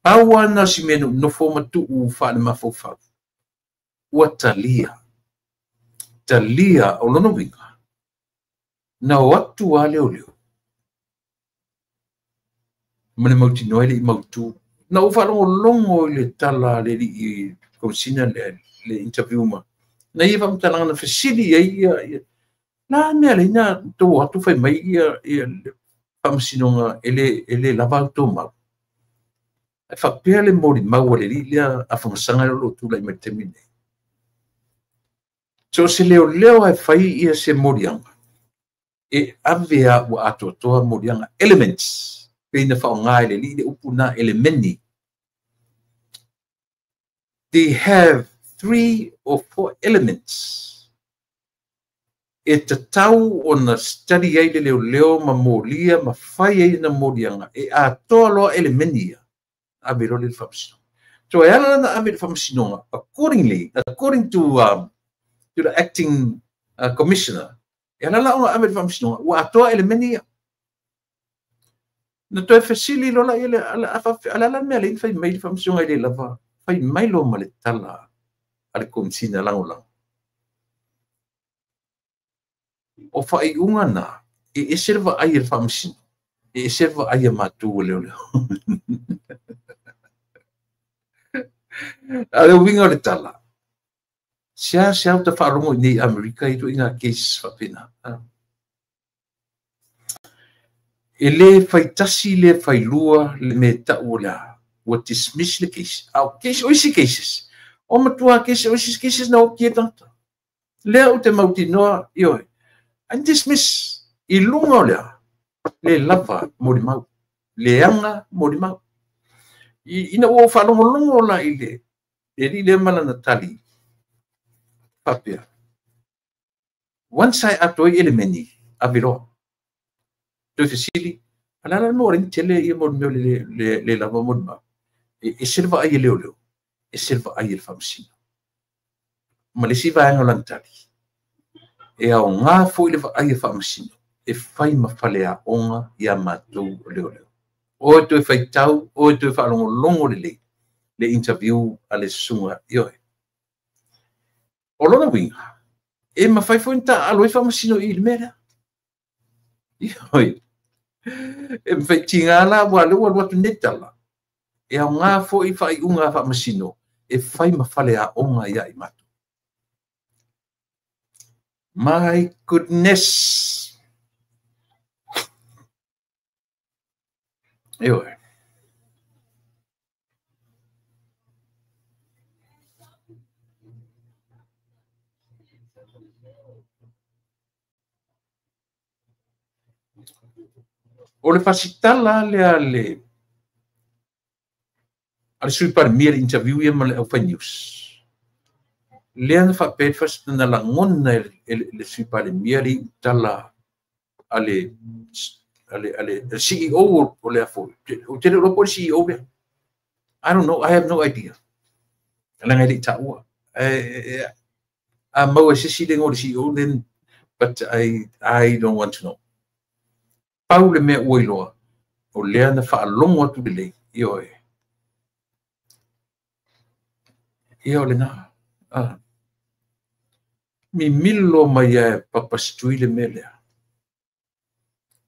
Pau ana si mea nofo ma tuu whaale mafaufau. Ua talia. Talia o lona uiga. Na o atu a leo leo. Ma le mautinoa e le i mautu. Na o whaalongolongo i le tala le li konsina le interview ma. Na ia whaamatalanga na fesili ai ia. La mea le ina tō atu whai mai ia le whaamasinoga e le lava au tō mau. E whapea le mori mau le li lea a whangasanga lo tūla i mai te mine. So se leo leo e whai ia se morianga. E avea ua atoatoa morianga elements. Pe ina whaonga e le li le upu nā elemeni. They have 3 or 4 elements. E tatau ona study ai le leo leo ma molia ma whai ai na morianga. E atoa loa elemeni ia. Ave loa le whamasinoga. So e ala na ave le whamasinoga, accordingly, according to the acting commissioner, e ala la ona ave le whamasinoga, ua atoa elemeni ia. Na toe fesili lola ia le ala ala mea le whai mai le whamasinoga i le lava, whai mai lo ma le tala a le komisina langolango. O whaiunga nā, e ese le vaai e le whamasino, e ese le vaai e mātou leo leo. A le uiga o le tala, sea sea o te whaarongo i nei Amerika i tō inga case whapena. E le whaitasi le whailua le me tau o lea, ua dismiss le case. Au case, o isi cases. O matua case, o isi cases na o kia tangata. Lea o te mautinoa, ioe. And dismiss i lunga o lea, le lava mori mau, le anga mori mau. Ina ua whaalongolongo la i le, e li le malana tali, papea. Once ai atoa i elemeni, aviroa. Toi fesili, alala mo ringi tele ia mo meo le lava mori mau. E selva ai e leo leo, e selva ai e le whamasina. Ma le siva anga lan tali. E au ngā fo i le vaai e whaamasino, e whai ma whale a onga i a mātou o leo leo. O e toe whaitau, o e toe whaalongolongo le le, le interview a le sunga ioe. O lona winga, e ma whai fo inta alo e whaamasino i le mea. Ioe. E mwhai tinga la wa le wa watu netala. E au ngā fo i whai unga whaamasino, e whai ma whale a onga i a i mātou. My goodness. Ioe. O le fasitala le a le a le sui palemia le interview ia ma le Alpha News. Lea na faapea na lagona e le sui palemia le tala a le le CEO o le afo. O te le po le CEO lea. I don't know, I have no idea. Leaga e le i taua. A maua e se isi le igoa o le CEO, then, but I don't want to know. Pau le mea ua iloa, o lea na faalogo atu lelei, ioe. Ia o lena. Ah. Mimilo mai e Papa Stui le mea lea.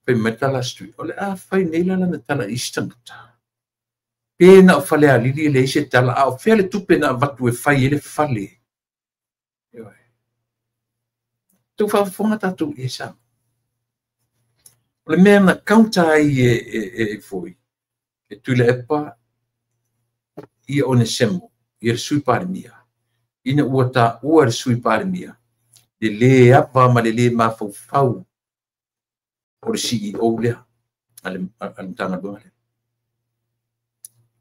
Fai mai tala Stui. O le a fai nei la lana tala i isi tagata. Pe na o Falealili e leai se tala, a o fea le tupe na avatu e fai ai le fale. Ioe. Tou faafofoga tatou i ai sa. O le mea na counter ai e foi, e Tuilaepa ia Onesemo, ia le Sui Palemia, ina ua taua le Sui Palemia, le lē ava ma le lē mafaufau o le CEO lea, a le Matagaluega lea.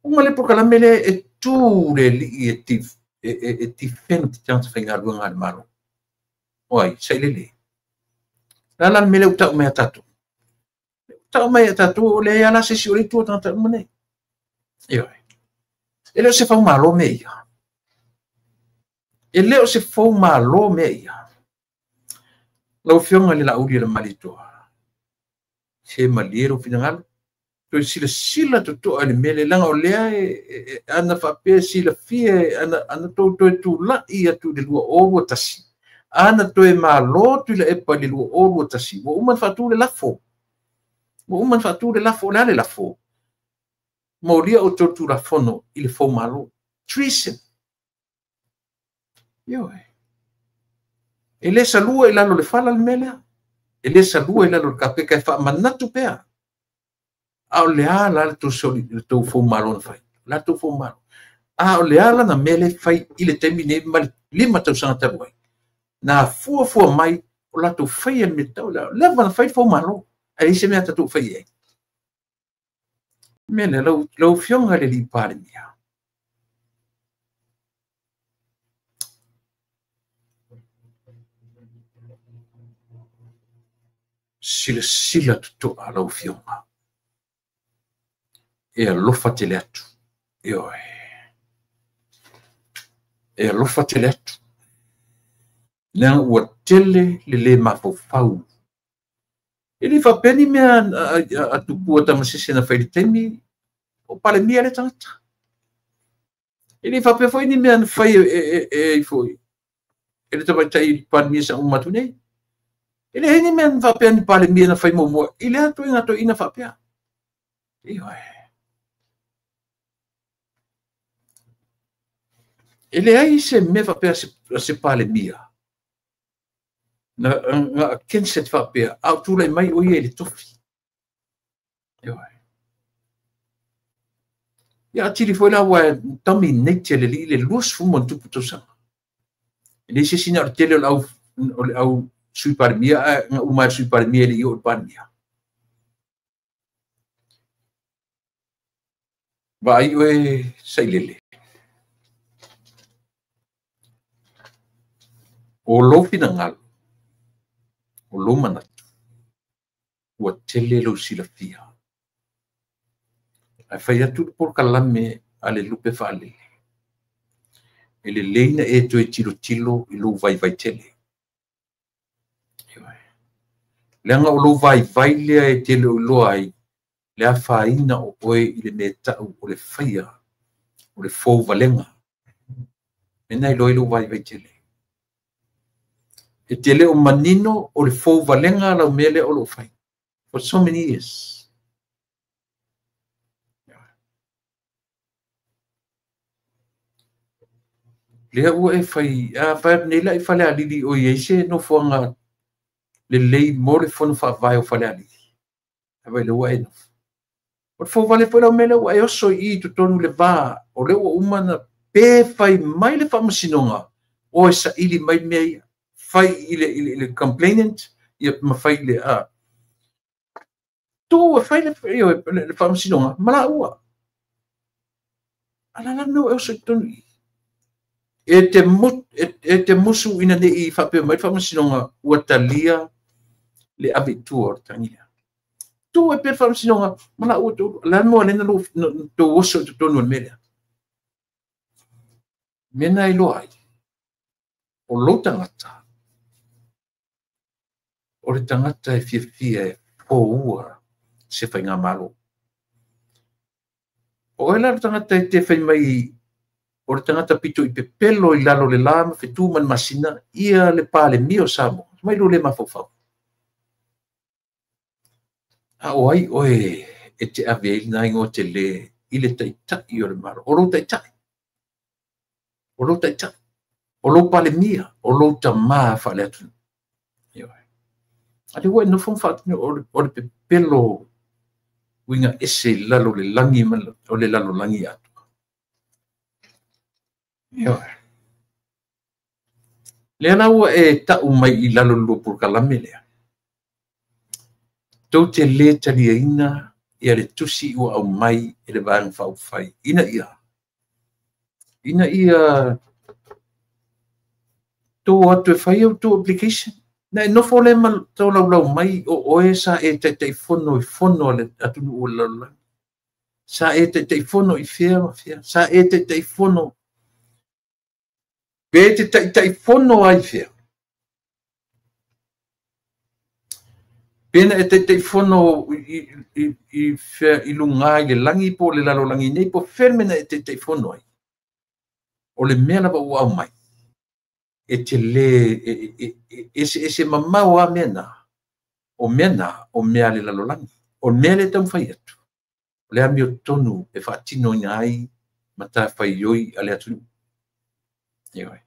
Uma le polokalame lea e tu le alii e defend tagata faigaluega a le Malo. O ai, sailele. La la le mea lea ua tau mai a tatou. Tau mai a tatou o leai lava se isi o le itu o tagata uma nei. Ioe. E le o se faumalo mea ia. E le o se faumalo mea ia. Lau Afioga i le Laauli o le Malietoa, se malie lou finagalo, toe silasila totoa i le mea lea, leaga o lea ana faapea silafia, ana tou toe tulai atu i le 2021, ana toe malo Tuilaepa i le 2021, ua uma ona faatu le lafo. Ua uma ona faatu le lafo, o le a le lafo? Molia outou Tulafono i le foumalo. Treason. Ioe. E le salua i lalo o le fala le mea lea. E le salua i lalo o le kapeka e faamanatu pea. A o le a la le tou foumalo na fai? O le a tou foumalo? A o le a lana mea lea fai i le taimi nei ma le 5 tausaga talu ai? Na fuafua mai o latou faia le mea tatau. Leva na fai le foumalo. Ae leai se mea tatou fai ai. Mea lea, lau Afioga i le alii Palemia, silasila totoa lau Afioga, e alofa tele atu. Ioe. E alofa tele atu. Leaga ua tele le lē mafaufau. E le faapea ni mea a Tupua Tamasese na fai i le taimi o Palemia lea tagata. E le faapea foi ni mea na fai e foi e le tamaitai Palemia sa uma atu nei. E leai ni mea na faapea ni Palemia na fai muamua i lea ituaiga toeaina faapea. Ioe. E leai se mea faapea a se Palemia na against it faapea, a o tulai mai o ia i le tofi. Ioe. Ia atili foi la ua dominate le alii le 20 ma tupu tausaga. E leai se isi na o le tele o le au Sui Palemia, ae na uma le Sui Palemia e le i oo i le Palemia. Vaai oe sailele. O lou finagalo, o lou manatu, ua tele lou silafia. Ae fai atu le polokalame a le lupe faalele. E lelei na e toe tilotilo i lou vaivai tele. Leaga o lou vaivai lea e tele o iloa ai le afaina o oe i le mea tau o le faia o le fouvalega. Mena iloa i lou vaivai tele. E te le o manino o le fouvalega lau mea lea o loo fai. For so many years. Lea ua e fai, a fai nei la i Falealili o i ai se nofoaga lelei mo le fono faavae o Falealili. Ae vai le ua e nofo. O le fouvale foi lau mea lea ua e oso i i totonu le va, o lea ua uma na pe fai mai le faamasinoga, o e saili mai mea ia. Fai i le complainant, ia ma fai i le a. Tu e fai le faamasinoga, ma la ua. Ala la mea ua e oso i totonu i. E te musu ina ne i faapea mai le faamasinoga ua talia le ave i tua o le tagi lea. Tuu ai pea le faamasinoga ma laua toalua. O le a le mea ua ala ai ona outou oso i totonu o le mea lea? O le mea lena e iloa ai, o lou tagata, o le tagata e fiafia e foua se faigamalo. O oe la le tagata e te fai mai o le tagata pito i pepelo i lalo o le la ma fetu ma le masina ia le Palemia o Samoa, mai lou le mafaufau. A o ai oe e te ave ai lena igoa tele i le taitai o le Malo? O lou taitai. O lou taitai. O lou Palemia. O lou tamā faale-atunuu. A lea ua e nofo ma faatino o le pepelo uiga ese i lalo o le lagi ma o le lalolagi atoa. Ioe. Lea la ua e tau mai i lalo o le lua polokalame lea. Tou te le taliaina ia le tusi ua aumai e le Vaega Faaupufai ina ia tou atu e fai au tou application. Na e nofo lea ma tolaulau mai o oe sa e taitaifono i fono a le atunuu o le lalolagi. Sa e taitaifono i fea ma fea. Sa e taitaifono. Pe te taitaifono ai fea. Pe na e taitaifono i fea i luga i le lagi po o le lalolagi nei po fea le mea na e taitaifono ai. O le mea lava ua aumai. E te le ese ese mamao a mea na. O mea na, o mea le lalolagi. O mea le taumafai atu. O le amiotonu e faatinoina ai matafaioi a le atunuu. Ioe.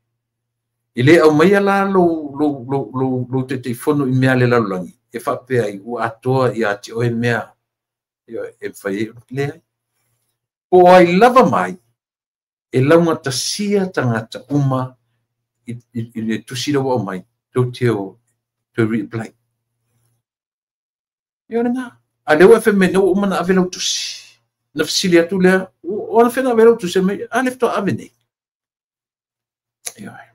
E le aumaia la lou taitaifono i mea le lalolagi e faapea ai ua atoa ia te oe mea, ioe, e mafai ai ona leai. Po o ai lava mai e laugatasia tagata uma i le tusi lea ua aumai tou te o toe reapply. Ia o lena. A lea ua e fai mai nei ua uma ona ave lau tusi. Na fesili atu lea, o ana fea na ave lau tusi mai, a le faatoa ave nei. Ioe.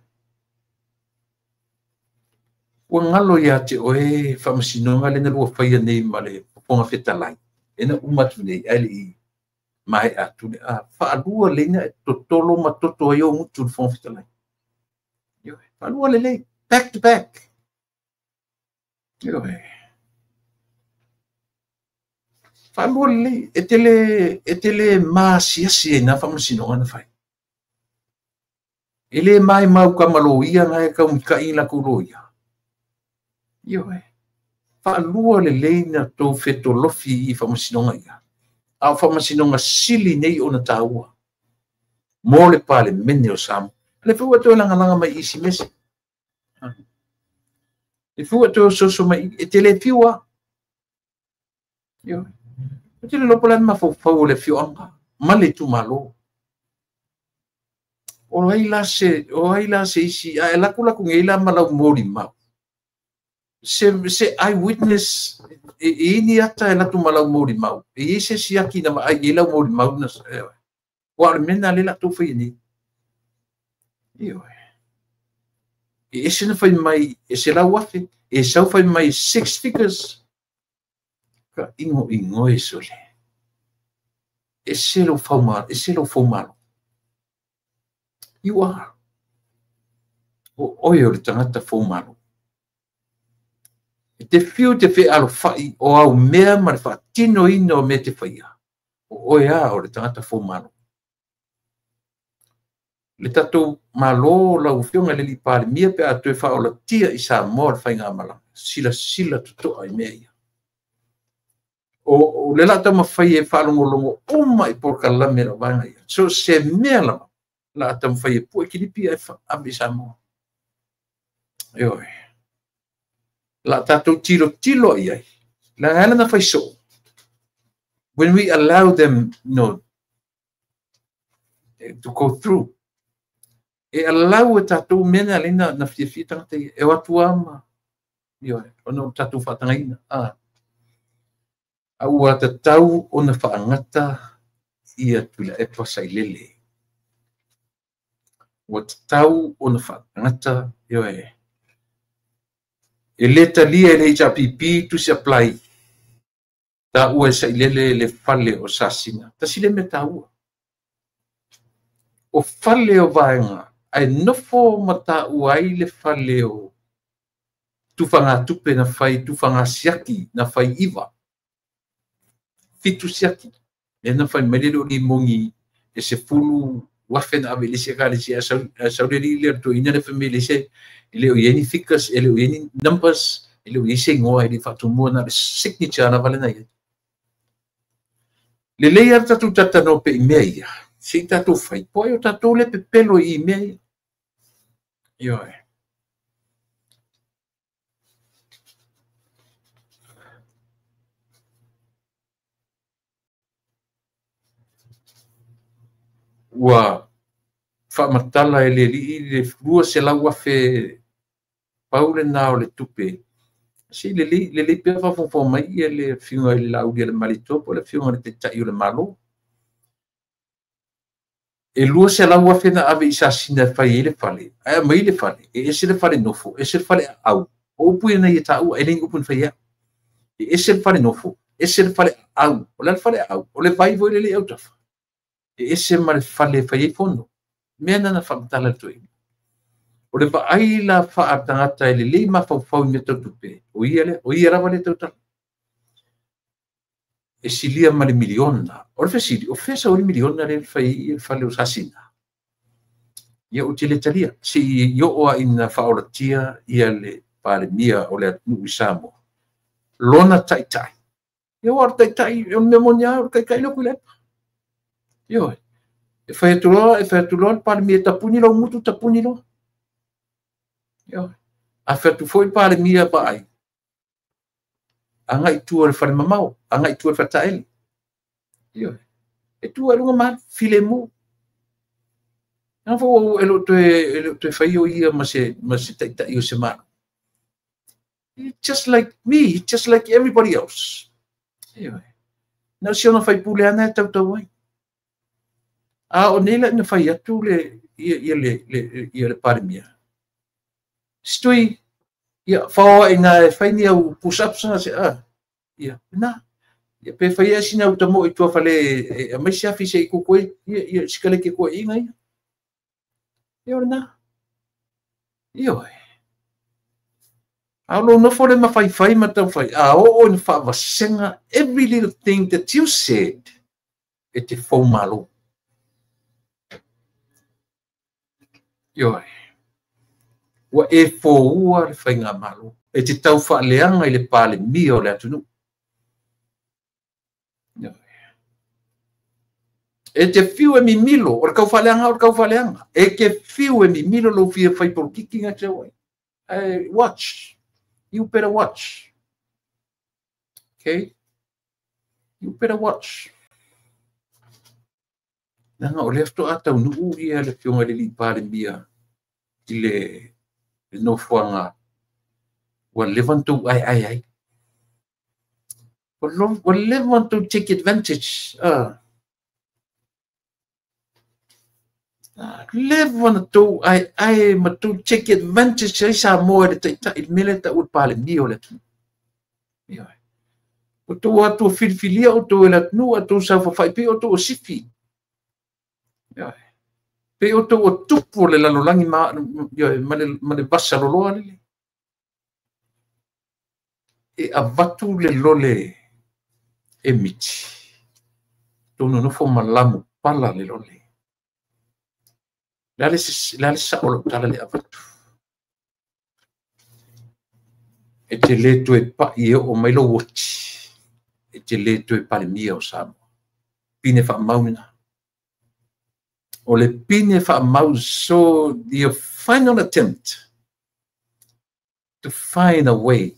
Ua ngalo ia te oe faamasinoga lea na lua faia nei ma le Fofoga Fetalai. E na uma atu nei, ae le i maea atu le a faalua leina e totolo ma toto ai o gutu le Fofoga Fetalai. Ioe. Faalua lelei. Back to back. Ioe. Faalua lelei. E te le maasiasi ai nā faamasinoga na fai. E le mai mau ka maloia na e kaumika'i la kou loia. Ioe. Faalua lelei na tou fetolofi i faamasinoga ia. A o faamasinoga sili nei ona tāua. Mo le Palemene o Samoa. Le fua toe langalanga mai isi mese. Le fua toe ososo mai e te le fiua. Ioe. O te le lopo le mafaufau o le fioanga. Ma le itumalo. O ai la se isi, a e laku laku ngei la ma lau moli mau. Se eyewitness, e ini ata e latu ma lau moli mau. E i se siaki na ma ai e lau moli mau na. Wa le mena le la tau whai ni. Ioe. E ese na whai mai, e se lau afe, e sau whai mai 6 figures. Ka ingo ingo e sole. E se lau whaumalo, You are. O oe o le tagata foumalo. E te fiu te fealofai o au mea ma le faatinoina o mea te faia. O oe a o le tagata foumalo. Le tatou malo lau afioga i le alii Palemia pe a toe faaolatia i Samoa le faigamalaga. Silasila totoa i mea ia. O le la taumafai e faalogologo uma i polokalame lau vaega ia. So se mea lava la taumafai e pue kilipi e ave i Samoa. Ioe. La tatou tilo tilo i ai. La ala na fai so. When we allow them, no, to go through. E allow e tatou mea na na na fiafia tagata ia. E o atu ama. Ioe. Ona o tatou faatagaina. A ua tatau ona faagata ia Tuilaepa Sailele. Ua tatau ona faagata, ioe. E le talia e le HRPP tusi apply. Taua e sailele le fale o Sasina. Tasi le mea taua. O fale o vaega, ae nofo ma taua ai le fale o tufagatupe na fai, tufagasiaki na fai iva. Fitu siaki. E na fai mai le o limogi e se fulu wafe na ave lise ka lise sau le le to ina le family se le o yeni figures le o yeni numbers le o yese ngoa le fatumua na le signature na vale na ia. Le lei ar tatu tata no pe i mea ia. Se tatu fai po o tatu le pepelo i mea ia. Ioe. Ua faamatala e le alii le 200,000 pau lena o le tupe. Se lelei pea faafofoga mai ia le afioga i le Lauli a le Malietoa po o le afioga i le Taitai o le Malo. E 200,000 na ave i Sasina e fai ai le fale, ae aumai le fale, e ese le fale nofo, ese le fale aau. O upu ia na ia taua, e le ni upu na fai ai. E ese le fale nofo, ese le fale aau. O le a le fale aau, o le vai foi le le autafa. E ese ma le fale e fai ai fono. Mea na na faamatala le toeaina. O le vaai la faatagata e lelei mafaufau i mea tau tupe, o ia lea, o ia lava le tautala. E silia ma le miliona. O le fesili, o fea sau le miliona le fai ai le fale o Sasina. Ia ou te le talia. Se i oo a ina faaolatia ia le Palemia o le atunuu i Samoa. Lona taitai. Ia ua o le taitai, o le mea moni lava, o le taitai lea o Tuilaepa. Ioe. E fai atu loa, e fai atu loa le Palemia, tapuni lau mutu, tapuni loa. Ioe. A fai atu foi le Palemia vaai, agai i tua o le fale mamao, agai i tua o le faletaele. Ioe. E tua i luga ma filemu. Na fo e lo toe fai o ia ma se taitai o se malo. He's just like me, he's just like everybody else. Ioe. Na o si ona faipule ana e tautau ai. A o nei la ina fai atu le ia le Palemia. Stui ia whaoa ina e fai ni au push-ups na se a. Ia, na. Ia pe fai e sina uta mo i tua fale e mai se afi se i kuku e ia sikale ke koe inga ia. Ia ora na. Ia oe. A lo nofo le mawhai whai ma tau whai. A o o ina whaavasenga every little thing that you said e te fau malo. Ia oe. Ua e fōua le whainga malo. E te tau whaaleanga i le Palemia o le atunuu. E te fiu e mimilo, o le kau whaaleanga, o le kau whaaleanga. E ke fiu e mimilo lo fia whai polokiki ngā te wai. Watch. You better watch. Okay? You better watch. Nanga o le afto a tau nuu ia le fionga le li Palemia i le nofoanga ua leva na tou ai ai ai. Ua leva na tou take advantage. Leva na tou ai ai ma tou take advantage ai Samoa le taitai i le mea lea e taua le Palemia o le atunuu. Ioe. O tou atu filifilia o tou e le atunuu a tou saofafai pei o tou o sifi. Ioe. Pe o tou o tupu o le lalolagi ma, ioe, ma le vasa loloa lele. E avatu le lole e miti. Tonu nofo malamu pala le lole. Le ale sa o tala le avatu. E te le toe pai e o mai lo oti. E te le toe Palemia o Samoa. Pine whaamaunina. O le pine whaamau, so the final attempt to find a way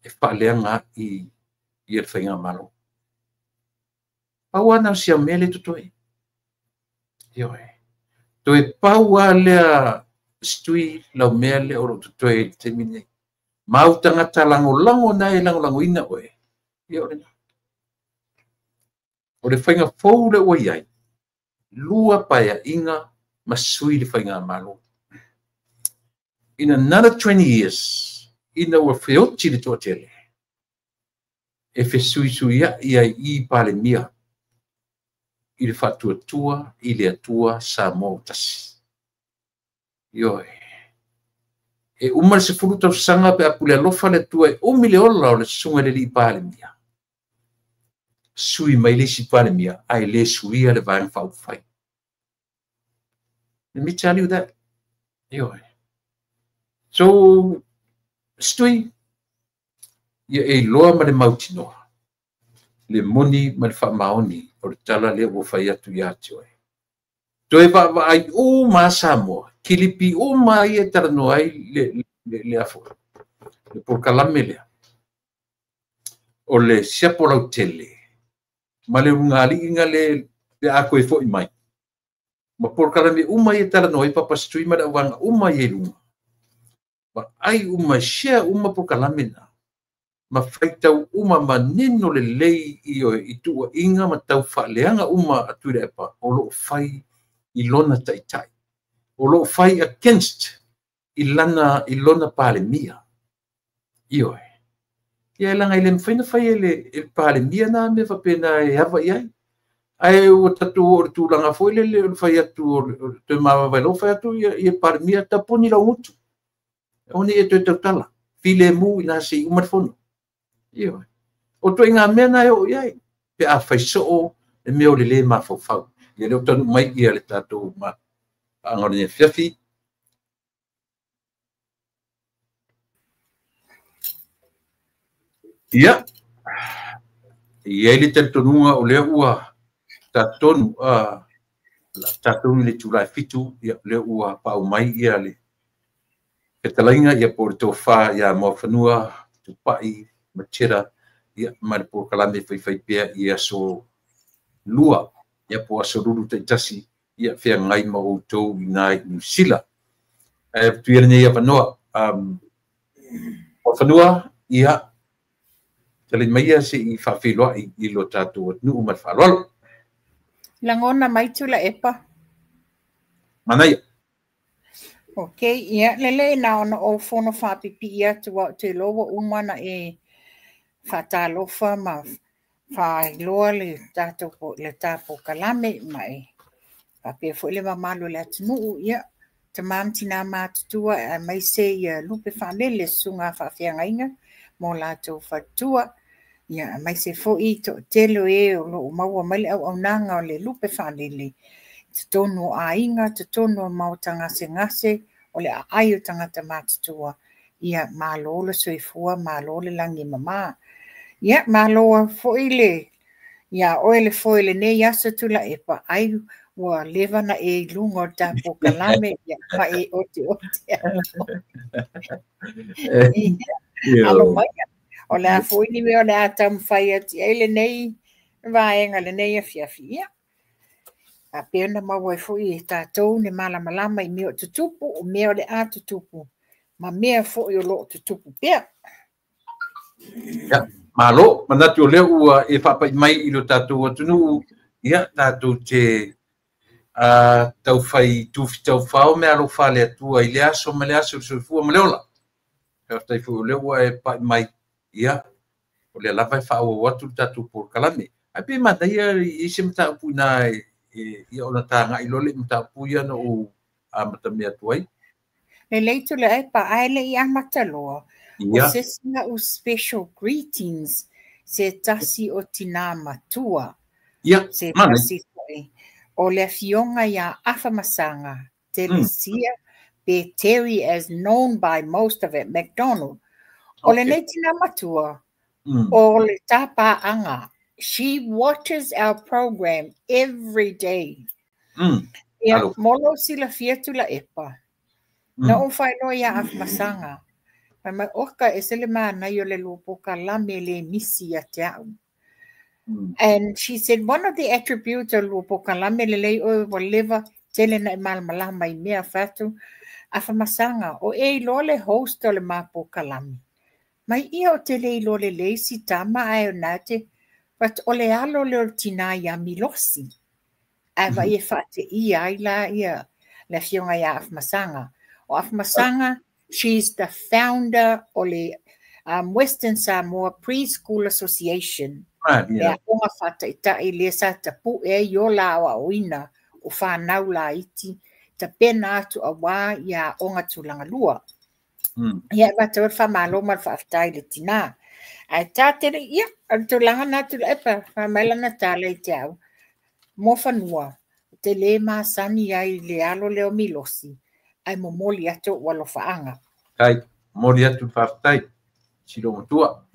e whaaleanga i le whainga malo. Pau ana o sia mea le totoe. Ioe. Toe pau a lea stui lau mea le o lo totoe i te taimi nei. Mau tangata langolango na e langolangoina oe. Ia o lena. O le whainga fou le ua iai. Lua paia inga ma sui le whainga malo. In another 20 years, ina ua feoti le toatele. E fesuisuiai ai i Palemia i le faatuatua i le Atua Samoa ua tasi. Ioe. E uma le 10 tausaga pe a pule alofa le Atua e umi le ola o le susuga i le alii Palemia. Sui mai le isi Palemia ae le suia le Vaega Faaupufai. Let me tell you that. Ioe. So, Stui, ia e iloa ma le mautinoa le moni ma le faamaoni o le tala lea ua fai atu ia te oe. Toe vaavaai uma Samoa, kilipi uma ia e talanoa ai le afo, le polokalame lea. O le siapo lautele ma le ulugalii le pe a koe foi mai. Ma polokalame uma ia e talanoa ai Papa Stui ma le auvaega uma ia i luga. Vaai uma, share uma polokalame na. Ma faitau uma manino lelei i tuuaiga ma tau faaleaga uma a Tuilaepa o loo fai i lona taitai. O loo fai against i lona Palemia. Ioe. Ia e laga i le mafai na fai e le Palemia na mea faapena e ava i ai. Ae ua tatou oo i le tulaga foi lele o le fai atu o le toe mavavae loa fai atu ia Palemia tapuni lau gutu. O ni e toe tautala. Filemu ina se i uma le fono. Ioe. O ituaiga mea na e oo i ai. Pe a fai soo le mea o le lē mafaufau. Ia lea ua taunuu mai ia le tatou paaga o lenei afiafi. Ia, e i ai le talitonuga o lea ua tatonu tatou i le itula e 7, ia lea ua paau mai ia le fetalaiga ia po o le tofa ia Muafanua, Tupai, Matera, ia ma le polokalame faifai pea i aso 2, ia po o aso lulu taitasi, ia feagai ma outou i nai Niu Sila. Ae atu ia lenei avanoa. Muafanua, ia, talai maia se i faafeiloai i lo tatou atunuu ma le faaaloalo. Lagona mai Tuilaepa. Manaia. Ok, ia, lelei na ona ou fono faapipii atu au te iloa ua uma na e faatalofa ma faailoa le tatou le tapolokame ma e faapea foi le mamalu o le atunuu. Ia, tama ma tina matutua aemaise ia lupe faalele susuga faafeagaiga mo latou faletua. Ia, aemaise foi toatele o e o loo maua mai le auaunaga o le lupe faalele totonu o aiga, totonu o maota gasegase, o le aai o tagata matutua. Ia, malo le soifua, malo le lagi e mama. Ia, malo foi le ia oe le foe lenei aso Tuilaepa, ai ua leva na e i luga o le tapolokame, ia ma e ote ote. Alo mai, o le a foi ni mea o le a taumafai atu i ai lenei vaega lenei afiafi. Ia, faapea ona maua ai foi e tatou le malamalama i mea o tutupu, o mea o le a tutupu, ma mea foi o loo tutupu pea. Ia, malo, manatu o lea ua e faapai mai i lo tatou atunuu, ia tatou te taufai tufi taufao me alofa le Atua i le aso ma le aso o le soifua ma le ola. Faafetai foi o lea ua e pai mai, ia, o lea lava e faaauau atu le tatou polokalame. Ae pe manaia i se mataupu ina ia ona tagai loa le mataupu ia na ou amatamea atu ai. Lelei Tuilaepa, ae le i amata loa. O se isi au special greetings se tasi o tina matua. Ia, Se tasi foi. O le afioga ia Afamasaga, Telesia, pe Terry as known by most of it, McDonald. O lenei tina matua, o le tapaanga. She watches our program every day. Ia, mo lou silafia Tuilaepa. Na ou faailoa ia Afamasaga. Fai mai, oka e se le manaia o le lua polokalame le misi ia te au. And she said, one of the attributes o le lua polokalame lelei oe ua leva tele na e malamalama i mea fai atu. Afamasaga, o e iloa le host o le ma polokalame. Mai ia o te le iloa lelei si tama ae o na te, but o le alo lea o le tina ia Milosi. Ae vai e faateia ai la ia le afioga ia Afamasaga. O Afamasaga, she's the founder o le Western Samoa Preschool Association. Le aoga faataitai lea sa tapu'e ai ola aoaoina o fanau laiti tapena atu auā ia aoga tulaga lua. Ia e avatu ai le faamalo ma le faafetai i le tinā. Ae tatele, ia, o le tulaga na Tuilaepa, fai mai lana tala i te au, Muafanua, ou te le masani ai i le alo lea o Milosi, ae momoli atu ou alofaaga. Kai, momoli atu le faafetai, si loomatua.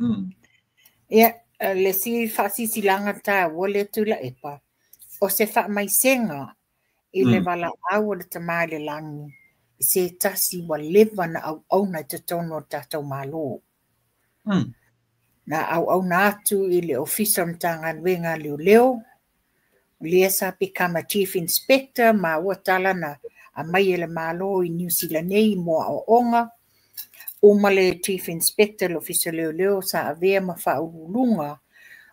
Ia, le isi faasilasilaga taua lea Tuilaepa, o se faamaisega i le valaau a le Tama i le Lagi i se tasi ua leva na auauna i totonu o le tatou Malo. Na auauna atu i le Ofisa o le Matagaluega a Leoleo, lea sa become a Chief Inspector, maua tala na aumai e le Malo i Niu Sila nei mo aoaoga. Uma le Chief Inspector le Ofisa o Leoleo sa avea ma faauluuluga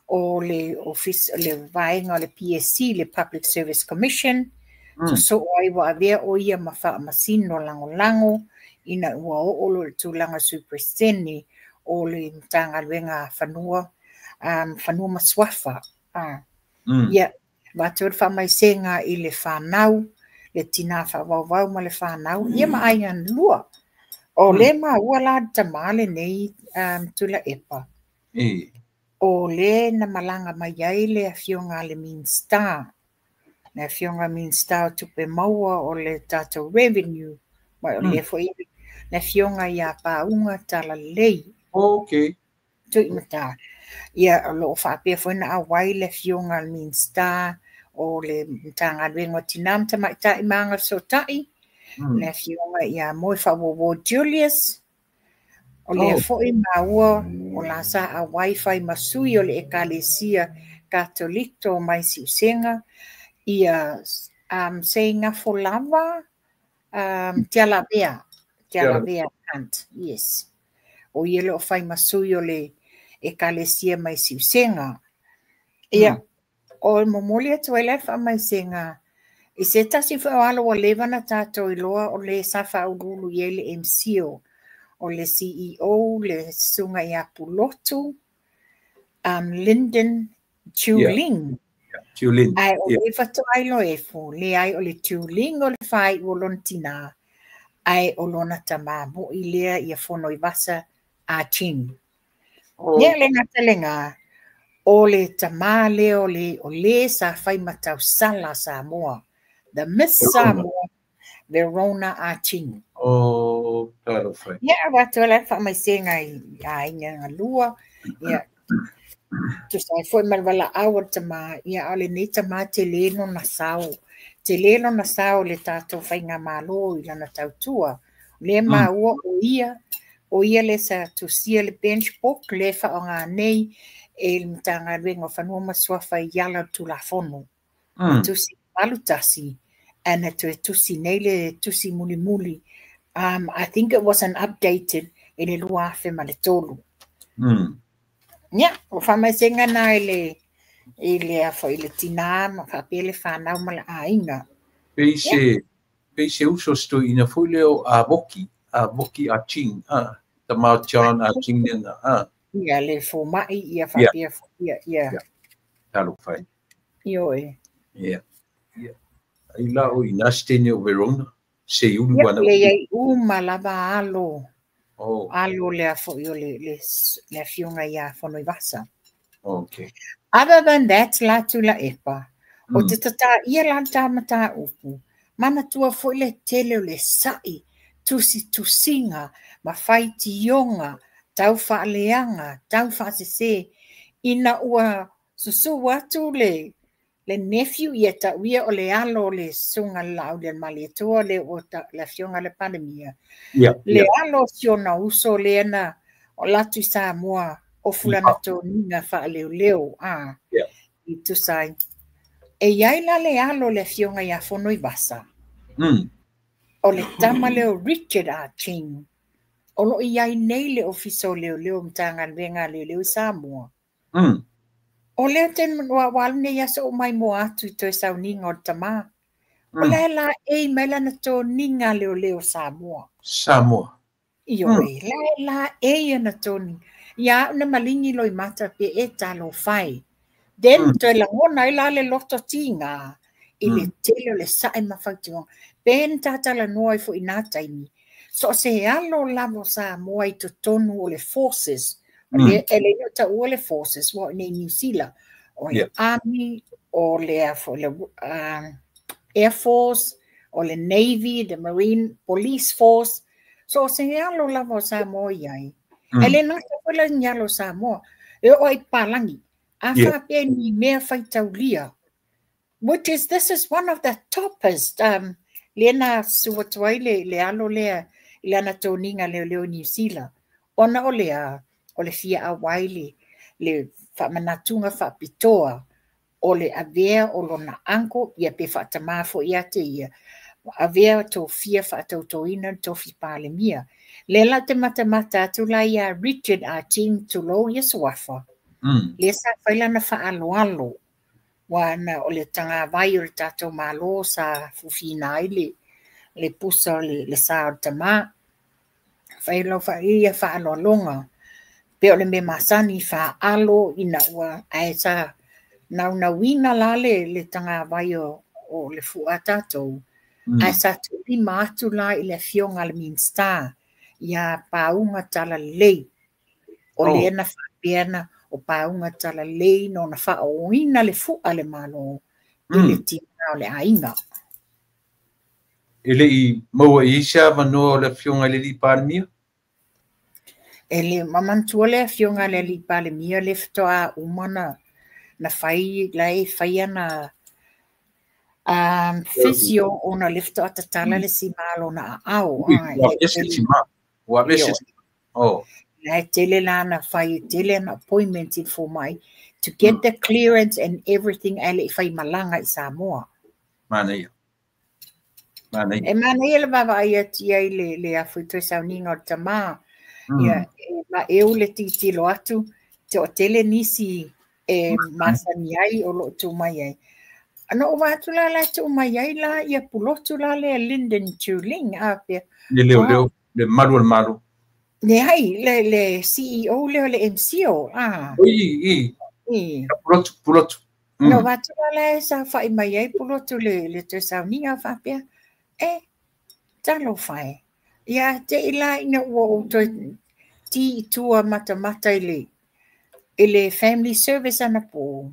o le ofisa, le vaega o le PSC, le Public Service Commission. Sosoo ai ua avea o ia ma faamasino lagolago ina ua oo loa i le tulaga Sui Peresetene o le Matagaluega Fanua, Fanua ma Suafa. Ia, avatu ai le faamaisega i le fanau, le tinā faavauvau ma le fanau, ia ma aiga na lua. O lea maua la le tamā lenei Tuilaepa, o lea na malaga mai ai le afioga a le Minisita, le afioga Minisita o Tupe Maua o le tatou Revenue, ma o lea foi le afioga ia Pauga Talalelei. Tuimata. Ia, o lo o faapea foi na auai le afioga a le Minisita o le Matagaluega o Tinā ma Tamaitai ma Agafesootai, le afioga ia Moefaauouo Julius. O lea foi maua o la sa auai fai ma sui o le Ekalesia Katoliko mai Siusega, ia Seigafolava Tialavea, Tialavea Hunt, yes. O ia le o fai ma sui o le Ekalesia mai Siusega. Ia, o momoli atu ai le faamaisega i se tasi foi o alo ua leva na tatou iloa o le sa faauluulu i ai le MCIL, o le CEO, le susuga ia Pulotu, Lyndon Chiu Ling. Chiu Ling. Ae o le faatoa iloa ifo, leai o le Chiu Ling o le faaiu o lona tinā, ae o lona tamā mo'i lea ia Fonoivasa Ah Ching. Ia le gata lena, o le tamā lea o le, o le sa fai ma tausala Samoa, the Miss Samoa, Verona Ah Ching. Oh, talofa. Ia, avatu ai la le faamaisega i aiga galua, ia, tusa ai foi ma le valaau a le tamā, ia a o lenei tamā tele lona sao, tele lona sao i le tatou faigamalo i lana tautua. O lea maua o ia le sa tusia le bench book le faaaoga nei e le Matagaluega o Fanua ma Suafa i ala o le Tulafono. Tusi 81, and na toe tusi nei le tusi mulimuli. I think it was an updated i le 2003. Ia, o faamaisega na i le afo i le tinā ma faapea le fanau ma le aiga. Pei se uso se toeaina foi lea o Avoki, Avoki Ah Ching, tama o John Ah Ching lena. Ia, le fomai, ia faapea foi, ia, ia. Talofa e. Ioe. Ia. Ai la o ina se teine o Verona, se ulu Ia, ana. le iai uma lava alo, alo lea foi o le afioga ia Fonoivasa. Other than that, la Tuilaepa, o te tatā ia la le tā mataupu, manatua foi le tele o le sa'i, tusi tusiga, ma faitioga, tau faaleaga, tau faasesē, ina ua susū atu le nephew ia ta'uia o le alo o le susuga le Laaulialemalietoa le ua le afioga le Palemia. Le alo o si ona uso lea na o latu i Samoa o fulana toniga faaleoleo a i tusa ai. E iai la le alo le afioga ia Fonoivasa. O le tama lea o Richard Ah Ching. O lo o iai nei le Ofisa o Leoleo Matagaluega a Leoleo i Samoa. O lea te ua alu nei aso o maimoa atu i toe sauniga o le tamā. O lea la ei mai lana toniga leoleo Samoa. Samoa. Ioe, la la e ia na toni. Ia au na malingi loi mata pe e talo fai. Then toe lagona ai la le loto tiga i le tele o le sae ma fautuaga. Pe na tatalanoa ai foi i nā taimi. So o se alo lava o Samoa i totonu o le forces. O le, e le o taua le forces, ua nei Niu Sila. O le Army, o le, le Air Force, o le Navy, the Marine Police Force. So o se alo lava o Samoa i ai. E le nata foi la ni alo o Samoa. E o ai palangi. A whapea ni mea whaitaulia. Which is, this is one of the toppest. Le na suatuai le alo lea i lana toniga leo leo Niu Sila. Ona o le a, o le fia awai le whaamanatuga whaapitoa o le avea o lona anko ia pe whaatamā fo ia te ia. Avea tō fia whaatautoina tō fi palemia. Le la te matamata atu la ia Richard a Ting Tulou ia suafa. Le sa whailana whaaloalo. Wa na o le tanga vai o le tātou malo sa fufina ai le pusa o le sa o le tama. Whailo wha ia whaaloalonga. Pe o le me masani whaalo ina ua ae sa naunauina la le tanga vai o le fua tātou. Ae sa tuulima atu la i le afioga a le Minista ia Paunga Talalelei. O lea na faapeana o Paunga Talalelei na ona faaoina le fua le malo i le tina o le aiga. E le i maua i isi avanoa o le afioga i le alii Palemia? E le mamantua le afioga i le alii Palemia le fetoa uma na fai la e fai ana physio ona le fetoa tatala le simalo na aao. Ua vese. Oh. La tele la na fai tele an appointment in for mai to get the clearance and everything ale fai malanga i Samoa. Manaia. Manaia. E manaia le vava ai ati ai le afu toe sauninga o le tamā. Ia, e ma eu le titilo atu te o tele nisi e masani ai o loo tū mai ai. Ano o wātu la la tū mai ai la ia pulotu la le Lyndon Chuling a pea. Le leo leo, le malu le malu. Le hai, le CEO leo le MCO. Ah. Oi, i. Pulotu, pulotu. No wātu la la sa whai mai ai pulotu le te sauninga whapea. E, talo whai. Ia te ila ina ua o toi ti i tua matamata i le family service ana pō.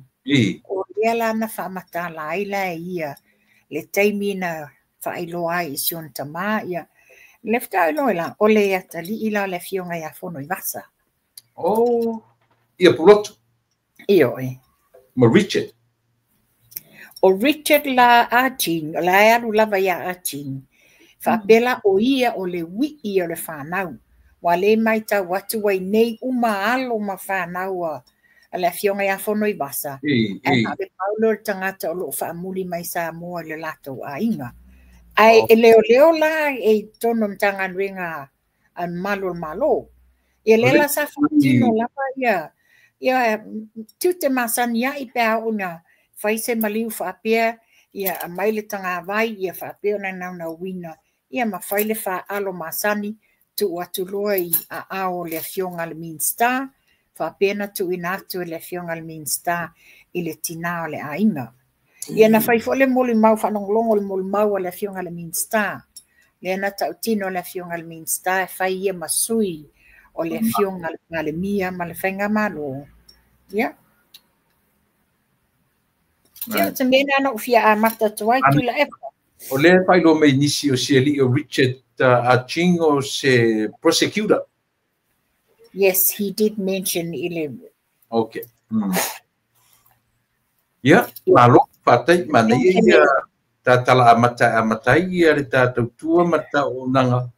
O lea la na whaamatala ai la ia le taimi na whaailoa ai i si ona tamā ia. Le whakailoa la, o le atalii la le afioga ia Fonoivasa. Oh, ia pulotu. Ioe. Ma Richard. O Richard la Arching, la e alu lava ia Arching. Whaapela o ia o le wii o le whanau. Wa le mai tau atu ai nei uma alo ma whanau a le afioga ia Fonoivasa. E na le paulo le tangata o loo whaamuli mai Samoa le latou aiga. Ai e leo leo la e tono mtanganuenga a malo malo. Ia lela sa whaatino lava ia. Ia tute masani ai pea ona whaise maliu whaapea ia a mai le tanga vai ia whaapea ona nauna wina. Ia ma whai le whaalo masani tu atu loa i a ao le afioga le Minista. Whaapea na tu ina atu le afioga le Minista i le tina o le aiga. Ia na whai fo le moli mau whanonglongo le moli mau a le afioga le Minista. Le na tautino le afioga le Minista e whai ia masui o le afioga le Palemia ma le whainga malo. Ia. Ia te mena na ufia a mata tuai tula epa. O le whailo mei nisi o si ali o Richard Aching o se prosecutor. Yes, he did mention ile. Okay. Ia, malo patai mana ia tatala amata amatai ia le tatautua mata o nanga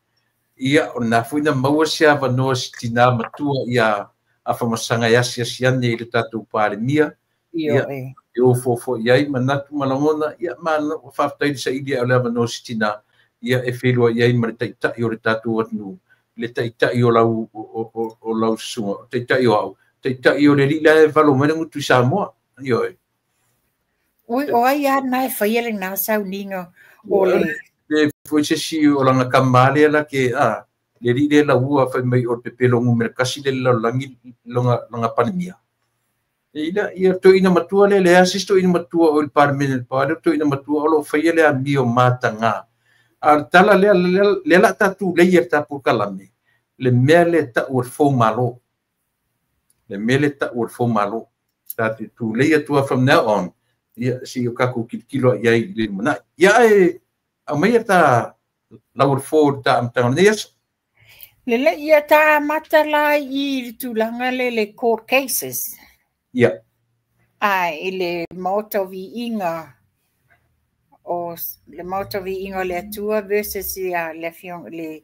ia o na fuina maua se avanoa si tina matua ia afamasanga ia asiasi ane i le tatou Palemia. Ia e ofo i ai manatu malagona ia malo faafetai le saili o le avanoa si tina ia e felua i ai ma le taitai o le tatou atunuu le taitai o lau o lau susuga taitai o au taitai o le alii la e valo mai le gutu i Samoa. Ioe. Oi, o ai a nai whaia le ngā sauninga o le... Le foi se si o langa kamale la ke a. Le alii lea laua fai mai o le pepelo numera 1 le lalolagi lona Palemia. Ia ia toeaina matua lea, leai se isi toeaina matua o i le Palemene i le pa lea, o le toeaina matua o lo o faia le amio mataga. A o le tala lea, lea o le a tatou tuleia i le tatou polokalame, le mea lea e tau o le foumalo. Le mea lea e tau o le foumalo. Tatou tuleia atu lava from now on, ia se i o tatou tilotilo i ai i le lumanai. Ia ae aumaia ta lau o le fo i le ta amataga o lenei aso. Lelei, ia ta amata la i le tulaga lea le court cases. Ia. A i le Maota o Viiga o le Maota o Viiga o le Atua versus ia le afioga le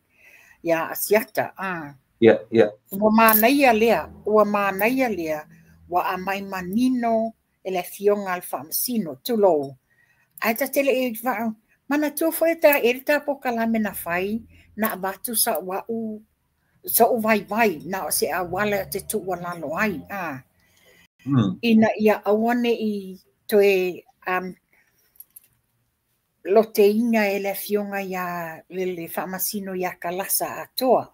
ia Asiata. A. Ia, ia. Ua manaia lea, ua manaia lea, ua aumai manino e le afioga a le Faamasino, tulou. Ae ta te le i manatua foi ta e le ta polokalame na fai, na avatu sau au so'u vaivai, na o se auala te tuualalo ai, a. Ina ia aua ne'i toe loteina e le afioga ia le Faamasino ia Kalasa atoa.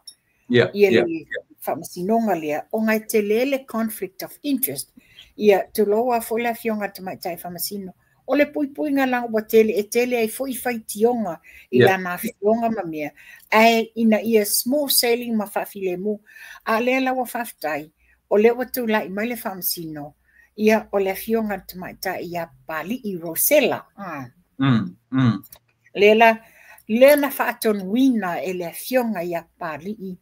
Ia le faamasinoga lea, ona e tele le conflict of interest. Ia tulou a foi le afioga a le Tamaitai Faamasino. O le puipuiga la ua tele, e tele ai foi faitioga i lana afioga ma mea, ae ina ia smooth sailing ma faafilemu. A lea la ua faafetai, o lea ua tulai mai le Faamasino, ia o le afioga a le Tamaitai ia Papali'i Rosela. Lea la, lea na faatonuina e le afioga ia Papali'i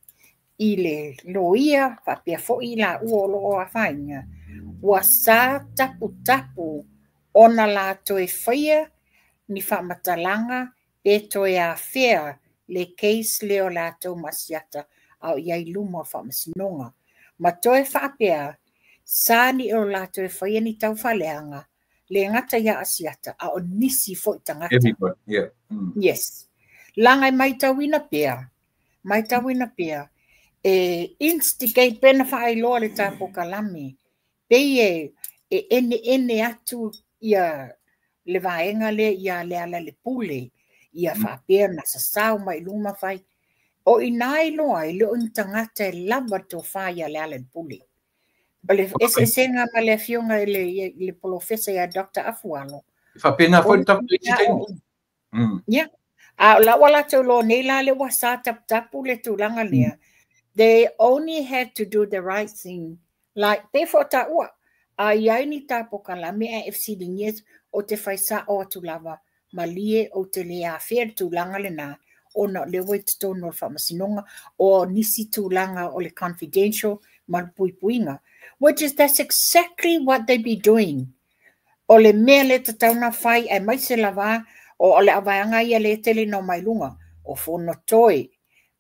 i le loia faapea foi laua o lo o afaina, ua sa taputapu ona la toe faia ni faamatalaga pe toe afea le case lea o latou ma Asiata a o i ai luma o le faamasinoga. Ma toe faapea, sa ni o latou e faia ni taufaaleaga, le gata ia Asiata, a o nisi foi tagata. Everybody, yeah. Yes. Laga e matauina pea, matauina pea, e instigate pe na faailoa le ta polokalame, pei e eneene atu ia le vaega lea ia Lealailepule, ia faapea na sasao mai luma fai. O ina iloa ai le o ni tagata e lava le tofa ia Lealailepule. O le eseesega ma le afioga i le polofesa ia Dr. Afualo. E faapena foi le tatou isi taimi. Yeah. A o la ua latou loa nei la le ua sa taputapu le tulaga lea. They only had to do the right thing. Like, pe fo taua. A iai ni tā polokalame ae e fesiligia o te fai sa'o atu lava, malie ou te le afea le tulaga lenā, ona o lea ua i totonu o le faamasinoga, o nisi tulaga o le confidential ma le puipuiga. Which is, that's exactly what they be doing. O le mea le tatau na fai, aemaise lava, o le avaega ia le tele na omai luga, o Fonotoe,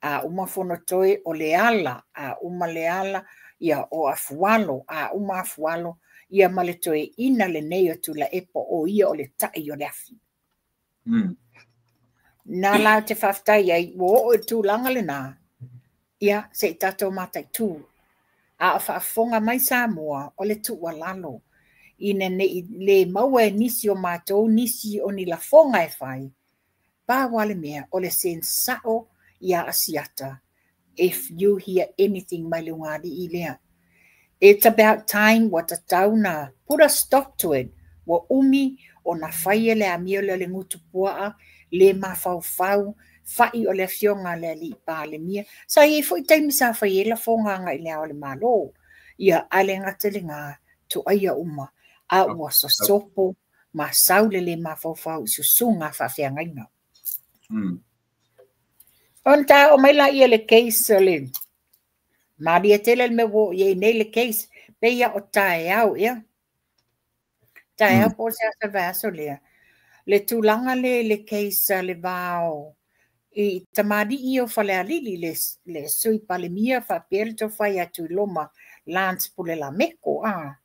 a uma Fonotoe o Leala, a uma Leala, ia o Afualo, a uma Afualo, ia ma le toeaina lenei o Tuilaepa o ia o le tai o le afi. Nā la te faafetai ai, ua oo i le tulaga lenā, ia se i tatou mataitū. A o faafofoga mai Samoa o le tuualalo, ina ne'i le maua e nisi o matou nisi o ni lafoga e fai, pau lava le mea o le sensa'o ia Asiata, if you hear anything mai le ugali'i lea. It's about time ua tatau na put a stop to it. Ua umi ona faia le amio lea o le gutu puaa, le mafaufau, fa'i o le afioga a le alii Palemia. Sa i ai foi taimi sa fai ai lafoga agai i le Ao o le Malo. Ia, ae le gata i lenā, toaia uma, a ua sosopo ma sau le le mafaufau i susuga a faafeagaiga. Ona ta oo mai laia le case o le malie tele le mea ua oo i ai nei le case, pei lava o taeao ea. Taeao po o se aso o le vaiaso lea. Le tulaga lea i le case a le va o i tamalii o Falealili, le Sui Palemia faapea le tofa ia Tuiloma Lance Pulelameko. A.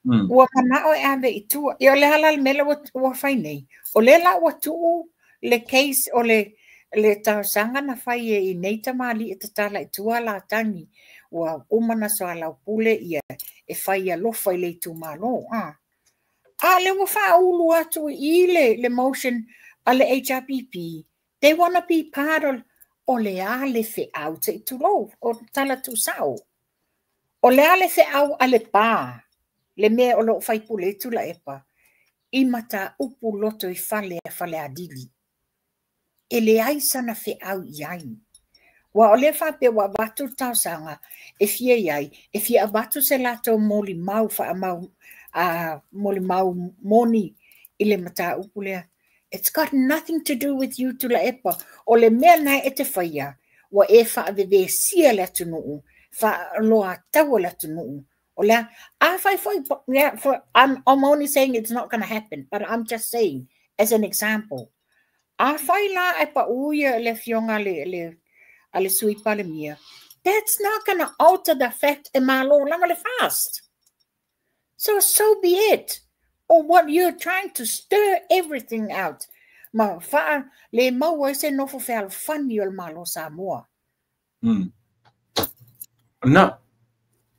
Ua mana'o e ave i tua. Ia o le a la le mea lea ua fai nei? O lea la ua tuu le case o le talosaga na fai e i nei tamalii e tatala i tua latagi. Ua uma na soalaupule ia e fai alofa i le itumalo. A. A lea ua faaulu atu i le motion a le HRPP. They wanna be part of. O le a le feau, se i tulou, o tala tuusao. O le a le feau a Lepa, le mea o lo o faipule ai Tuilaepa, i mataupu lotoifale a Falealili. E leai sana feau i ai. Aua o lea faapea ua avatu le talosaga e fia i ai, e fia avatu se latou molimau faamau, molimau moni i le mataupu lea. It's got nothing to do with you Tuilaepa. O le mea lena e te faia, ua e faavevesia le atunuu, faaoloataua le atunuu. O le a, afai foi, yeah, I'm only saying it's not going to happen, but I'm just saying as an example. Afai la ae pau ia le afioga a le Sui Palemia, that's not going to alter the fact e malo lava le FAST. So, so be it. Or what you're trying to stir everything out. Ma faa le maua ai se nofo fealofani o le Malo Samoa. Na,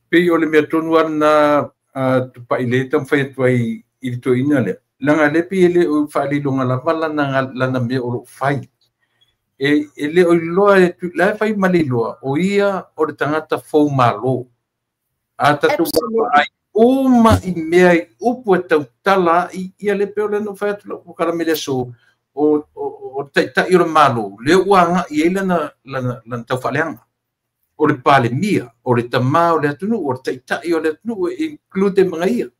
pei o le mea tonu lava lena a Tupai lea e taumafai atu ai i le toeaina lea. Leaga lea pei e le o faaliloga lava lana mea o lo o fai. E le o iloa, la e fai ma le iloa, o ia o le tagata fou malo. A tatou vaavaai uma i mea i upu e tautala ai, ia le pei o lea na ou fai atu lau polokalame i le aso, o le taitai o le Malo, lea ua agai ai lana taufaaleaga. O le Palemia, o le tama o le atunuu, o le taitai o le atunuu, e include ma ia.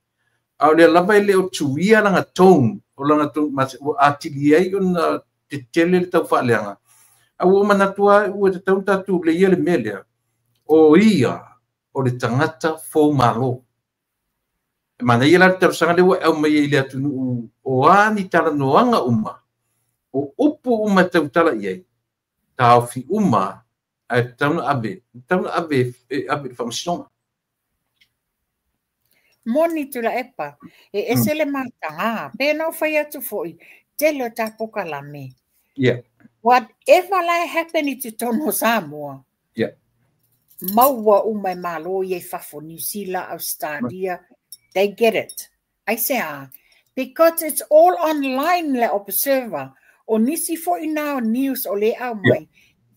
A o lea lava e le o tuia lana tone, o lana tone, ua atili ai ona tetele le taufaaleaga. A ua manatu lava ua tatau ona tatou leia le mea lea, o ia o le tagata fou malo. E manaia la le talosaga lea ua e aumai ai i le atunuu o a ni talanoaga uma, o upu uma e tautala i ai, taofi uma, ae tatau ona ave, tatau ona ave, e ave i le faamasinoga. Moni Tuilaepa, e ese le mataga, pe na ou fai atu foi, tele o ta polokalame. Whatever la e happen i totonu o Samoa, maua uma e malo ia i fafo, New Zealand, Australia, they get it. Aisea? Because it's all online le Observer. O nisi foi na o news o le au mai,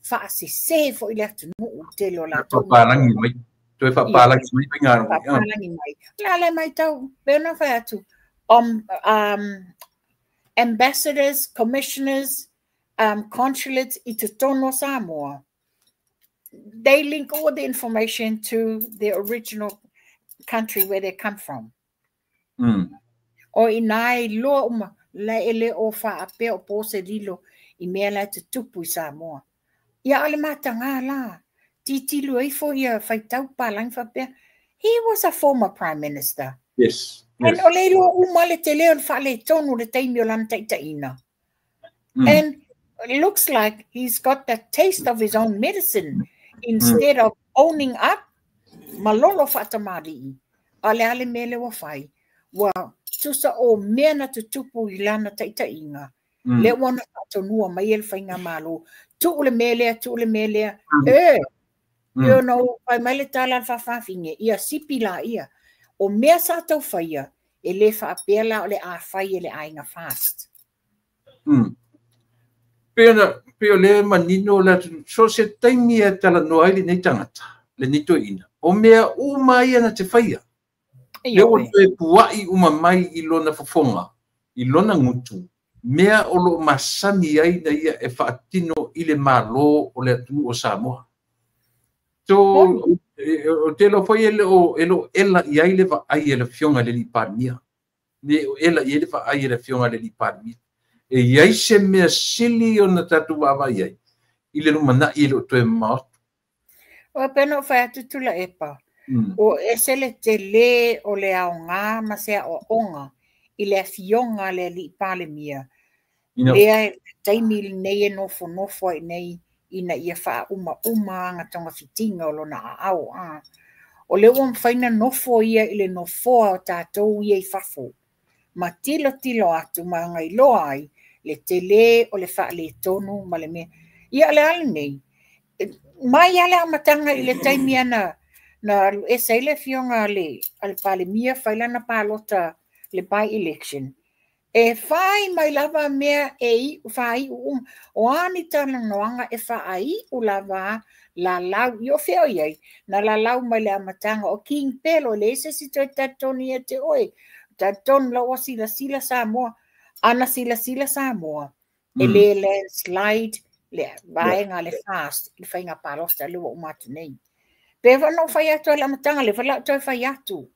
faasese foi le atunuu tele o latou. Faapalagi mai. Toe faapalagi mai faiga. Faapalagi mai. La le mai tau, pe na fai atu, ambassadors, commissioners, consulates i totonu o Samoa, they link all the information to the original country where they come from. O ina e iloa uma, la e le o faapea o po se lilo i mea la e tutupu i Samoa. Ia o le mataga la, titilu ifo ia faitau palangi faapea, he was a former prime minister. And o le iloa uma le tele o le faaletonu le taimi o lana taitaiina. And it looks like he's got the taste of his own medicine instead of owning up malolo faatamali'i. A le a le mea le ua fai, ua tusa o mea na tutupu i lana taitaiga, lea ua na faatonua mai e le faigamalo, tuu le mea lea, tuu le mea lea. E, ona ua fai mai le tala a le faafafine, ia sipi la ia. O mea sa tau faia, e le faapea la o le a fai e le aiga FAST. Pei o le manino le atunuu, so se taimi e talanoa ai lenei tagata, lenei toeaina, o mea uma ia na te faia. Lea ua toe puai uma mai i lona fofoga, i lona gutu, mea o lo o masani ai na ia e faatino i le malo o le atunuu o Samoa. So, o te iloa foi e le o ela i ai le vaai e le afioga i le alii Palemia. Le o ela i ai le vaai e le afioga i le alii Palemia. E i ai se mea sili ona tatou vaavaai ai i le lumanai e le o toe mamao atu. O pe na ou fai atu Tuilaepa, o ese le tele o le aoga ma se aoaoga i le afioga a le alii Palemia, lea e taimi lenei e nofonofo ai nei ina ia faaumauma aga togafitiga o lona aao. O lea ua mafai na nofo ia i le nofoa o tatou ia i fafo, ma tilotilo atu ma agailoa ai le tele o le faaletonu ma le mea. Ia o le a lenei, mai lava le amataga i le taimi ana na alu ese ai le afioga a le Palemia fai lana palota le by-election. E fai mai lava mea e iu faaiu uma. O a ni talanoaga e faaiu lava lalau. I o fea o i ai, na lalau mai le amataga o King Pelo, e leai se isi toe talitonu ia te oe. Talitonu la ua silasila Samoa. Ana silasila Samoa, e le landslide le vaega a le FAST i le faiga palota lea ua uma atu nei. Pe foi na ou fai atu ai i le amataga, lea foi la ou toe fai atu.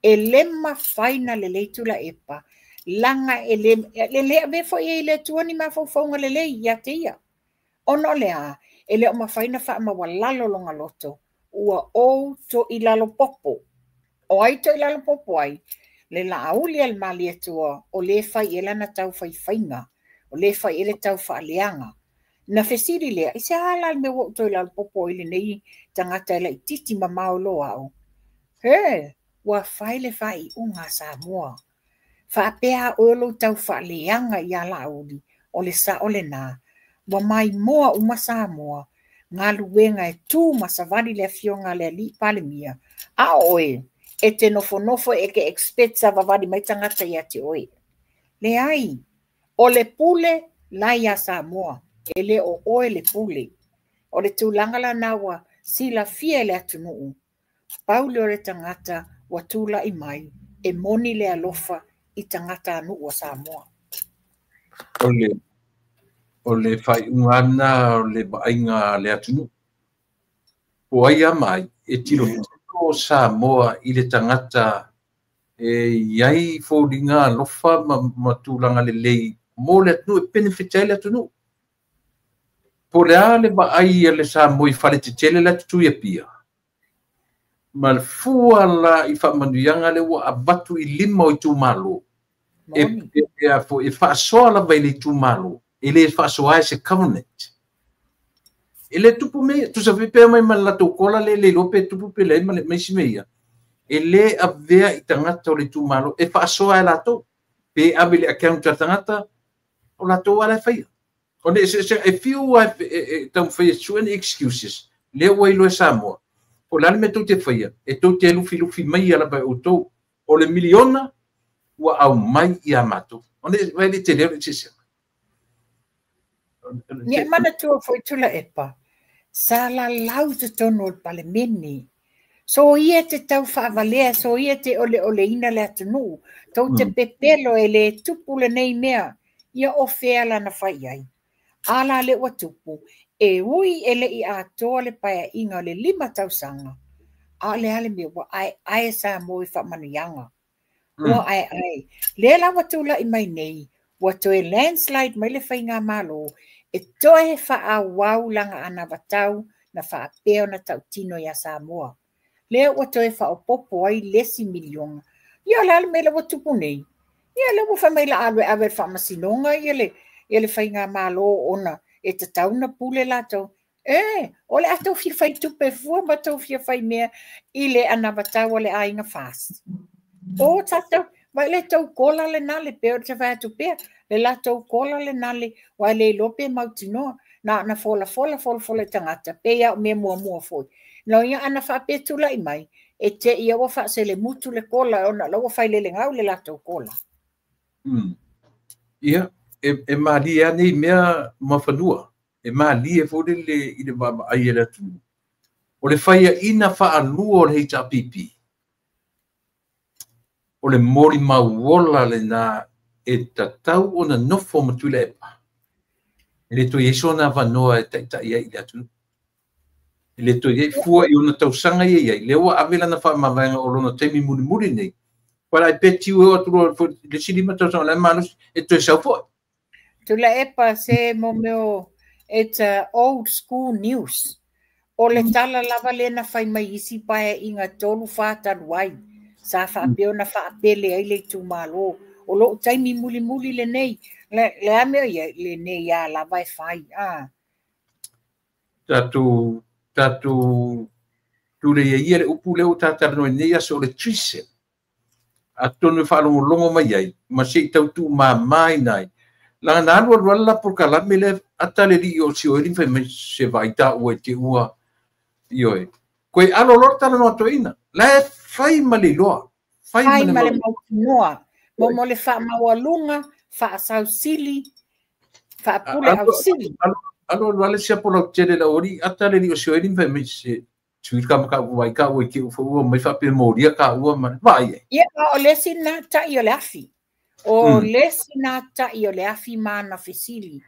E le mafai na lelei Tuilaepa, laga e le, e le avea foi i ai e le Atua ni mafaufauga lelei ia te ia. Ona o le a? E le o mafai na faamaualalo lona loto, ua ou toilalo popo. O ai toilalo popo ai? Le Laauli a le Malietoa, o lē fai i ai lana taufaifaiga, o lē fai i ai le taufaaleaga. Na fesili lea, I se a la le mea ua ou toilalo popo ai i lenei tagata e laitiiti mamao i lo au? He! Ua fai le faaiuga a Samoa. Faapea a oe o lou taufaaleaga iā Laauli, o le sao lenā. Ua maimoa uma Samoa, galuega e tu ma savali le afioga a le Alii Palemia, a o oe, e te nofonofo e te expect savavali mai tagata ia te oe. Leai, o le pule la iā Samoa, e le o oe le pule. O le tulaga lana ua silafia e le atunuu, pau lea o le tagata ua tulai mai e moni le alofa i tagatanuu o Samoa. O le faaiuga lena o le vaaiga a le atunuu. Po o ai a ma ai, e tilotilo Samoa i le tagata e i ai foliga alofa ma tulaga lelei mo le atunuu, e benefit ai le atunuu. Po o le a le vaai a le Samoa i fale tetele la e tutu i Apia, ma le fua la i faamanuiaga lea ua avatu i lima o itumalo, e faasoa lava i le itumalo, e le faasoa ai se government. E le tupu mea, tusa foi pe omai ma le latou kola le le iloa pe tupu pe leai ma isi mea ia. E le avea i tagata o le itumalo e faasoa e latou. Pe ave i le account a le tagata, o latou lava la e faia. O le eseesega, e fiu lava e taumafai e sue ni excuses, lea ua iloa e Samoa. Po o le a le mea tou te faia, e tou te lufilufi maia lava e outou. O le miliona ua aumai ia matou. O le vai le tele o le eseesega. Ia manatua foi Tuilaepa, sa lalau i totonu o le Palemene. Soia te tau faavalea, soia te oleoleina le atunuu. Tou te pepelo e le tupu lenei mea. Ia o fea lana fai ai? A la lea ua tupu, e ui e le i atoa le paeaiga o le 5 tausaga, a o le a le mea ua aeae Samoa i faamanuiaga. Ua aeae. Lea la ua tulai mai nei, ua toe landslide mai le faigamalo e toe faaauau lana anavatau na faapea ona tautino iā Samoa. Lea ua toe faaopoopo ai le isi miliona. Ia o le a le mea lea ua tupu nei? Ia lea ua fai mai la alu e ave i le faamasinoga ia le ia le faigamalo ona e tatau ona pule latou. E, o le a tou fia fai tupe fua ma tou fia fai mea i le anavatau a le aiga FAST. O tatou, vai le tou kola lena le pei o te fai atu pea, le latou kola lena le, aua e le iloa pe mautinoa, na ona folafola folafola i tagata, pei lava o mea muamua foi. No ia ana faapea tulai mai, e te i a ua faaselemutu le kola ona o la ua failelegau le latou kola. Ia, e malie lava nei mea ma fanua. E malie foi lele i le vaavaai a le atunuu. O le faiaina faalua o le HRPP, o le molimau ola lena e tatau ona nofo ma Tuilaepa. E le toe i ai sona avanoa e taitai ai i le atunuu. E le toe i ai fua i ona tausaga ia i ai. Lea ua ave lana faamavaega o lona taimi mulimuli nei. But I bet you e oo atu loa i le isi 5 tausaga o la e malosi, e toe sau foi. Tuilaepa se mo mea o it's a old school news. O le tala lava lea na fai mai isi paeaiga 3, 4 talu ai, sa faapea ona faapele ai le itumalo. O lou taimi mulimuli lenei, le a mea o i ai, lenei a lava e fai. Tatou tuleia ia le upu lea ua ta talanoa i lenei aso o le treason. Atonu e faalogologo mai ai ma se i tau tuumamaina ai. Laga na alu alu lava le polokalame lea ata le alii o Sioeli ma fai mai se vaai taua i te ua ioe. Koe alo loa le talanoa toeaina. La e fai ma le iloa. Fai ma le mautinoa. Mo le faamaualuga Faasausili, faapule ausili. Alo alo ale sia pola tele la ori ata le li o sio ni fa me se tui ka maka wai ka ua ke ua mai fa pe moria ka ua ma vai. Ia, o le isi na tai o le afi. O le isi na tai o le afi ma ana fesili.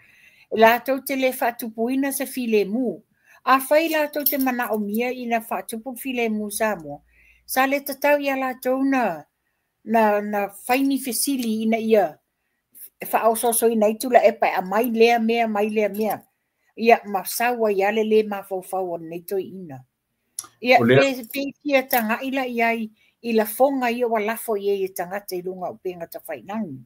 Latou te le faatupuina se filemu. Afai latou te manaomia ina faatupu filemu Samoa, sa le tatau ia latou na fai ni fesili ina ia faaosoosoina ai Tuilaepa e aumai lea mea mai lea mea. Ia, ma sau ai lava le le mafaufau o lenei toeaina. Ia, pe fia tagai la i ai i lafoga ia ua lafo i ai e tagata i luga o upega tafailagi.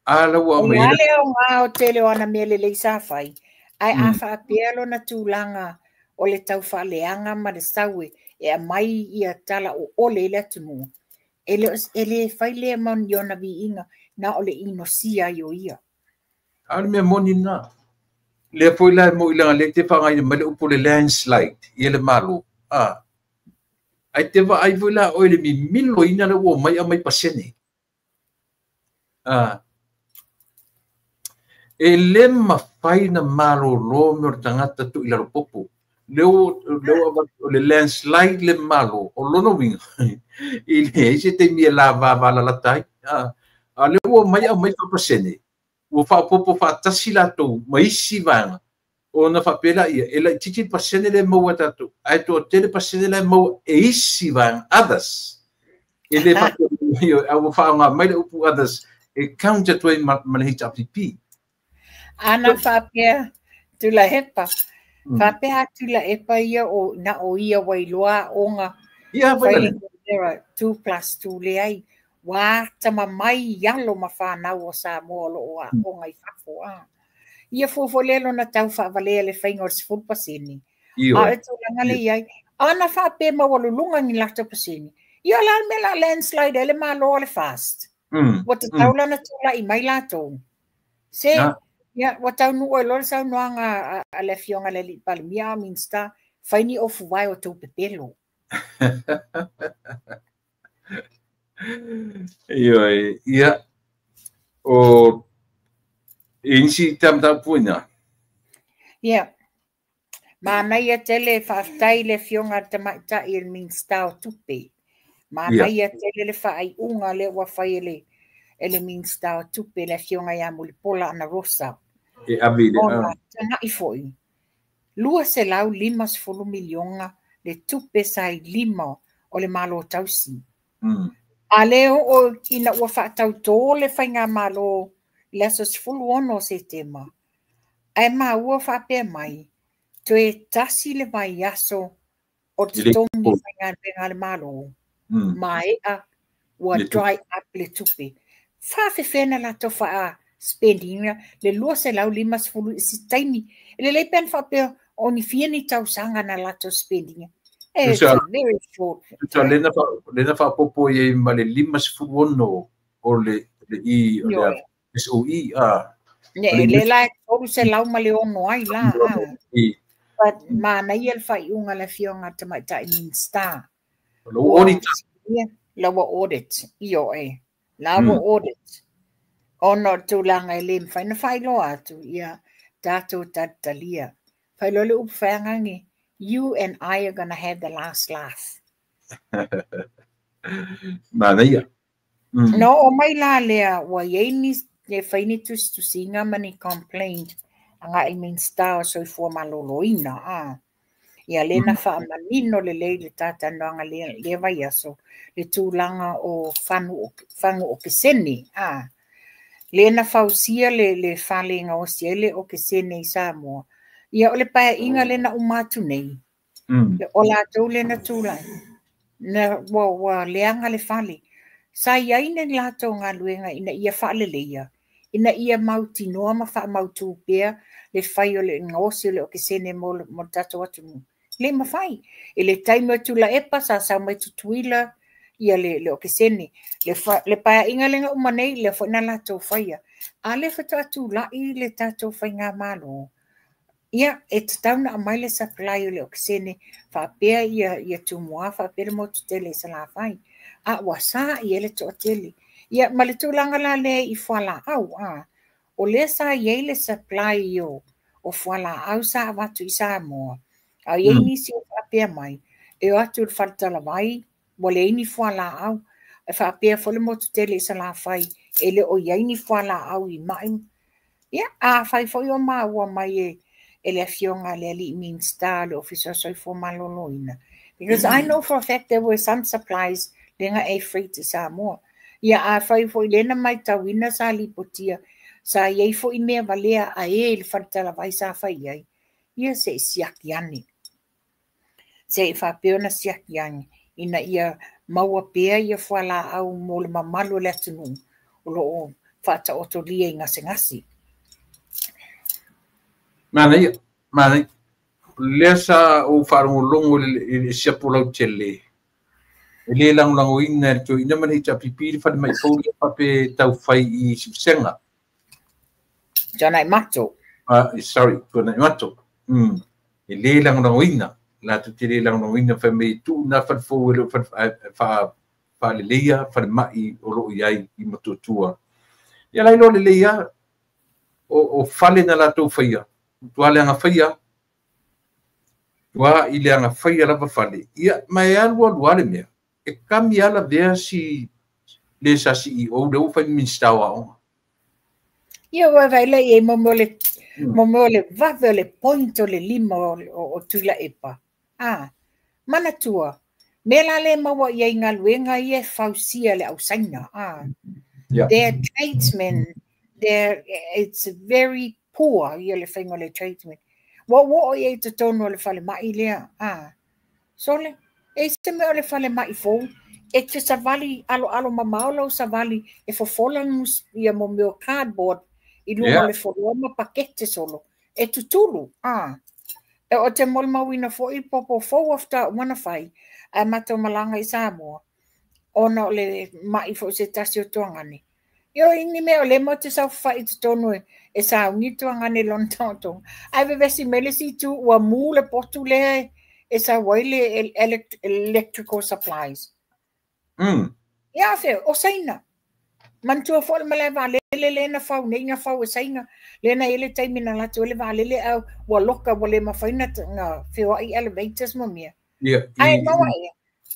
A la ua O le a le aoga o tele o ana mea lelei sa fai, ae a faapea lona tulaga o le taufaaleaga ma le sau e aumai ia tala oole i le atunuu, e le fai lea ma ni ona viiga, na o le inosia ai o ia. A le mea moni lena. Lea foi la e moi leaga lea te faaaogaina mai le upu le landslide ia le Malo. A. Ai te vaai foi la oe le mimilo ina le ua mai aumai pasene. A. E le mafai na malolo me o le tagata tuu i lalo popo. Lea ua o le landslide le Malo, o lona uiga, e leai se taimi e lavava ai. A lea ua mai aumai faapasene, ua faaopoopo faatasi latou ma isi vaega, ona faapea laia, e laitiiti le pasene lea e maua e tatou, ae toatele pasene la e maua e isi vaega, others. E le faapea, a ua faaaoga mai le upu others, e count atu ai ma le HRPP. Ana faapea Tuilaepa, faapea Tuilaepa ia o na o ia ua iloa aoga. Ia, fai le 2 plus 2 leai. Ua atamamai i alo ma fanau o Samoa o lo o aoga i fafo. Ia fuafua lea lona tau faavalea le faiga o le 10%. A o le tulaga le i ai. Ana faapea maualuluga ni latou pasene. Ia o le a le mea o le a landslide ai le Malo o le FAST. Ua tatau la ona tulai mai latou. Se, ia, ua taunuu ai loa le saunoaga a le afioga i le alii Palemia a o Minisita, fai ni ofuvae o tou pepelo. Ioe, ia, o e isi ta mataupu ina. Ia, manaia tele, faafetai le afioga a le tamaitai i le Minisita o Tupe. Manaia tele le faaiuga lea ua fai e le Minisita o Tupe, le afioga ia Mulipola Anarosa. E ave i le Ona tagai foi, 250 miliona le tupe sa i lima o le Malo tausi. A lea oo ina ua faatautō le faigamalo i le aso 16 o Setema, ae maua faapea mai, toe tasi le vaiaso o totogi faigaluega a le Malo, maea ua dry up le tupe. Faafefea na latou faa spend ina le 250 i se taimi. E lelei pe ana faapea o ni fia ni tausaga na latou spend ina. It's a very short time. Lena faaopoopo i ai ma le 56 o le i o le SOE. Ne, le la e 306 ai la. But manaia le faaiuga a le afioga a le tamaitai Minisita. Lau audit. La ua audit. Ioe. La ua audit. Ona o le tulaga e le mafai ona faailoa atu, ia tatou talitalia. Faailoa le upu feagagi, you and I are gonna have the last laugh. Manaia. Na oo mai la lea, ua i ai ni e fai ni tusitusiga ma ni complaint agai i Minisita o Soifua Maloloina. Ia lea na faamanino lelei le talanoaga lea vaiaso, le tulaga o fagu okesene. Lea na fausia le fale e gaosi ai le okesene i Samoa. Ia o le paeaiga lea na uma atu nei, o latou lea na tulai, na ua leaga le fale. Sa i ai ni latou galuega ina ia faaleleia, ina ia mautinoa ma faamautu pea le fai o le gaosi o le okesene mo le tatou atunuu. Le mafai. I le taimi o Tuilaepa sa sau mai Tutuila ia le okesene. Le paeaiga lea na uma nei, lea foi na latou faia. A lea faatoa tulai le tatou faigamalo. Ia, e tatau ona aumai le supply o le okesene faapea ia Tumua, faapea le motu tele i Salafai. A ua sa i ai le toatele. Ia, ma le tulaga la lea i fualaau, a, o lea sa i ai le supply o fualaau sa avatu i Samoa, a i ai nisi o faapea mai, e o atu i le faletalavai, ua leai ni fualaau, e faapea foi le motu tele i Salafai, e le o i ai ni fualaau i mai. Ia, afai foi o maua mai e le afioga a le alii Minisita o le Ofisa o Soifua Maloloina, because I know for a fact there were some supplies lea na air freight i Samoa. Ia, afai foi lea na matauina sa lipotia, sa i ai foi mea valea a e i le faletalavai sa fai i ai, ia se i siaki ane. Se i faapea ona siaki ane, ina ia maua pea ia fualaau mo le mamalu o le atunuu o lo o faataotolia i gasegase. Manaia, manaia. Lea sa ou faalogologo i le siapo lautele, e le lagolagoina e le toeaina ma le HRPP le falemai fou lea faapea e taufai i Siusega. Tuanaimato. Sorry, Tuanaimato. E le lagolagoina, latou te le lagolagoina, fai mai e tuu na fale fou e le o faaleleia falemai o lo o i ai i Motootua. Ia la iloa lelei lava, o fale na latou faia, tua le agafaia, tua i le agafaia lava fale, ia ma e alu alu lava le mea, e kami lava lavea si le sa CEO lea ua fai Minisita o Aoga. Ia ua vaai la i ai mo mea o le vave o le point o le lima o Tuilaepa. Ah, manatua, mea la le maua i ai galuega ia e fausia le ausaina. Ah, their tradesmen, it's very poor ia le faiga o le tradesmen. Ua oo i ai totonu o le falemai lea. Ah, sole, e se mea o le falemai fou, e te savali aloalo mamao lau savali e fofola ia mo mea o cardboard i luga o le foloa ma pakete solo. E tutulu. Ah, e o te molimauina foi popo fou after uma na fai, ae matou malaga i Samoa, ona o le mai foi se tasi o tuagane. Io ini mea o le mo te saofafai i totonu e sauni tuagane lona taotoga. Ae vevesi mai le isi itu ua mu le potu lea e sau ai le electrical supplies. Ia fe, o Saina. Manatua foi le malae vaalele lea na fau nei na fau e Saina. Lea na i ai le taimi na latou ai le vaalele au ua loka ua le mafai na feoai elevators ma mea. Ae maua ea,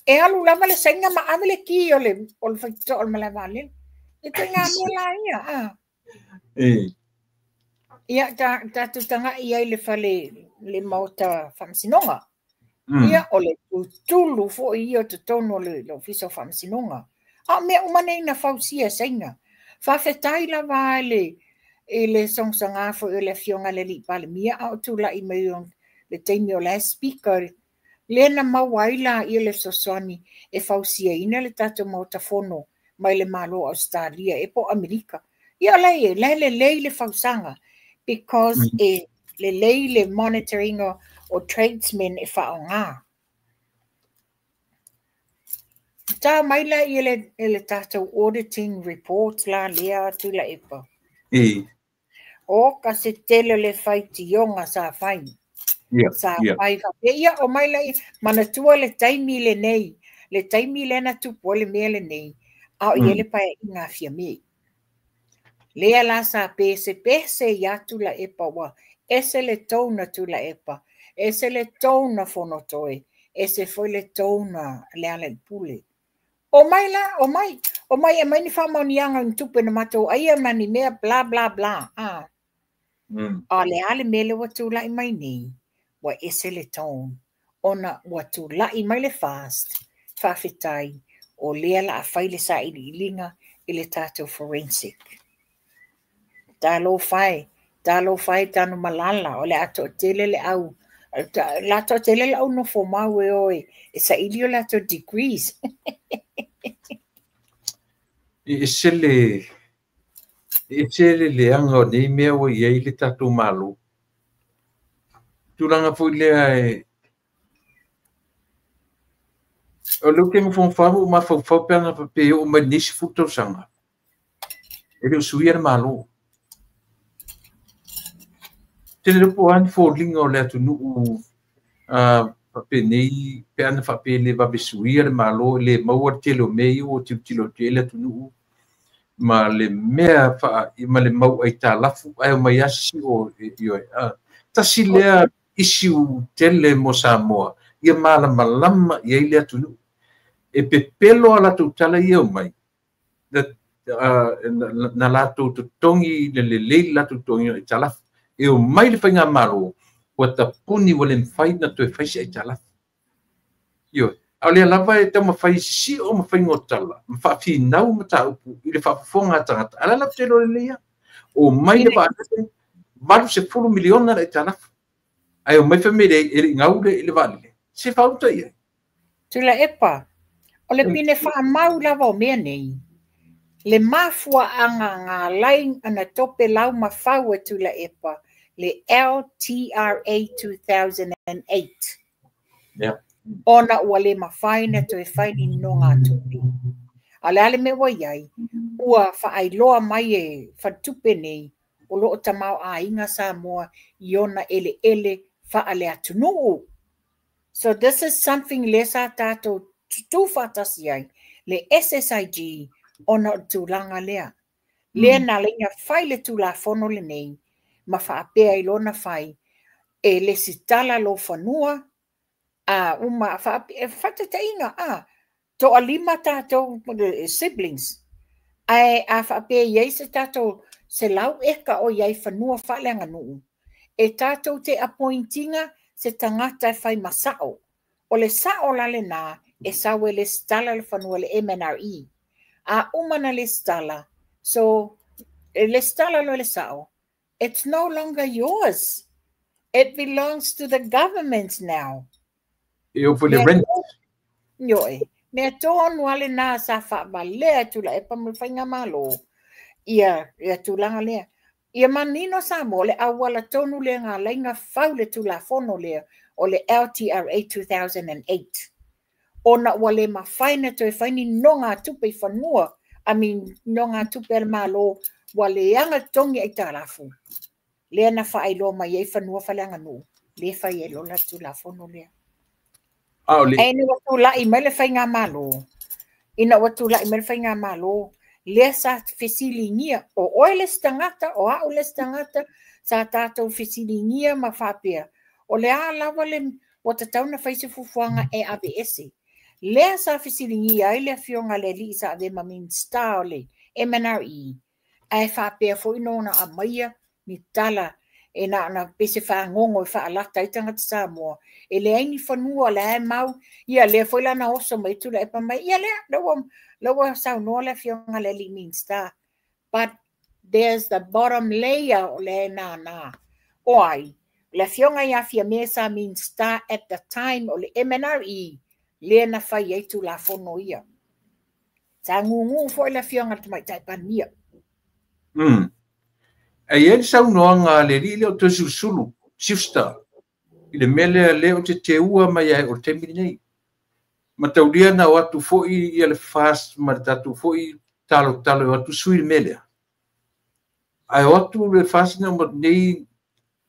e alu lava le Saina ma ave le ki o le faitotoa o le malae vaalele. E ituaiga mea la ia. Ah. Ia, tatou tagai ai le fale le maota faamasinoga. Ia, o le tutulu foi ia o totonu o le Ofisa o Faamasinoga. A o mea uma nei na fausia e Saina. Faafetai lava i le sogasoga foi o le afioga i le alii Palemia a o tulai mai o le taimi o la e speaker, lea na maua ai la ia le fesoasoani e fausiaina le tatou maota fono mai le Malo o Ausetalia e po o Amerika. Ia la e la e lelei le fausaga because e lelei le monitoring o tradesmen e faaaoga. Ta mai la ia le tatou auditing report la lea Tuilaepa. O ka se tele le faitioga sa fai. Sa fai faapea, ia o mai la ia, manatua le taimi lenei, le taimi lea na tupu ai le mea lenei, a o i ai le paeaiga a Fiame. Lea la sa pesepese ia Tuilaepa ua ese le tone a Tuilaepa, ese le tone a Fonotoe, ese foi le tone a Lealailepule. O mai la, o mai, o mai e mai ni faamaoniaga o ni tupe na matou aia ma ni mea bla bla bla. Ah. A le a le mea lea ua tulai mai nei, ua ese le tone, ona ua tulai mai le FAST, faafetai, o lea la a fai le sailiiliga i le tatou forensic. Talofa e, talofa e Tanumalala, o le a toatele le au, la toatele le au nofo mau e o e saili o latou degrees. E ese le leaga o nei mea ua i ai le tatou Malo. Tulaga foi lea e o lea ou te nofonofo lava ma ou mafaufau pe ana faapea e oo mai lenei 10 tausaga, e le o suia le Malo. Tele iloa po o a ni foliga o le atunuu faapenei pe ana faapea e le vave suia le Malo, e le maua le tele o mea ia ua tilotilo atu i ai le atunuu. Ma le mea faa ma le mau aitalafu ae o mai asi o ioe a tasi lea issue tele mo Samoa ia malamalama i ai le atunuu e pepelo a latou tala ia o mai na latou totogi le lelei latou totogi aitalafu e o mai le faigamalo ua tapuni ua le mafai na toe fai se aitalafu ioe. A o lea lava e taumafai sio ma faiga o tala ma faafinau mataupu i le faafofoga a tagata a la latou te iloa lelei lava. O mai le vaalele 80 miliona le aitalafu ae o mai fai mai e le i gau le vaalele se faauta i ai. Tuilaepa, o le pine faamau lava o mea nei, le mafuaaga na ala ai ona tope lau ma fau e Tuilaepa le LTRA 2008. Yeah. Ona ua le mafai na toe fai ni nonogatupe. A o le a le mea ua i ai, ua faailoa mai e faletupe nei o lo o tamaoaiga Samoa i ona eleele faaleatunuu. So this is something lea sa tatou tutu faatasi ai, le SSIG, ona o le tulaga lea. Lea na ala ai ona fai le Tulafono lenei ma faapea i lona fai e lesitala lou fanua a uma faataitaiga a toalima tatou siblings ae a faapea e i ai se tatou 100 eka o i ai fanua faaleaganuu e tatou te appoint ina se tagata e fai ma sao. O le sao la lena e sau e lesitala le fanua le MNRE. A uma na lesitala, so e lesitala loa le sao, it's no longer yours. It belongs to the government now. E o foi le rent. Ioe. Mea tonu lava lena sa faavalea e Tuilaepa ma le faigamalo ia ia tulaga lea. Ia manino Samoa, le auala tonu lea na ala ai ona fau le Tulafono lea o le LTRA 2008. Ona ua le mafai na toe fai ni nonogatupe i fanua, I mean, nonogatupe a le Malo, ua leaga totogi aitalafu. Lea na faailoa mai ai fanua faaleaganuu, lea fai ai loa le Tulafono lea. A o le Ae ina ua tulai mai le faigamalo, ina ua tulai mai le faigamalo, lea sa fesiligia, o oe le isi tagata, o au le isi tagata, sa tatou fesiligia ma faapea, o le a lava le ua tatau na fai se fuafuaga e aveese. Lea sa fesiligia ai le afioga a le alii sa avea ma Minisita o le MNRE, ae faapea foi ona aumaia ni tala e na ona pei se fagogo e faalata ai tagata Samoa, e leai ni fanua o la e mau, ia lea foi la na oso mai Tuilaepa mai, ia lea, lea ua saunoa le afioga a le alii Minisita. But there's the bottom layer o lea e nānā. O ai, o le afioga ia Fiame sa Minisita at the time o le MNRE, lea na fai ai Tulafono ia. Sa gugu foi le afioga i le Tamaitai Palemia. E i ai le saunoaga a le alii lea o Toeolesulusulu, Schuster, i le mea lea lea ou te teua mai ai o le taimi lenei. Mataulia na o atu foi ia le FAST ma le tatou foi talotalo e o atu sui le mea lea. Ae o atu le FAST na uma nei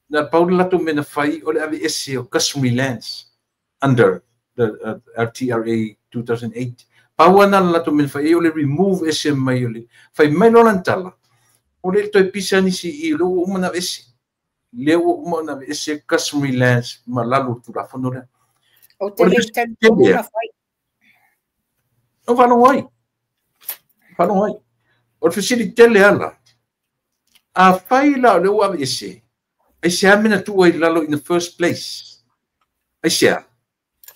na pau le latou mea na fai o le aveese o customary lands under the LTRA 2008. Pau lava na le latou mea na fai ai o le remove ese mai o le fai mai loa lana tala o le toe pisa nisi i lea ua uma ona aveese. Lea ua uma ona aveese customary lands ma lalo o le Tulafono lea. Ou te le i talitonu na fai. O faalogo ai. Faalogo ai. O le fesili tele ala. A fai la o lea ua aveese, aisea mea na tuu ai i lalo in the first place? Aisea?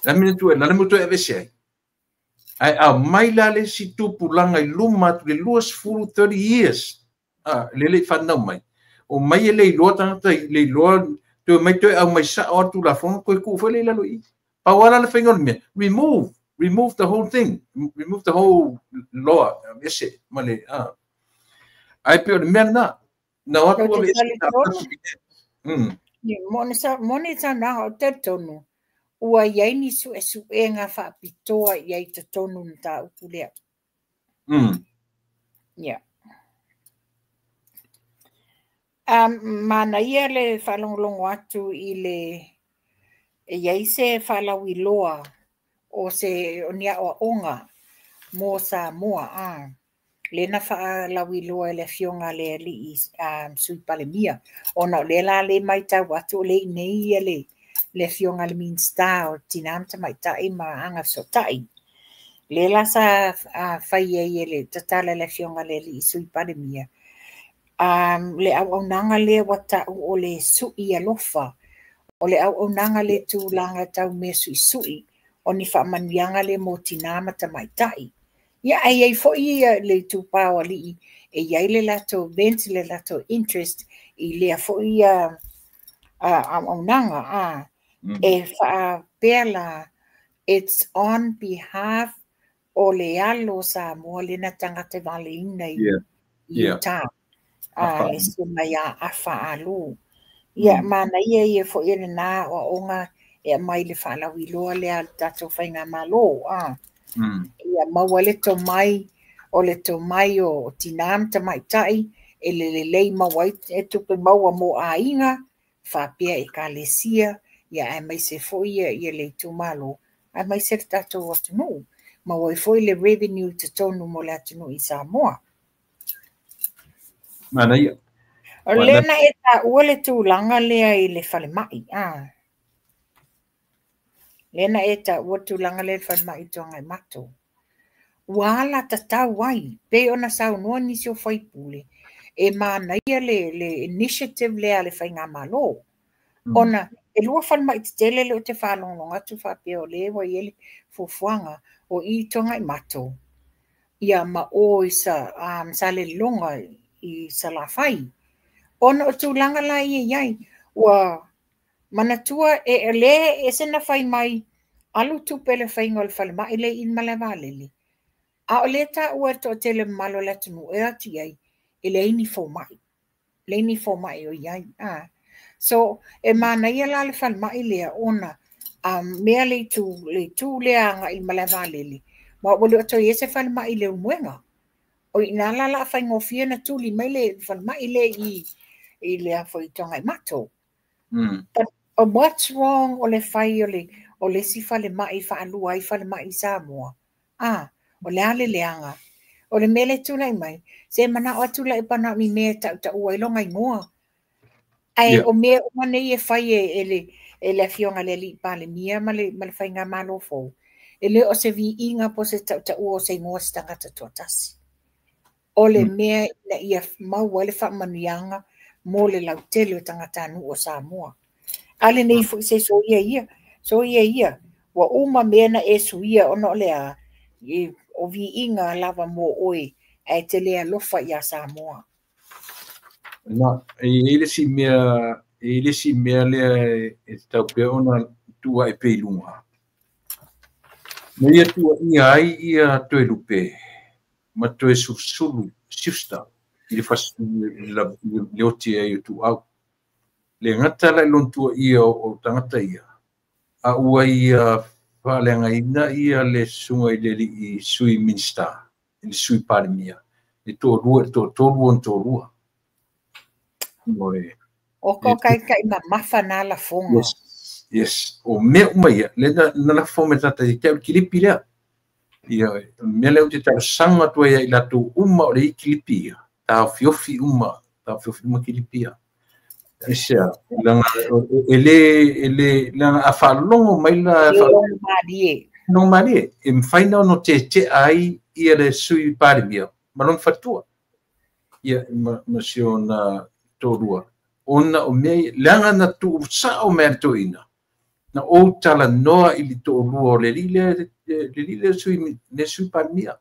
Le a mea na tuu ai i lalo mo toe aveese ai? Ae aumai la le isi tupulaga i luma atu i le 20, 30 years, a, le le i fanau mai. O mai e le iloa tagata i le iloa, toe mai toe aumai sao a le Tulafono, toe tuu foi lea i lalo i i. Pau lava la le faiga o le mea, remove, remove the whole thing, remove the whole law, aveese ma le, a. Ae pei o le mea lena, na o atu Ou te aveese. talitonu. Moni saunoaga, ou te talitonu, ua i ai ni suesuega faapitoa i ai i totonu o le mataupu lea. Yeah. Manaia le faalogologo atu i le e i ai se faalauiloa o se o ni aoaoga mo Samoa. Lea na faalauiloa e le Afioga a le Alii Sui Palemia, ona o lea la le matau atu o lea i inei ia le le Afioga i le Minisita o Tina ma Tamaitai ma Agafesootai. Lea la sa fai ai e le tatala e le Afioga i le Alii Sui Palemia, le auaunaga lea ua tau o le sui alofa, o le auaunaga le tulaga tau mea suisui, o ni faamanuiaga lea mo tina ma tamaitai. Ia, ae i ai foi le itupa o alii e i ai le latou event, le latou interest i lea foi auaunaga. E faapea la, it's on behalf o le alo o Samoa lea na tagatavaleina i Utah. Le susuga ia Afa Ah Loo. Ia, manaia ia foi e lena aoaoga e aumai le faalauiloa lea a le tatou faigamalo. Ia maua le tomai, o le tomai o tina ma tamaitai e le lelei maua ai e tupe maua mo aiga, faapea ekalesia, ia aemaise foi ia le itumalo, aemaise le tatou atunuu. Maua ai foi le revenue i totonu mo le atunuu i Samoa. Manaia. O lea na e taua le tulaga lea i le falemai. Lea na e taua le tulaga lea i le falemai i Tuagaimato. Ua alatatau ai, pei ona saunoa nisi o faipule, e manaia le initiative lea a le faigamalo. Ona e lua falemai tetele lea ou te faalogologo atu faapea o lea ua i ai le fuafuaga o i i Tuagaimato, ia ma o i Salelologa i Salafai. Ona o tulaga la ia i ai, ua manatua e lea e ese na fai mai alu tupe le faiga o le falemai lea i Malaevaalele, a o lea taua e le toatele mamalu o le atunuu e o atu i ai, e leai ni fomai. Leai ni fomai o i ai. So, e manaia la le falemai lea ona a mea le itu, le itu lea agai i le Malaevaalele, ma ua le o toe i ai se falemai i Leulumoega. O i ina la la faigofie na tuli mai le falemai lea i le afo i Tuagaimato. But what's wrong o le fai o le isi falemai faalua ai falemai i Samoa? O le a le leaga? O le mea le tulai mai, se manao atu la e pana ni mea e tautaua ai longa igoa. Ae o mea uma nei e fai e le Afioga i le Alii Palemia ma le faigamalo fou, e le o se viiga po se tautaua o se igoa se tagata toatasi. O le mea ina ia maua ai le faamanuiaga mo le lautele o tagatanuu o Samoa. A lenei foi se soia ia, soia ia, ua uma mea na e suia ona o le a, o viiga lava mo oe, ae te le alofa ia Samoa. Na, e i le si mea, e i le si mea lea e tau pea ona tua e pe lunga. Na ia tua ia ai ia toe lupe, ma toe sulusulu, siusta, i le le oti ai o tu au. Le ngata la lon tua ia o tangata ia. A ua ia whaaleanga ia le sunga i le i sui minista, i le sui palemia. E tō rua, e tō tōru on tō rua. O ko kai kai mamafa nā la fonga. Yes, yes. O mea uma ia, le na la fonga me tata i te kilipi lea. Ia, mea leo te tau sanga tua ia i latu uma o le i kilipi ia. Tā fiofi uma, tā fiofi uma kilipi ia. Aisea, langa, ele, langa a whalongo mai la... Longo malie. Longo malie. E mwhaina ono te te ai ia le sui palemia. Ma lon fatua. Ia, ma si ona tōrua. Ona o mea, leanga na tu sa o mea tō ina. Na o tala noa i li tōrua o le lile sui, le sui palemia.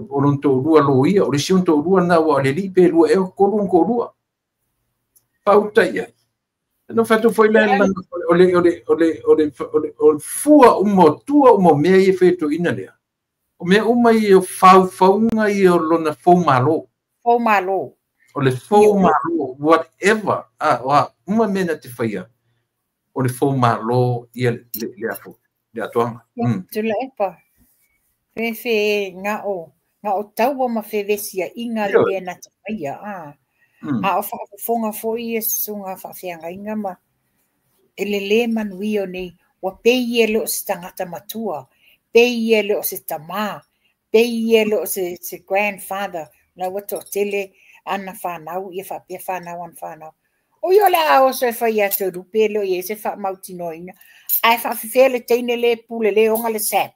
O lon tōrua lo ia, o le si on tōrua na wa le li pe lua e o kolu kōrua. Pauta ia. No whatu foi le o le fua uma tua uma mea i whetō ina lea. O mea uma i o whauwhaunga i o lona fōmalo. Fōmalo. O le fōmalo, whatever. Uma mea na te whaia. O le fōmalo ia le afo, le atoanga. Tula epa. Fefe ngā o taua ma fevesia inga le mea na te whaia. A o whaafonga foi e sunga whaafeanga inga ma e le le manuio nei, wa pei e le o se tangata matua, pei e le o se tamā, Pei e le o se grandfather, la ua toatele ana whanau, ia whapea whanau ana whanau. O ia o le a oso e whai a Toelupe, le o i e se whaamautinoaina. Ae faafefea le teine le pule le onga le sap.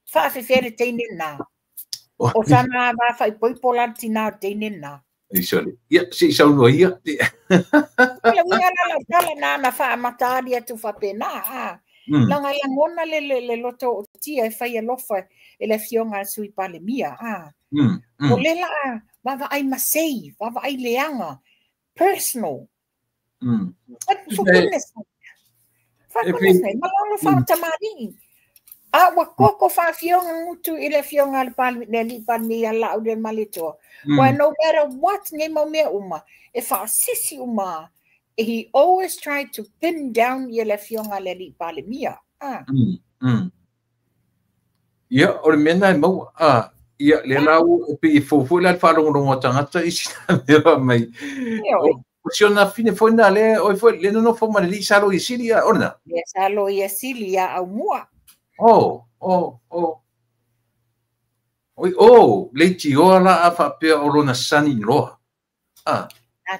Faafefea le teine na. O sana va whaipoipo la tina o teine na. Sorry. Ia, se i saunoa ia. Le uia la lau tala na na whaamatari atu whapena. Langa langona le loto o tia e whai alofa e le afioga a Sui Palemia. O le la vavaai masei, vavaai leaga, personal. But for goodness sake. For goodness sake, malolo whaotamari'i. A ua koko whaafioga ngutu i le afioga a le alii Palemia ia lau le maletoa. Why no matter what nei mau mea uma, e whaasisi uma, he always tried to pin down ia le afioga a le alii Palemia. Ia, o le mea na e maua. Ia, le lau e pe i fofo le whaalongolongo tangata i sina mea mai. O si ona fine foi na le, o foi le nono fo ma le li salo i sili ia, ona? Le salo i sili ia au mua. Oh. Oi, oh, le tioa la a whapea o lona sani loa. A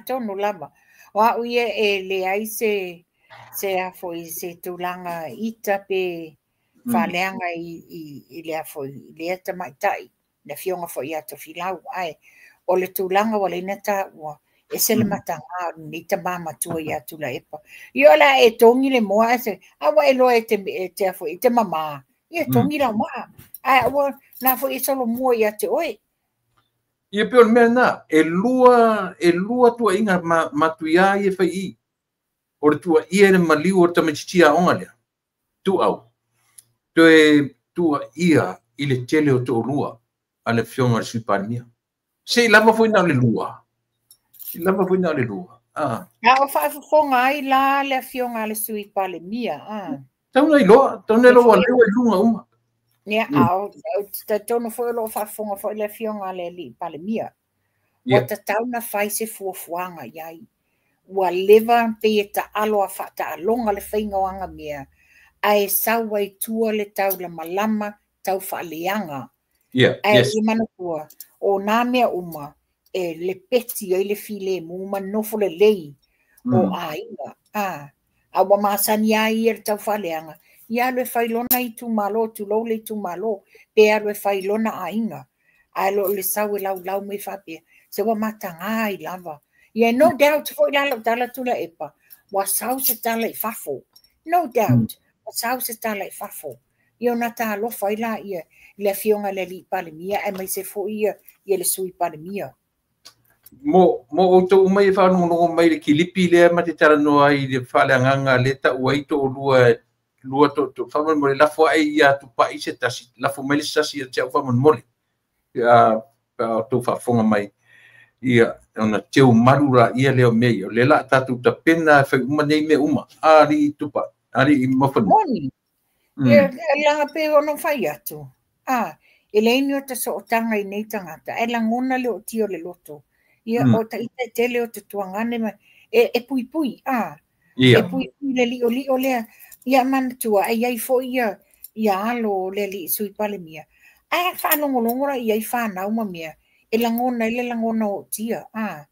tonu lava. O au ia e le ai se afo i se tulaga ita pe whaleanga i le afo i le ata maitai. Le fionga fo i ato filau. Ai, o le tulaga wale ina ta ua. E se le matanga o ni ta mama tua i atu la epa. Ia la e tongi le moa e se, awa e loa e te afo i te mama. Ia tongi la maa. Ai, awa nā fo i solo mua i ate oe. Ia pe o le mea nā, e lua tua inga matuia i e whai i. O le tua ia le maliu o tamaititia onga lea. Tu au. Toe tua ia i le tele o tō lua a le fionga le Sui Palemia. Se i lava foi nā le lua. I lava foi nā le lua. A o whaafofonga ai la le afioga a le Sui Palemia. Tau nei loa, tau nei loa lewa i lunga uma. Ia, a o tonu foi lo whaafonga foi le afioga a le alii Palemia. Ua tatau na whai se fuafuaga iai. Ua leva pe e ta alo a whaataaloga le whainga o anga mea. Ae sau ai tua le tau la malama tau whaaleanga. Ae i manatua, o nā mea uma, e le peti ai le file mu ma nofo le lei o aiga. A ua masani ai ia le tau whaaleanga. Ia alu e whai lona i tūmalo, tūlou le i tūmalo, pe alu e whai lona aiga. Ae lo le sau e lau lau me whapea. Se ua matanga ai lava. Ia no doubt foi la lau tala tula epa. Ua sau se tala i fafo. No doubt. Ua sau se tala i fafo. Ia o nata alofa i la ia le afioga le alii Palemia ae mai se foi ia ia le Sui Palemia. Mo outou uma e whanongonongo mai le kilipi lea ma te talanoa i le whaleanganga le ta ua i tō lua tō whamonmole lafo ai ia tupai se tasi lafo mai le sasi ia te au whamonmole. Ia tō whaafonga mai ia ona teu maru ra ia leo mea ia. Le la tātou tapena whai uma nei mea uma. Ari i tupa, ari i mawhanu. Moni, ia langa pe ono whai atu. E leini o ta sootanga i nei tangata. E langona le o tio le loto. Ia o ta ita tele o te tuangane ma e pui pui. E pui pui le lio lio lea. Ia manatua, ai ai fo ia ia alo le li Sui Palemia. Ai whaalongolongo ra ia i whanau ma mea. E langona le langona o tia. A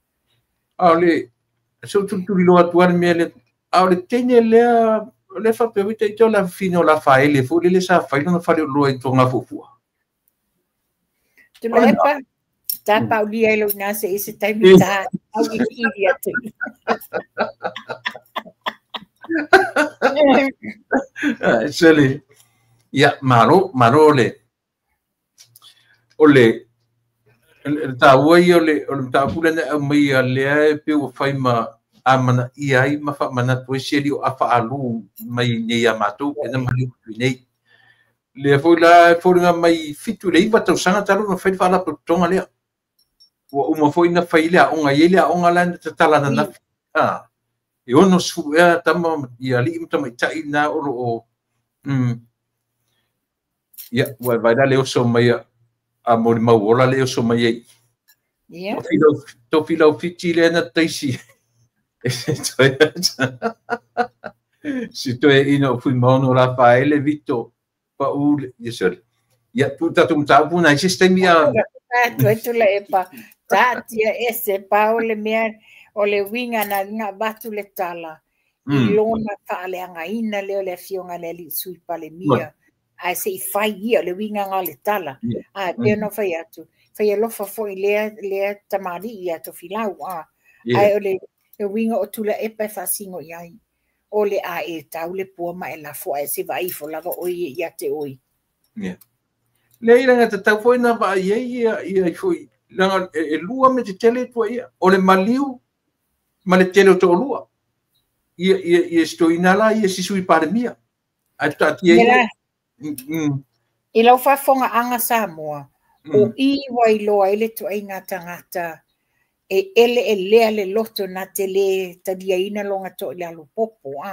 le, so tutuli loa tua mea le, a le teine lea, le whapea wita i tau la whino la whaele, fo le sa whailo na whare loa i tō ngā fufua. Tula epa, tā paulia e lau nā se ese taimi tā, au i kiri atu. Sele, ia, malo le, o le, tā ua ia o le tāpula na au mai a lea e pe ua whai ma amana ia ai ma wha mana toi seli o afa alu mai nei a mātou, e na mali utu nei. Le foi la foi nga mai fitu le iwa tausanga talu na whai whala tonga lea. Ua uma foi na whai lea onga i lea onga la na tatala na nafi. E ono sfu ea tama i ali mtama i tai nā olo o. Ia, ua vai la leo so mai a mori mau ola leo so mai ei. Ia. Tō whilau whiti lea na teisi. Si toe ina o fui maono la whaele vito pa ule. Yes, sorry. Ia, tuu tatou mataupu nai se isi taimi a. Atu ai Tuilaepa, taatia ese pau le mea o le uiga na avatu le tala i lona faaleagaina lea o le afioga i le alii Sui Palemia. Ae se i fai ia le uiga o le tala. Ae pei ona fai atu, fai alofa foi lea tamalii ia Tofilau. Ae o le uiga o Tuilaepa e faasino i ai. O le a e tau le pua ma e lafo ae se vaifo lava o ia te oi. Yeah. Le ila ngata tau foi na va ia ia foi langa e lua me te tele tua ia o le maliu ma le tele o to'olua ia ia ia stoina la ia si Sui Palemia ai ta tia ia. I lau faafogaaga Samoa, o i wailoa i le tuaiga tagata e ele e lea le loto na te le taliaina longa to i le alupopo.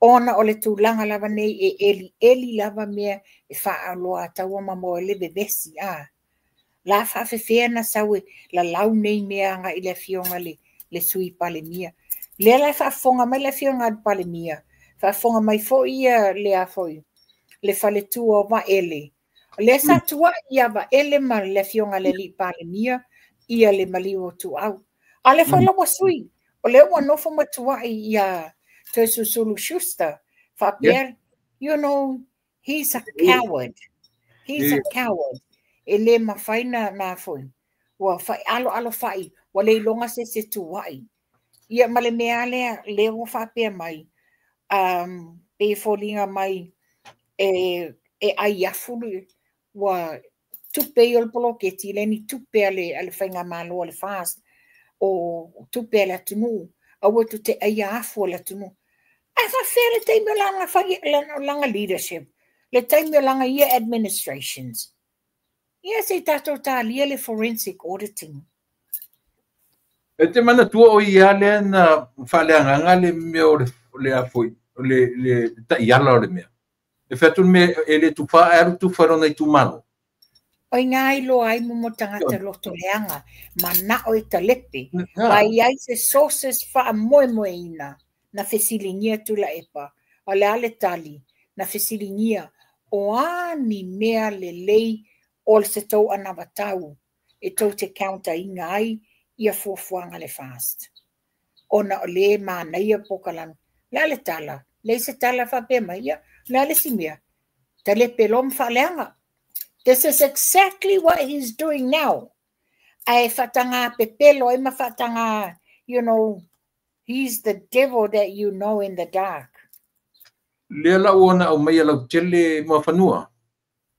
Ona o le tulaga lava nei e eli eli lava mea e faaloa taua ma moa le vevesi. La faafefea na sau e lalau nei mea agai i le afioga le Sui Palemia. Lea la e faafofoga mai le afioga a le Palemia, faafofoga mai foi ia le a foi le faletua o Vaele. O lea sa tuai ia Vaele ma le afioga le alii Palemia ia le maliu o Tuau. A le foi laua sui, o lea ua nofo ma tuai ia Toeolesulusulu Schuster. Faapea, you know, he's a coward. He's a coward. E le mafai na foi. Ua fai alo alo fai, ua le iloga se tuai. Ia ma le mea lea, lea ua faapea mai, pe foliga mai e ai afu ua tupe i o le poloketi, le ni tupe a le faigamalo a le FAST, o tupe a le atunuu, aua tu te ai afu a le atunuu. Ae faafea le taimi o langa leadership, le taimi o langa ia administrations. Ia se tatou talia le forensic auditing. E te manatua o ia lea na faaleagaga le mea o le afoi, o le taiala o le mea. E whatu me e le tufa e aru tufa rona i tumalo. O i ngā iloa ai mo tagata loto leanga, manao e talepe. Vai ai se sources faamoemoeina na fesiligia Tuilaepa. O le a le tali, na fesiligia o a ni mea lelei o le se tou anavatau e tou te counter inga ai ia fuafuaga le FAST. Ona o le manaia pokalame. Le a le tala, le se tala faapea mai ia, le a le si mea, talepe loa ma faaleaga. This is exactly what he's doing now. Ae faataga pepelo ai ma faataga, you know, he's the devil that you know in the dark. Lea la ua na au mai lau tele muafanua.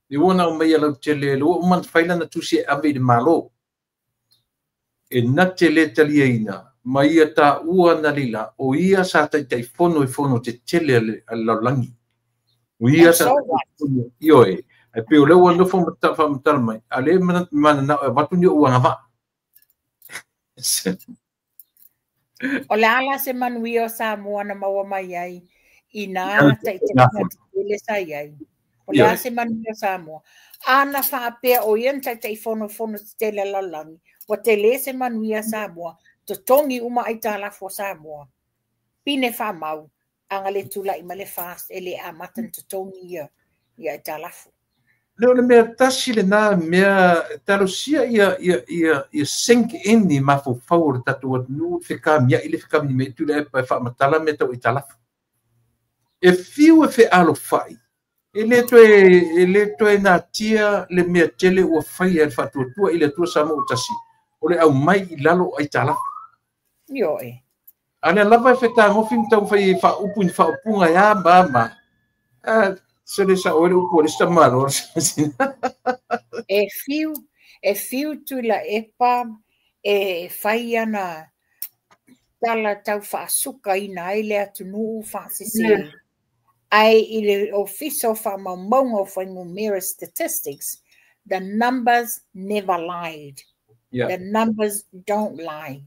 Le ua na au mai lau tele, le ua umana whaila na tusi e ave i le malo. E na te le talia ina, ma ia tā ua na lila, o ia sa taitai fono e fono te tele a le laulangi. O ia sa taitai fono, ioe. Ai pe o lea ua nofo whamatala mai, a le mana na e watu ni o uanga va. O le ala se manuia o Samoa na maua mai ai, i nā taitai tele sa iai. O le ala se manuia o Samoa. Ana whaapea o ia na taitai fono fono te tele a lalani, ua tele se manuia Samoa, totongi uma ai tālafu o Samoa. Pine whamau, anga le tūlai ma le FAST, e le amata na totongi ia ai tālafu. Le o le mea tasi le nā mea talosia ia sink in ni mafofau o le tatou atunuu wheka mia i le wheka ni me tu le epa e whaamatala me tau i talafu. E fiu e whealofai, e le toe nā tia le mea tele ua whaia e whaatuatua i le atua Samoa o tasi, o le au mai i lalo ai talafu. Io e. A le lava e wheta ngofi mtau whai e whaupu ni whaupunga ia ma ma. Se le sa oe le upu o le sta malo. E fiu Tuilaepa e whai ana tala tau whaasuka ina ai le atunuu whaasese. Ai i le ofisa o whaamaumaunga o Fuainumera Statistics, the numbers never lied. Yeah. The numbers don't lie.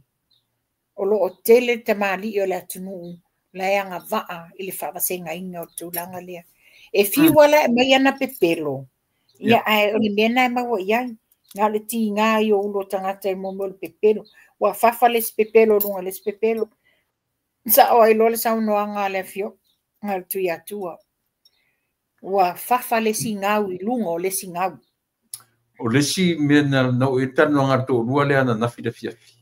O lo o tele te maali o le atunuu, la e anga vaa i le whaavasenga inga o tūlanga lea. E fiu ala e mai ana pepelo. Ia ae o le mea na e maua iai. Ngā le ti ngā i o ulo tangata e momo le pepelo. Ua fafa le pepelo lunga le pepelo. Sa o ai loa le saunoaga a le afio. Ngā le tui atua. Ua fafa le isi gau i luga o le isi gau. O le isi mea na oo i ai le talanoaga a le toalua lea ananafi i le afiafi,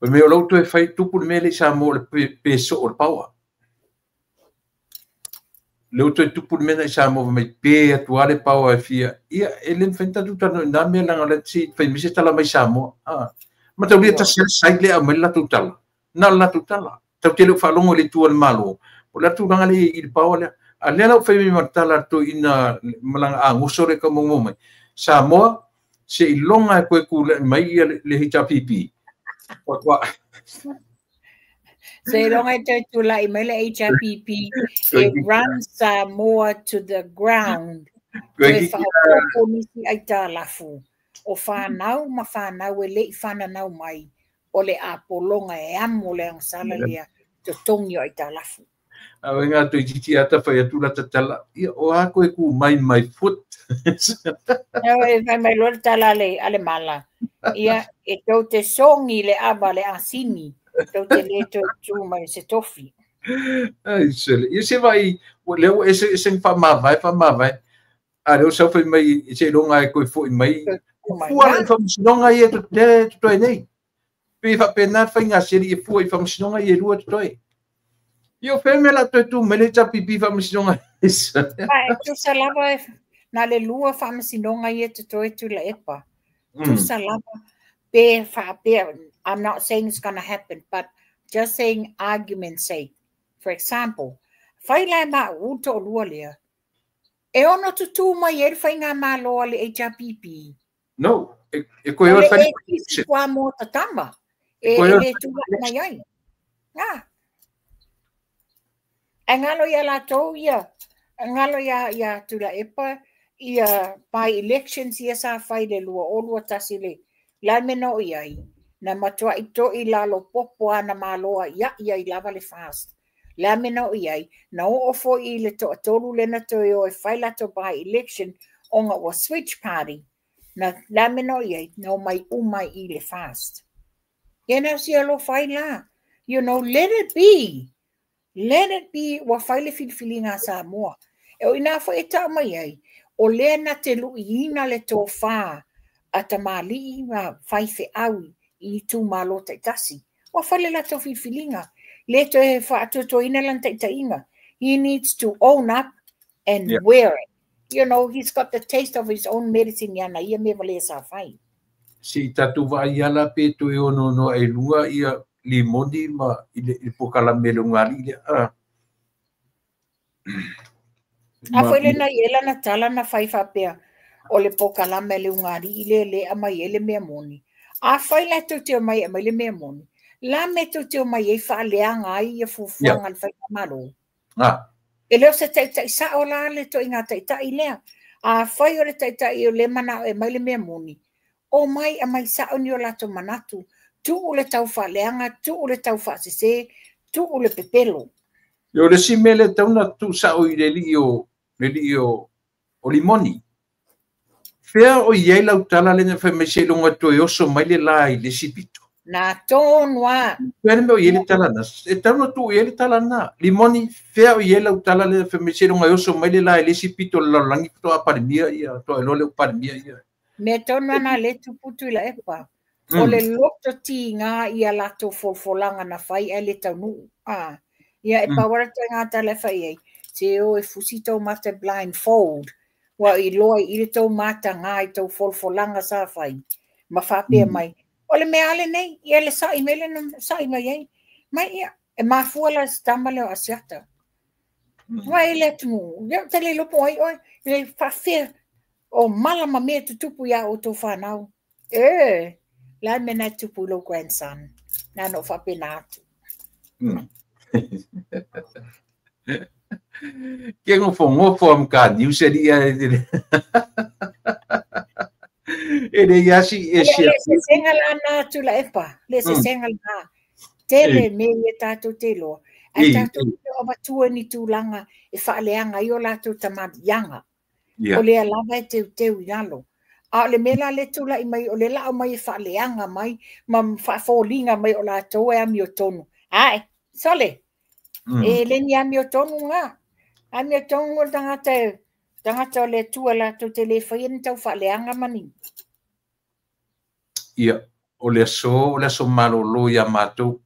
fai mai o la ua toe fai tupu le mea lea i Samoa o le pe soo o le power. Lea ua toe tupu le mea lena i Samoa fai mai pe atu lava le power e fia. Ia, e le mafai ona tatou talanoa i na mea leaga o lea se i fai mai se tala mai Samoa. Mataulia tasi lava le side lea e aumai le latou tala. Na o le latou tala. Tatou te le o faalogo i le itu a le Malo. O le tulaga lea i le power lea. A lea la ua fai mai ma le tala a le toeaina malaga agoso lea e taumaumau mai. Samoa, seiloga e toe tulai mai ia le HRPP. Seiloga e toe tulai mai le HRPP e run Samoa to the ground. Toe faaopoopo nisi aitalafu o fanau ma fanau e le i fananau mai o le apologa e amo le agasala lea totogi o aitalafu. A o ngā toeitiiti ata fai atu la tatala, ia o a koe ku mai my foot. E fai mai loa le tala a le mala. Ia, e tou te sogi le ava le asini, tou te le toe tu mai se tofi. Ai, sele. Ia se vai, lea ua ese ese ni whaamavae, whaamavae. A lea ua sau fai mai, seiloga e koe foi mai. Fua le faamasinoga ia totoe nei. Pe faapena le faiga seli e fua i faamasinoga ia e lua totoe. Ia o fea mea la toe tu mai le HRPP faamasinoga. Ma e tusa lava e na le lua faamasinoga ia totoe Tuilaepa. Tusa lava pe faapea, I'm not saying it's gonna happen, but just saying argument's sake. For example, fai la e mauu le toalua lea, e ono tutū mai ai le faigamalo a le HRPP. No, e koe o le e kua mō tatama, e le tūlai mai ai. Ngā. E ngalo ia latou ia, ngalo ia Tuilaepa, ia by elections ia sa fai le 2021 le la me no i ai, na matuai to'i lalo popo ana maloa ia ia i lava le fast. La me no i ai, na oo foi i le toatolu le na toe o e fai latou by election onga ua switch party. Na la me no i ai, na o mai umai i le fast. Ia na si alo fai la. You know, let it be. Let it be, ua fai le filifiliga a Samoa. E o ina foi e tau mai ai, o lea na te luiina le tofā a tamalii ma faifeau i itumalo taitasi. Ua fai le latou filifiliga. Le toe faatuatuaina lana taitaiga. He needs to own up and wear it. You know, he's got the taste of his own medicine i ana ia mea valea sa fai. Se i tatou vaai ala pe toe onoono ai luga ia limoni ma i le polokalame le ugaalii lea. A foi lena i e lana tala na fai faapea, o le polokalame le ugaalii lea le aumai ai le mea moni. A fai la tou te omai e aumai le mea moni, la mea tou te omai ai faaleaga ai ia fuafuaga a le faigamalo. E le o se taitai sao la le toaiga taitai lea. A fai o le taitai o le manao e aumai le mea moni, omai aumai sao ni o latou manatu, tuu le tau faaleaga, tuu le tau faasese, tuu le pepelo. O le isi mea lea e tatau ona tuusao i le alii o Limoni. Fea o i ai lau tala lea na fai mai seiloga toe oso mai le la i le isi pito. Na tonu a. Fea le mea o i ai le tala na. E tatau ona tuu i ai le tala na. Limoni, fea o i ai lau tala lea na fai mai seiloga e oso mai le la i le isi pito o le lalolagi faatoa Palemia ia, faatoa iloa lea ua Palemia ia. Mea tonu ana le tupu Tuilaepa. O le loto tiga ia latou folafolaga na fai ae le taunuu. Ia e pau lava le ituaiga tala e fai ai, se o e fusi tou mata blindfold, ua iloa i le tou mataga i tou folafolaga sa fai, ma faapea mai, o le mea a lenei, ia le sa'i mai le na sa'i mai ai. Mai ia, e mafua la se tama lea o Asiata. Mai le atunuu, ia te le iloa po o ai oe, le faafefea o mala ma mea tutupu iā outou fanau. E, la mea na tupu i lou grandson. Na na ou faapena atu. Ke ngofongofo am ka news e lia e le iasi e sia. Le sesenga la na Tuilaepa, le sesenga la. Tele me ia tātou te iloa. Ai tātou te avatua ni tulaga e faaleaga ai o latou tamaliiaga. O lea lava e teuteu i lalo. A o le mea la le tulai mai, o le laa mai e faaleaga mai ma faafoliga mai o latou e amiotonu. Ae, sole, e le ni amiotonu ngā. A mea tonu o le tagata e tagata o le Atua latou te le faia ni taufaaleaga ma ni. Ia, o le aso malolo ia matou.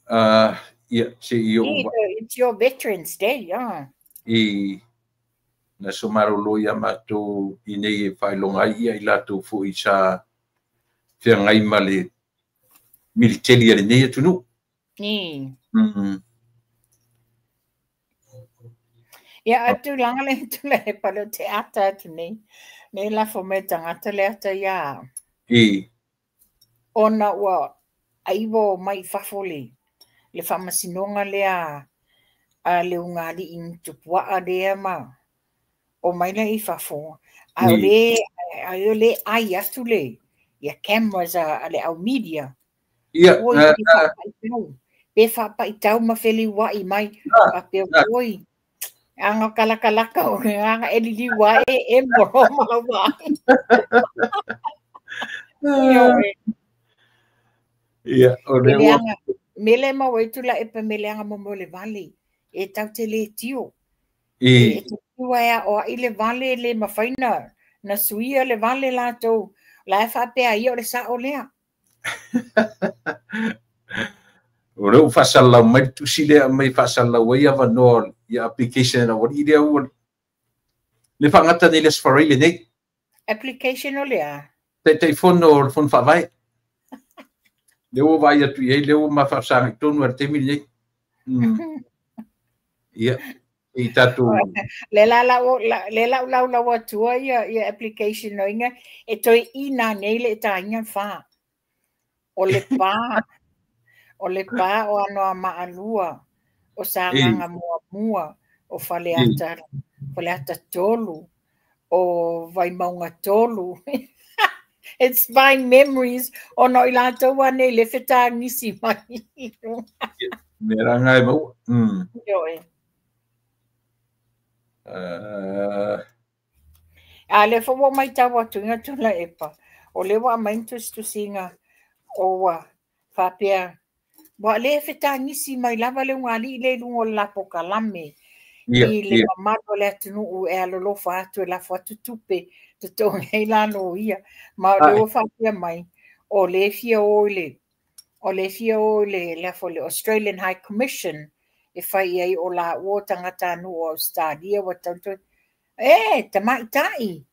Ia, se i ou. It's your Veterans Day, ah. I na aso malolo ia matou i nei e faailoga ai ia i latou foi sa feagai ma le militeli a lenei atunuu. Ia, a tulaga le tula e pale o te ata atu nei. Nei lafo mai tagata le ata ia. Ona ua aiwa o mai fafo le faamasinoga lea a le ugali'i tupua'a lea ma o mai la i fafo. A o le, ai o le ai atu le ia cameras a le au media. Oi, pe faapaitau ma feliua'i mai. Faapea oi. Aga kalakalaka o aga e liliu ae e moro ma lau vaai. Ioe. Ia, o le ua Mele ma wai tula e pa mele anga mo mo le vale. E tau te le tio. E te tua e o ai le vale le mafaina na suia le vale latou. La e faapea ia o le sao lea. O lea ua faasalalau mai le tusi lea mai faasalalau ai avanoa ia application a ualii lea ua le faagata nei le Aso Faraile lenei. Application o lea? Taitaifono o le Fono Faavae. Lea ua vaai atu i ai, lea ua mafaafesagai tonu a le taimi lenei. Ia, i tatou. Le la lau le lau lau lau atua ia application no inga e toi ina nei le tainga fa. O le pa o ano a maalua o Sagaga muamua o Faleata, Faleata 3 o Vaimauga 3. It's my memories ona o i latou ane i le fetagisi mai. Mea ranga e maua. Ioe. A le fo ua mai tau atu inga tula epa. O le ua mai tusitusiga o ua faapea ua le fetagisi mai lava le ugalii le i luga o le lapo kalame i le mamalu o le atunuu e alolofa atu e lafo atu tupe totogi ai lalo ia. Ma o le ua faapea mai o le fia o i le lafo le Australian High Commission e fai ai o la ua tagata anu o Australia ua tau e tamaitai.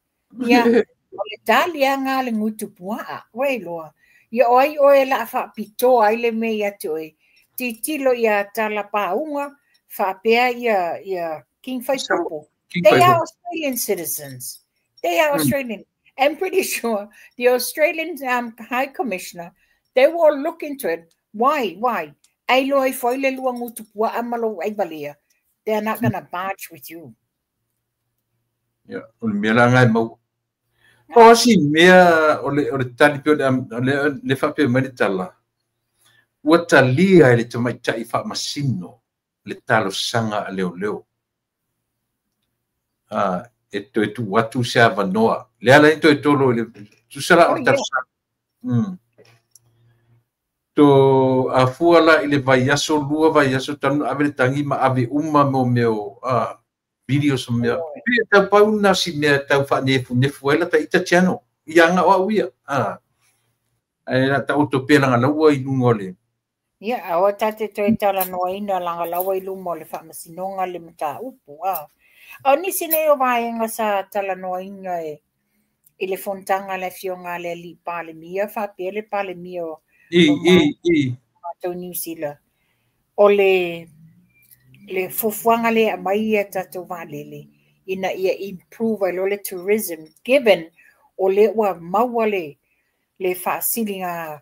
Ia, o le tali anga le ngutu puaa, ua iloa. Ia o ai oe la faapitoa ai le mea ia te oe. Titilo ia tala paunga, faapea ia King Faipopo. They are Australian citizens. They are Australian. I'm pretty sure the Australian High Commissioner, they will look into it. Why? Why? Ai loa i foi le lua ngutu puaa ma lou ai valea. They are not going to barge with you. Ia, o le mea la ngai mau. O si mea o le tali pe o le faapea mai le tala. Ua talia e le tamaitai faamasino le talosaga a leoleo. Ah, e toe tuu atu se avanoa. Le ala ni toe tolo i le tusa la o le talosaga. To afua la i le vaiaso, 2 vaiaso talu ave le tagi ma ave uma mo mea o videos o mea. Pe tau pau na si mea tau faanefunefu ai la ta ita channel. Ia anga o au ia. Ah. Ai la ta auto pe langa laua i luga o le. Ia, aua tate toe talanoaina langa laua i luma o le faamasinoga le mataupu. Ah. O nisi nei o vaega sa talanoaina e i le fonotaga a le afioga a le alii Palemia faapea le Palemia o I, i, i. matou New Zealand. O le fuafuaga lea aumai ia tatou vaalele ina ia improve ai loa le tourism given o lea ua maua le faasiliga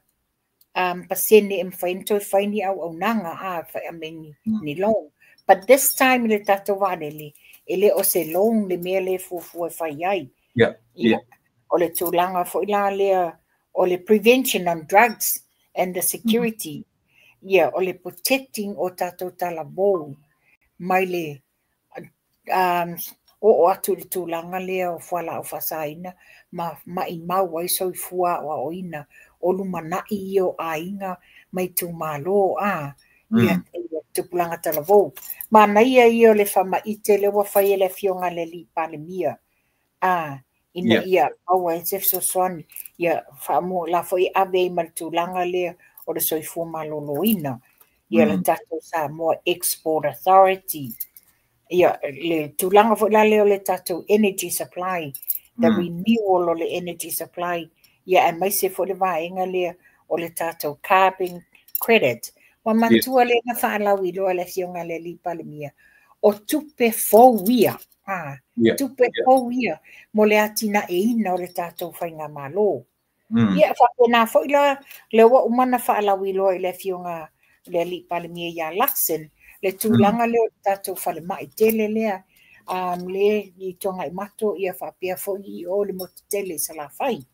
pasene e mafai ona toe fai ni auaunaga a fai ame ni loan. But this time i le tatou vaalele, e le o se loan le mea le fuafua e fai ai. Ia, o le tulaga foi la lea o le prevention on drugs and the security. Ia, o le protecting o tatou talavou mai le oo atu i le tulaga lea o fualaau faasaina ma maimau ai soifua aoaoina o lumanai ia o aiga ma itumalo a ia, ia tupulaga talavou. Manaia ia o le faamaite lea ua fai e le Afioga i le Alii Palemia, a ina ia maua ai se fesoasoani, ia faamu la foi ave ai ma le tulaga lea o le soifua maloloina, ia le tatou Samoa Export Authority, ia le tulaga foi la lea o le tatou energy supply, the renewal o le energy supply, ia aemaise foi le vaega lea o le tatou carbon credit. Ua matua lea na faalauiloa le Afioga i le Alii Palemia, o tupe fou ia, tupe fou ia mo le atinaeina o le tatou faigamalo. Ia faapena foi la lea ua uma ona faalauiloa i le Afioga i le Alii Palemia ia Luxon, le tulaga lea o le tatou falemai tele lea, le i Tuagaimato, ia faapea foi i o le motu tele i Salafai.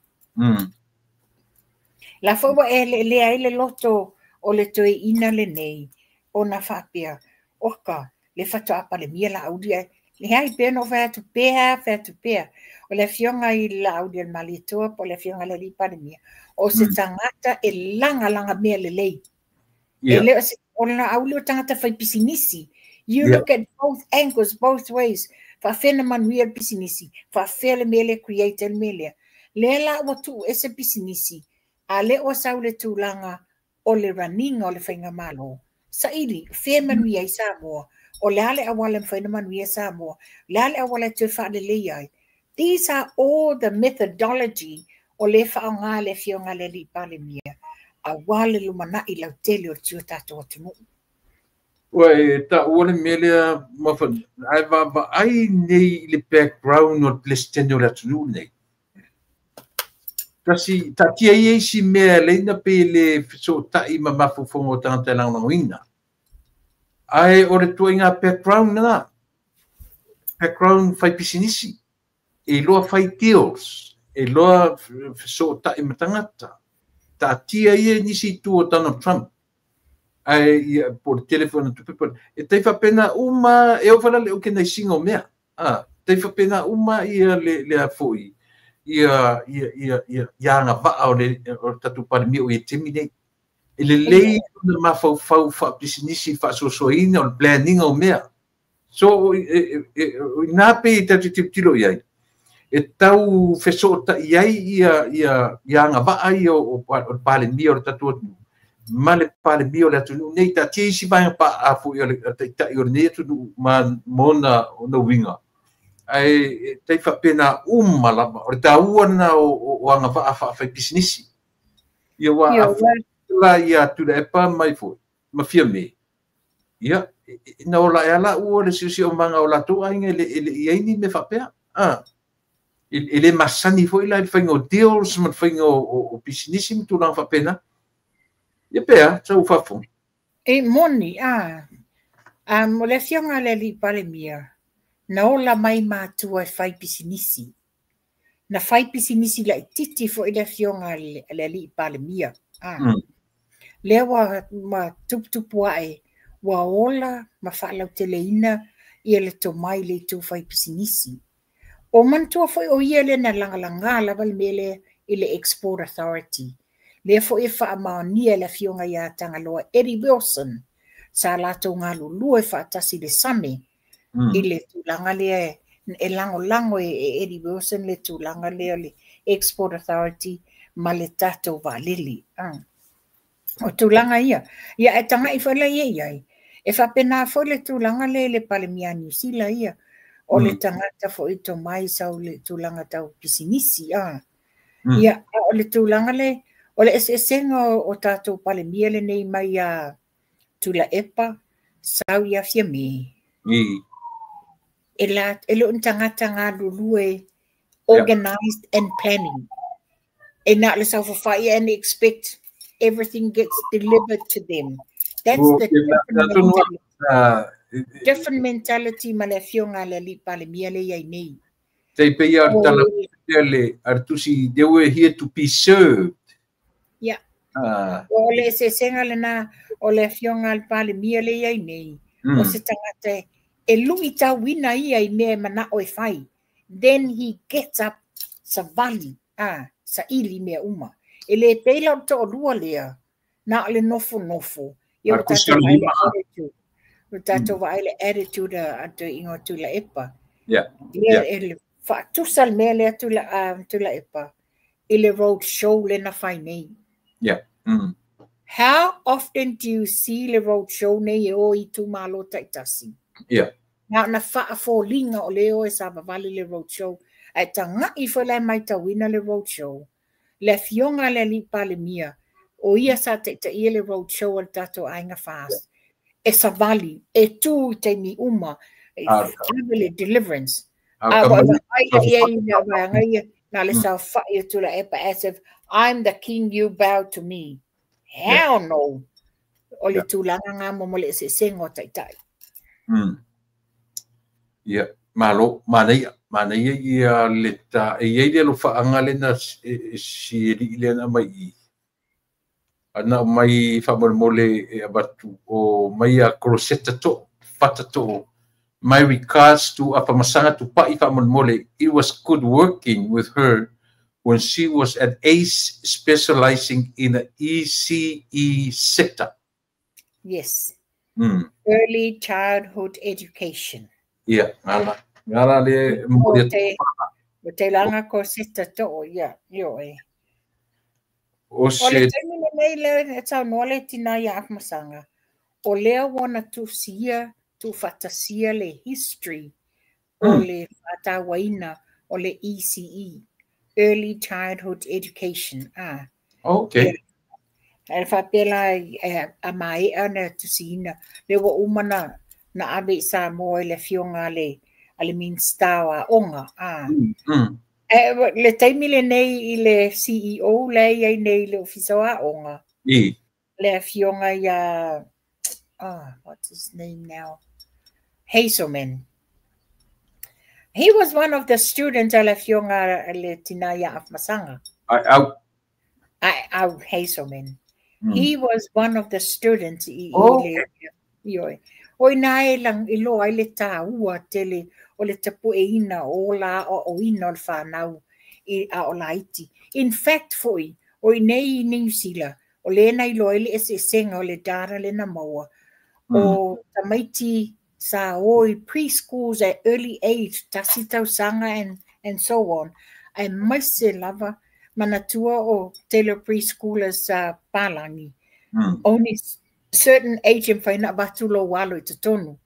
La foi ua eleelea ai le loto o le toeaina lenei, ona faapea, oka, le faatoa Palemia Laauli ai. Leai, pei ona ou fai atu pea, fai atu pea. O le Afioga i le Laauli o le Malietoa po o le Afioga i le Alii Palemia, o se tagata e lagalaga mea lelei. E le o se, o le Laauli o tagata fai pisinisi. You look at both angles, both ways. Faafea na manuia le pisinisi, faafea le mea lea create le mea lea. Lea la ua tuu ese pisinisi, a le ua sau le tulaga o le raniga o le faigamalo. Saili, fea manuia ai Samoa, o le a le auala e mafai ona manuia Samoa, le a le auala e toe faalelei ai. These are all the methodology o le faaaoga le Afioga i le Alii Palemia, aua le lumanai lautele o le tio tatou atunuu. Ua e taua le mea lea ae vaavaai nei i le background o le Peresetene o le atunuu nei. Kasi taatia ia isi mea e leina pe le fesootai ma mafaufauga o tagata e lagolagoina. Ae o le tuaiga background lena. Background fai pisinisi. E iloa fai deals. E iloa fesootai ma tagata. Taatia ia nisi i tu o Donald Trump. Ae ia po le tele foi na tupe po. E tai faapena uma e o fala le o ke nei singa o mea. Tai faapena uma ia le a foi ia ia ia ia ia agavaa o le tatou Palemia o ia taimi nei. E lelei ona mafaufau faapisinisi faasoasoaina o le planning o mea. So ina pe tatou tilotilo i ai. E tau fesootai ai ia ia ia agavaa ia o le Palemia o le tatou atunuu ma le Palemia o le atunuu nei. Taatia isi vaega paa foi o le taitai o lenei atunuu ma ona uiga. Ae tai faapena uma lava o le taua lena o agavaa faafai pisinisi. Ia ua la ia Tuilaepa mai foi ma Fiame. Ia na ola e ala ua le siosiomaga o latou aiga e le i ai ni mea faapea. E le masani foi la i le faiga o deals ma le faiga o pisinisi ma tulaga faapena. Ia pea, sau faafofoga. E moni, o le Afioga i le Alii Palemia, na ola mai matua e fai pisinisi. Na fai pisinisi laitiiti foi le Afioga i le Alii Palemia. Lea ua tuputupu ae, ua ola ma faalauteleina ia le tomai le itu fai pisinisi. O manatua foi o ia lea na lagalaga lava le mea lea i le Export Authority. Lea foi e faamaonia le Afioga ia Tagaloa Eddie Wilson, sa latou galulue faatasi le same i le tulaga lea e lagolago e Eddie Wilson le tulaga lea o le Export Authority ma le tatou vaalele. O tulaga ia, ia e tagai foi la ia i ai. E faapena foi le tulaga lea i le Palemia Niu Sila ia, o le tagata foi tomai sau le tulaga tau pisinisi. Ia, o le tulaga le, o le eseesega o tatou Palemia lenei mai ia Tuilaepa, sau ia Fiame. E le o ni tagata galulue organized and planning. E na le saofafai and expect everything gets delivered to them. That's the different mentality. Different mentality ma le Afioga i le Alii Palemia le iai nei. Te pei a tala le artusi, they were here to be served. Yeah. O le eseesega lena o le Afioga i le Palemia le iai nei. O se tagata e luitauina ia i mea e manao e fai. Then he gets up savali, saili mea uma. E le pei la o le toalua lea, na o le nofonofo. Ia ua tatou vaai le attitude. Ua tatou vaai le attitude a toeaiina o Tuilaepa. Lea e le faatusa le mea lea Tuilaepa i le road show lea na fai nei. How often do you see le road show nei e o i itumalo taitasi? Na ona faafoliga o lea e o e savavali le road show. Ae tagai foi la e matauina le road show. Le afioga a le alii Palemia, o ia sa taitaia le road show a le tatou Aiga FAST. E savali, e tu i taimi uma, e ave le deliverance. A ua vaai la i ai i nā vaega ia, na le saofai o Tuilaepa as if I'm the king, you bow to me. Hell no! O le tulaga ngā mo le eseesega o taitai. Ia, malo, manaia, manaia ia le ta, e iai le alofaaga lena si alii lea na aumai i i. Ana aumai faamolemole e avatu o mai a Crosetta Too, Fata Too. My regards to Afamasaga Tupai faamolemole. It was good working with her when she was at ACE specializing in the ECE sector. Yes. Early Childhood Education. Ia, ngala. Ngala le momoli atu. O te langa ko seta too, ia, io e. O O le se taimi lenei lea e saunoa le tina ia Afamasaga, o lea ua na tusia, tuufaatasia le history o le faatauaina o le ECE, Early Childhood Education. Ah. Ia, e faapea la a maea ona tusiina, lea ua uma na ave i Samoa i le afioga a le Minista o Aoga. Ah. E, le taimi lenei i le CEO lea e i ai nei i le Ofisa o Aoga, le afioga ia, oh, what's his name now? Hazelman. He was one of the students a le afioga le tina ia Afamasaga. Ai, au. Ai, au Hazelman. He was one of the students i le ioe. O ina e lang i loa ai le tāua tele o le tapueina o la o o ina o le whanau i a o laiti. In fact foi, o i nei i New Zealand, o le na iloa ai le eseesega o le data le na maua. O tamaiti sa o i preschools at early age, 1 tausaga and so on. Aemaise lava, manatua o tele o preschoolers palagi. Only certain age e mafai ona avatu lou alo i totonu.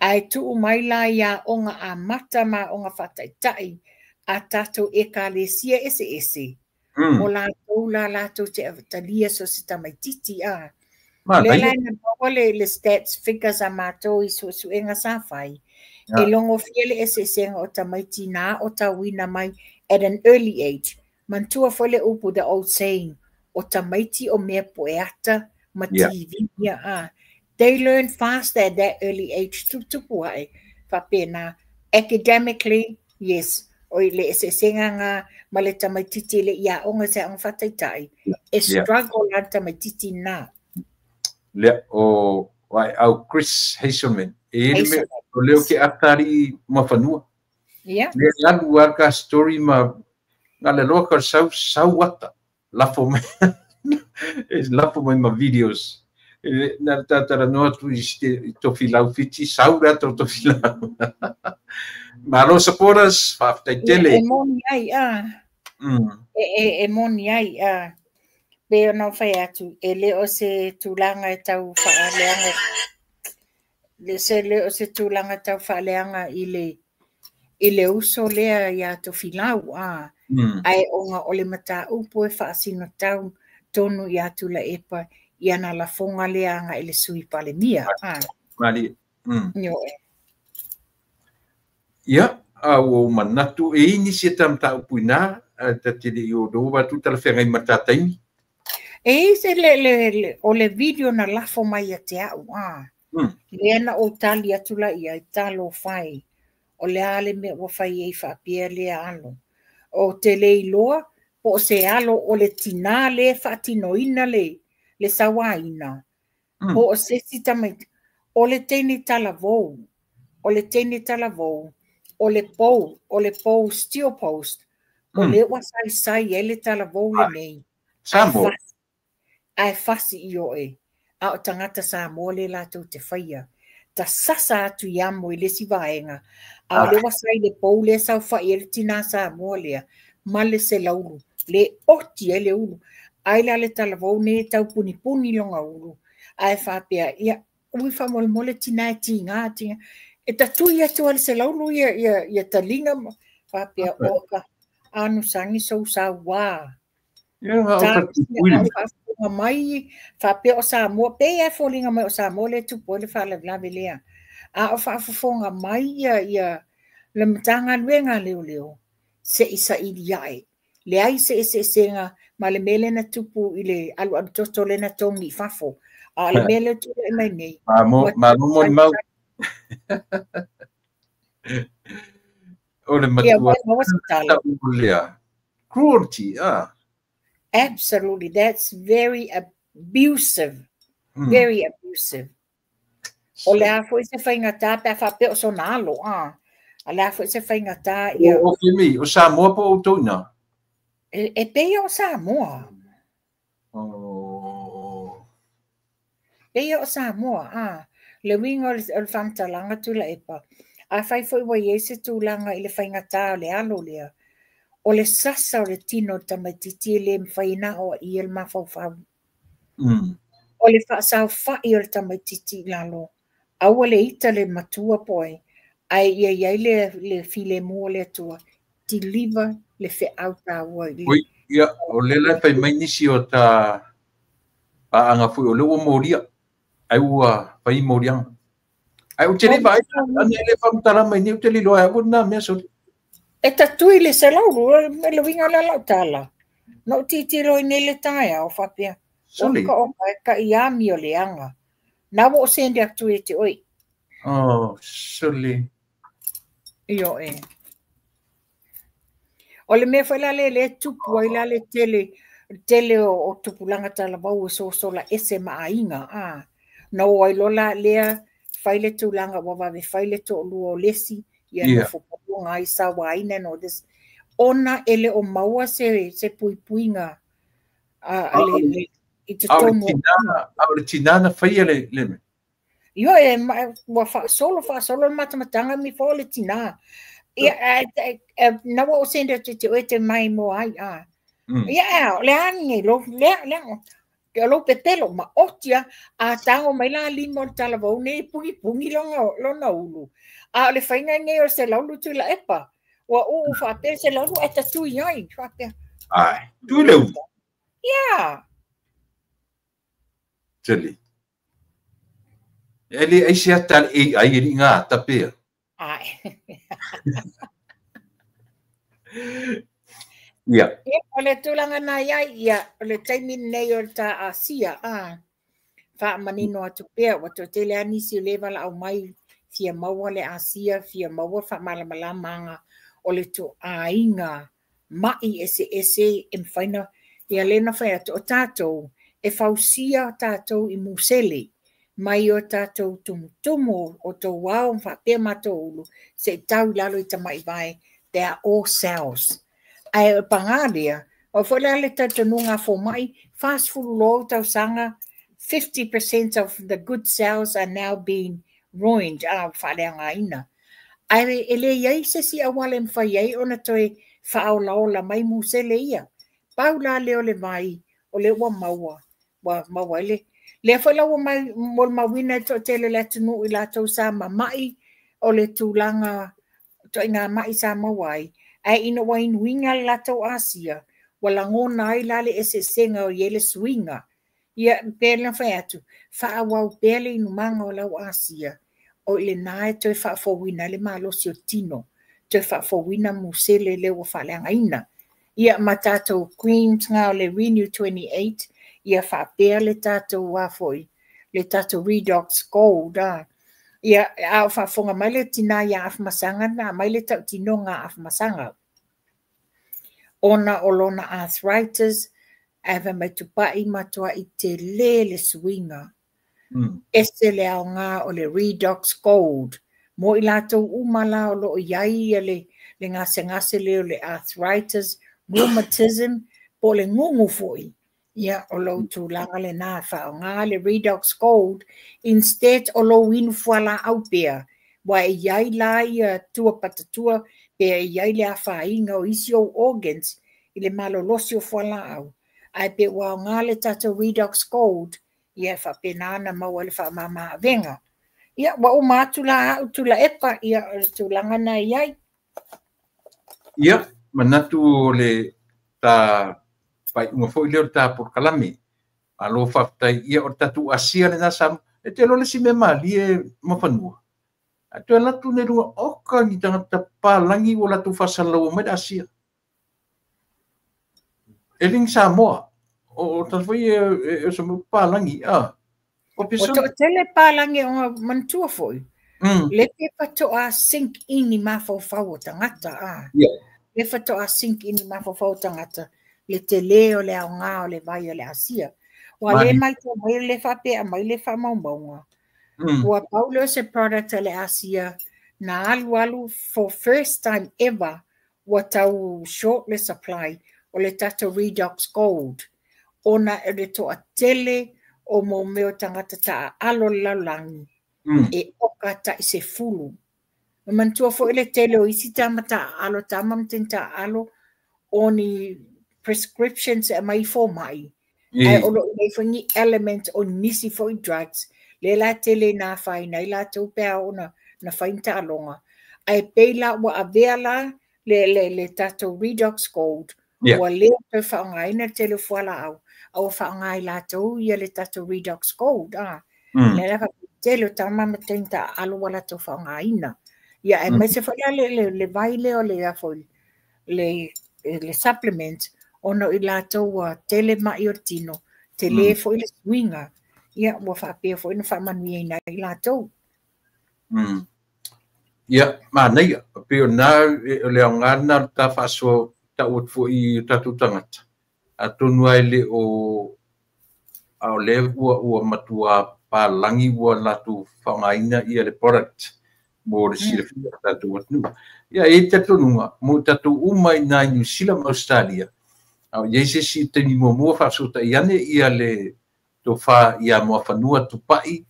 Ae tuu mai la i aoga amata ma aoga faataitai a tatou ekalesia eseese. O latou la latou te talia so se tamaititi a. Lea la na maua le stats figures a matou i suesuega sa fai. E logofia le eseesega o tamaiti na aotauina mai at an early age. Manatua foi le upu, the old saying, o tamaiti o mea poeata ma TV ia a. They learn fast at that early age, tuputupu ae. Faapena, academically, yes, o i le eseesega ngā ma le tamaititi le i aoga se aoga faataitai. E struggle la le tamaititi na. Lea o ai au Chris Hazelman. E i le mea, o leo ke atari mafanua. Le alu a ka story ma nga le loa ka sau sau ata lafo mai e lafo mai ma videos. E, na tatara noa atu i i Tofilau Fiti, sau le ata o Tofilau. Malo supporters, faafetai tele. E moni ai, a. E moni ai, a. Pe ona fai atu, e le o se tulaga e tau faaleaga, le se le o se tulaga tau faaleaga i le uso lea ia Tofilau, a. Ae ona o le mataupu e faasino tau tonu ia Tuilaepa i ana lafoga lea agai i le sui Palemia. A. Mali. Ioe. Ia, a ua ou manatu e i nisi e tamataupu ina, a ta te le i o lou atu talafeagai ma ta taimi. E i se le o le video na lafo mai ia te au, a. Lea na ou tali atu la ia i talo fai. O le a le mea ua fai ai faapea lea alo. O te le iloa, po o se alo o le tinā le faatinoina le sauaina. Po o se isi tamaiti. O le teine talavou. O le teine talavou. O le pou, o le pou steel post. O le ua saisai ai le talavou lenei. Samoa. Ae fasi i oe. A o tagata Samoa le latou te faia. Ta sasa atu i amo i le isi vaega, a o lea ua sa i le pou lea e saofai ai le tinā Samoa lea ma le selaulu le oti ai le ulu. Ai la le talavou nei e tau punipuni lona ulu, ae faapea, ia, ui faamolemole tinā e tiga, tiga. E tatui atu ai le selaulu ia taliga ma faapea, oka, anusagi sou sauā. Ia, na o ka pui le faafofoga mai faapea o Samoa, pei e foliga mai o Samoa lea e tupu ai le faalavelave lea. A o faafofoga mai ia le Matagaluega a Leoleo, se i saili ae. Leai se eseesega ma le mea lea na tupu i le alualu toto lea na togi i fafo. A o le mea lea e tulai mai nei. Malo, malo molimau. O le Ia, matua ua maua se tala. Lea. Cruelty, ah. Absolutely, that's very abusive. Very abusive. O le a foi se faigata pe a faapea o sona alo, ah. A le a foi se faigata ia. O Femi, o Samoa po o outou ina? E pei o Samoa. Oh. Pei o Samoa, ah. Le uiga o le faamatalaga Tuilaepa. A fai foi ua i ai se tulaga i le faigata o le alo lea. O le sasa o le tino o le tamaitiiti e le mafai ona aoaia le mafaufau. O le faasaofai o le tamaitiiti i lalo. Aua le ita le matua po ai. Ae ia iai le filemu o le Atua. Deliver le feau tāua i le. Oi, ia, o le la fai mai nisi o ta paaga foi o le ua molia. Ai ua fai moliaga. Ai ou te le vaai, ana le faamatala mai nei ou te le iloa ai na mea soli. E tatui le selaulu, le uiga o le lau tala. Na o titilo i nei le taeao faapea. Soli. Oka oka e ka i ami o le anga. Na ua o send atu e te oi. Oh, soli. Io e. O le mea foi la le le tupu ai la le tele tele o tupulaga talavou e sosola ese ma aiga a. Na o ai lola lea fai le tulaga ua vave fai le to'alua o lesi ia nofo paluga ai sauaina and all this. Ona e le o maua se puipuiga a le i A o le totonu. Tina, a o le tina na faia le mea. Io e ua faasolo faasolo le matamataga mi fo le tinā. Ia, na ua o send atu te oe te mai mo ai a. Ia, o le agi lo lea lea ke lo pepelo ma otia a tango mai la lima o le talavou nei pugipugi lona ulu. A o le faiga nei o se laulu Tuilaepa. Ua uu faapea se laulu e tatui ai faapea. Ai, tu le ulu. Ia. Tele. E le ai se ata le AI e li ngā tapea. Ai. Ia. Ia, o le tulaga na iai, ia, o le taimi nei o le ta Asia, a, faamanino atu pea, ua toatele a nisi o le valaau mai, fia maua le Asia, fia maua faamalamalamaga o le toaiga mai eseese e mafai ona, ia lea na fai atu, o tatou, e fausia tatou i musele, mai o tatou tumutumu o tou ao ma faapea matou ulu, se i tau i lalo i tamai vae, they are all cells. Ae o le pagā lea, o foi la le talitonuga a fomai, 40 loa tausaga, 50% of the good cells are now being ruined, a faaleagaina. Ae e le iai se isi auala e mafai ai ona toe faaolaola mai musele ia. Pau la lea o le vai, o le ua maua, ua maua ai le. Lea foi la ua mai molimauina e toatele o le atunuu i latou sa mamai o le tulaga ituaiga mai sa maua ai, ae ina ua inuina le latou Asia, ua lagona ai la le eseesega o i ai le suiga. Ia, pe na fai atu, faaauau pea le inumaga o lau Asia, o i lena e toe faafouina ai le malosi o tino, toe faafouina musele lea ua faaleagaina. Ia, ma tatou creams nga o le Renew 28, ia faapea le tatou a foi, le tatou Redox Gold. A. Ia, a o faafofoga mai le tinā ia Afamasaga na mai le tautinoga a Afamasaga. Ona o lona arthritis, ae fai mai Tupai matuai tele le suiga. Ese le aoga o le Redox Gold. Mo i latou uma la o loo i ai ia le gasegase lea o le arthritis, rheumatism, po o le gugu foi. Ia, o lou tulaga lena, faaaoga le Redox Gold instead o lou inu fualaau pea, ua e i ai la ia tua patatua pe e i ai le afaina o isi ou organs i le malolosi o fualaau. Ae pe ua aoga le tatou Redox Gold, ia e faapena ona maua ai le faamama avega. Ia, ua uma atu la au Tuilaepa, ia o le tulaga na i ai. Ia, manatu o le ta faaiuga foi lea o le ta polokalame. Malo faafetai. Ia, o le tatou asia lena Samoa. E te iloa le isi mea malie ma fanua. Ae toe alu atu nei luga, oka ni tagata papalagi ua latou faasalalaua mai le Asia. E le ni Samoa. O tagata foi ia e oso mai papalagi. O Ua toatele palagi ona manatua foi. Le pe faatoa sink in i mafaufau o tagata. Le faatoa sink in i mafaufau o tagata le tele o le aoga o le vai o le Asia. Ua le matau mai le faapea mai le faamaumauga. Ua pau lea o se product a le Asia na alu alu for first time ever ua tau short le supply o le tatou Redox Gold ona o le toatele o mo mea o tagata taaalo le lalolagi e oka tai 10. Ma manatua foi le tele o isi tama taaalo, tama ma teine taaalo o ni prescriptions e aumai i fomai. Ae o lo o i ai foi ni element o nisi foi drugs lea la tele ina afaina ai latou pe a oo na fai ni taaloga. Ae pei la ua avea la le tatou Redox Gold, ua le toe faaaogaina le tele o fualaau, a ua faaaoga e latou ia le tatou Redox Gold. Lea la faapea tele o tama ma teine taaalo ua latou faaaogaina. Ia, aemaise foi la le vai lea o le foi le supplement, ona o i latou ua tele mai o le tino, tele foi le suiga, ia ua faapea foi na faamanuiaina ai latou. Ia, manaia, pei o na o le aoga lena o le ta faasoa tau atu foi i o tatou tagata. Atonu ai le o a o lea ua matua palagi ua latou faaaogaina ia le product mo le silafia o tatou atunuu. Ia, e i ai talitonuga mo tatou uma i na i Niu Sila ma Ausetalia, a o i ai se isi taimi muamua faafesootai ane ia le tofa ia Muafanua Tupai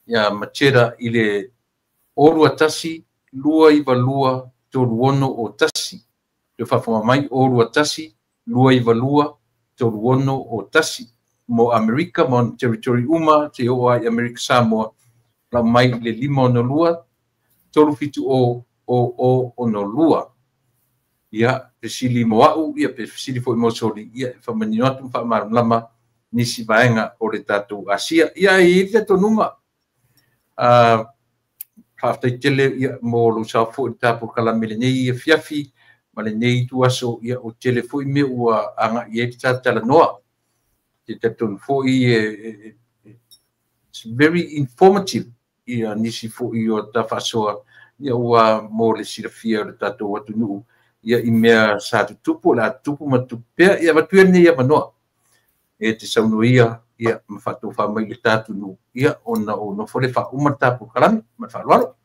ia Machera i le 021 292 3601. Toe faafofoga mai 021 292 3601 mo Amerika ma ona territory uma se oo ai Amerika Samoa, lau mai i le 562 370 0062. Ia, fesili mo au, ia pe fesili foi mo Soli, ia e faamanino atu ma faamalamalama nisi vaega o le tatou Asia. Ia, e i ai le talitonuga. Faafetai tele ia mo lou sao foi i le tatou polokalame lenei afiafi ma lenei ituaso, ia o tele foi mea ua agai i ai le ta talanoa. Te talitonu foi it's very informative ia nisi foi o ta faasoa, ia ua mo le silafia o le tatou atunuu ia i mea sa tutupu, o le a tutupu ma tutupu pea. Ia avatu ia lenei avanoa e te saunoa ia ma faatofa mai le ta atunuu, ia ona o nofo le faauma le ta polokalame ma le faaaloalo.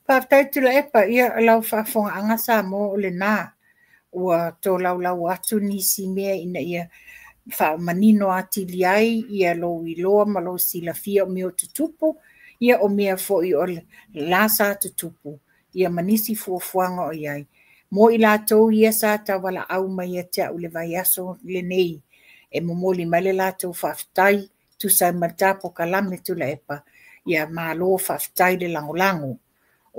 Faafetai Tuilaepa, ia lau faafofogaaga Samoa o lena ua tolaulau atu nisi mea ina ia faamanino atili ai ia lou iloa ma lou silafia o mea o tutupu, ia o mea foi o la sa tutupu, ia ma nisi fuafuaga o i ai. Mo i latou ia sa taualaau mai ia te au le vaiaso lenei, e momoli mai le latou faafetai, tusa ai ma le ta polokalame Tuilaepa, ia malo faafetai le lagolago.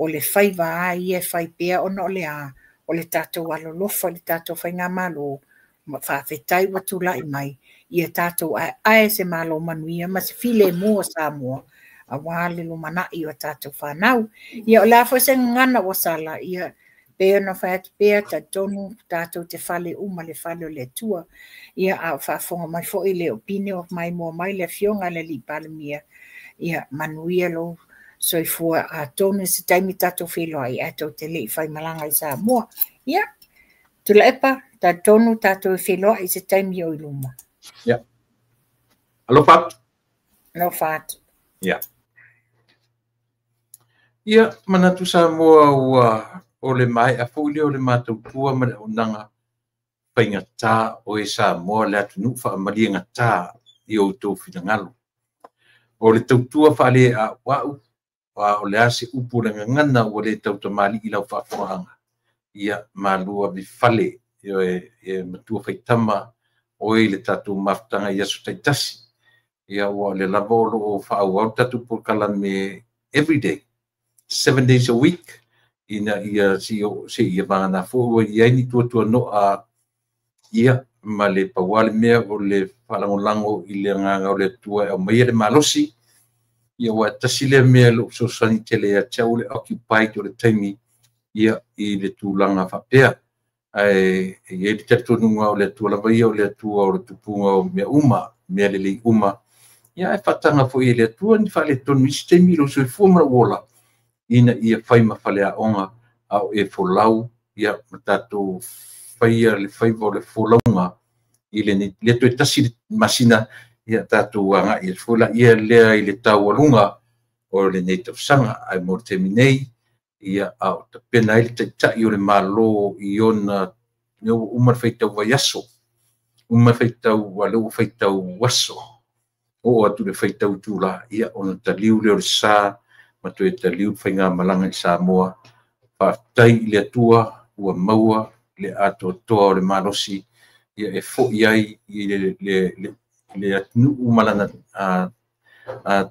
O le faiva a ia e fai pea ona o le a, o le tatou alolofa i le tatou faigamalo, ma faafetai ua tulai mai, ia tatou aeae se malo manuia ma se filemu o Samoa, aua le lumanai o tatou fanau. Ia o le a foi se gagana ua sala, ia pei ona fai atu pea, talitonu tatou te fale uma le fale o le Atua. Ia a o faafofoga mai foi le opine o maimoa mai le afioga i le Alii Palemia, ia manuia lou soifua atonu i se taimi tatou feiloai ae tou te le i faimalaga i Samoa. Ia, Tuilaepa, talitonu tatou e feiloai i se taimi o i luma. Ia. Alofa atu. Alofa atu. Ia. Ia, manatu Samoa ua o le maea foi lea o le matou tua ma le auaunaga. Faigata oe Samoa le atunuu faamaliegata i outou finagalo. O le tautua faale-a'ua'u, a o le a se upu o le gagana ua le tautamalii i lau faafofogaaga, ia malu ave i fale, ioe, e matua faitama oe i le tatou mafutaga i aso taitasi. Ia ua o lea lava o lo o faaauau le tatou polokalame every day, 7 days a week, ina ia seia vagana foi ua i ai ni tuatuano'a, ia ma le pau lava le mea o le faalagolago i le agaga o le Atua e aumaia le malosi. Ia ua tasi lea mea o lo o fesoasoani tele ia te au o le occupied o le taimi, ia i le tulaga faapea. Ae e i ai le talitonuga o le Atua lava ia o le Atua o le tupuga o mea uma, mea lelei uma. Ia ae faataga foi e le Atua ni faaletonu i isi taimi i lou soifua ma lou ola, ina ia fai ma faleaoga a o e folau, ia ma tatou faia le faiva o le folauga i le toe tasi le masina, ia tatou agai atu foi laia lea i le taualuga o lenei tausaga. Ae mo le taimi nei, ia a o tapena ai le Taitai o le Malo i ona lea ua uma le faitau vaiaso, uma le faitau, lea ua faitau aso, oo atu i le faitau itula, ia ona taliu lea o le sa ma toe taliu le faigamalaga i Samoa. Faafetai i le Atua ua maua le atoatoa o le malosi, ia e foi ai i le atunuu ma lana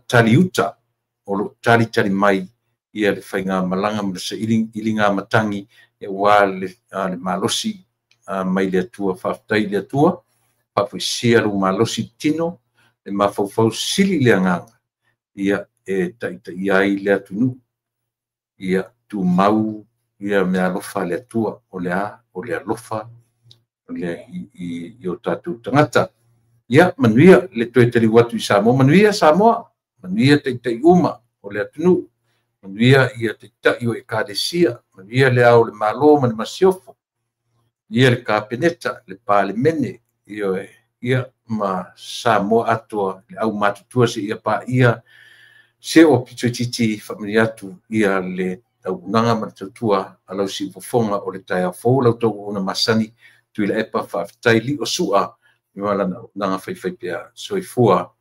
taliuta o lo o talitali mai ia le faigamalaga ma le sailiiliga matagi aua le malosi mai le Atua. Faafetai i le Atua, faafoisia lou malosi i le tino, le mafaufau sili i le agaga, ia e taitaia ai le atunuu. Ia tumau ia meaalofa a le Atua, o le a? O le alofa i o tatou tagata. Ia manuia le toe taliu atu i Samoa, manuia Samoa, manuia taitai uma o le atunuu, manuia ia taitai o Ekalesia, manuia le Ao o le Malo ma le Masiofo, manuia le Kapeneta, le Palemene, ioe, ia ma Samoa atoa, le aumatutua seia paia se o aupito itiiti. Faamanuia atu ia le auaunaga ma le tautua a lau siufofoga o le taeao fou, lau tauaunaga masani Tuilaepa. Faafetai lio sua ma lana auaunaga faifaipea. Soifua.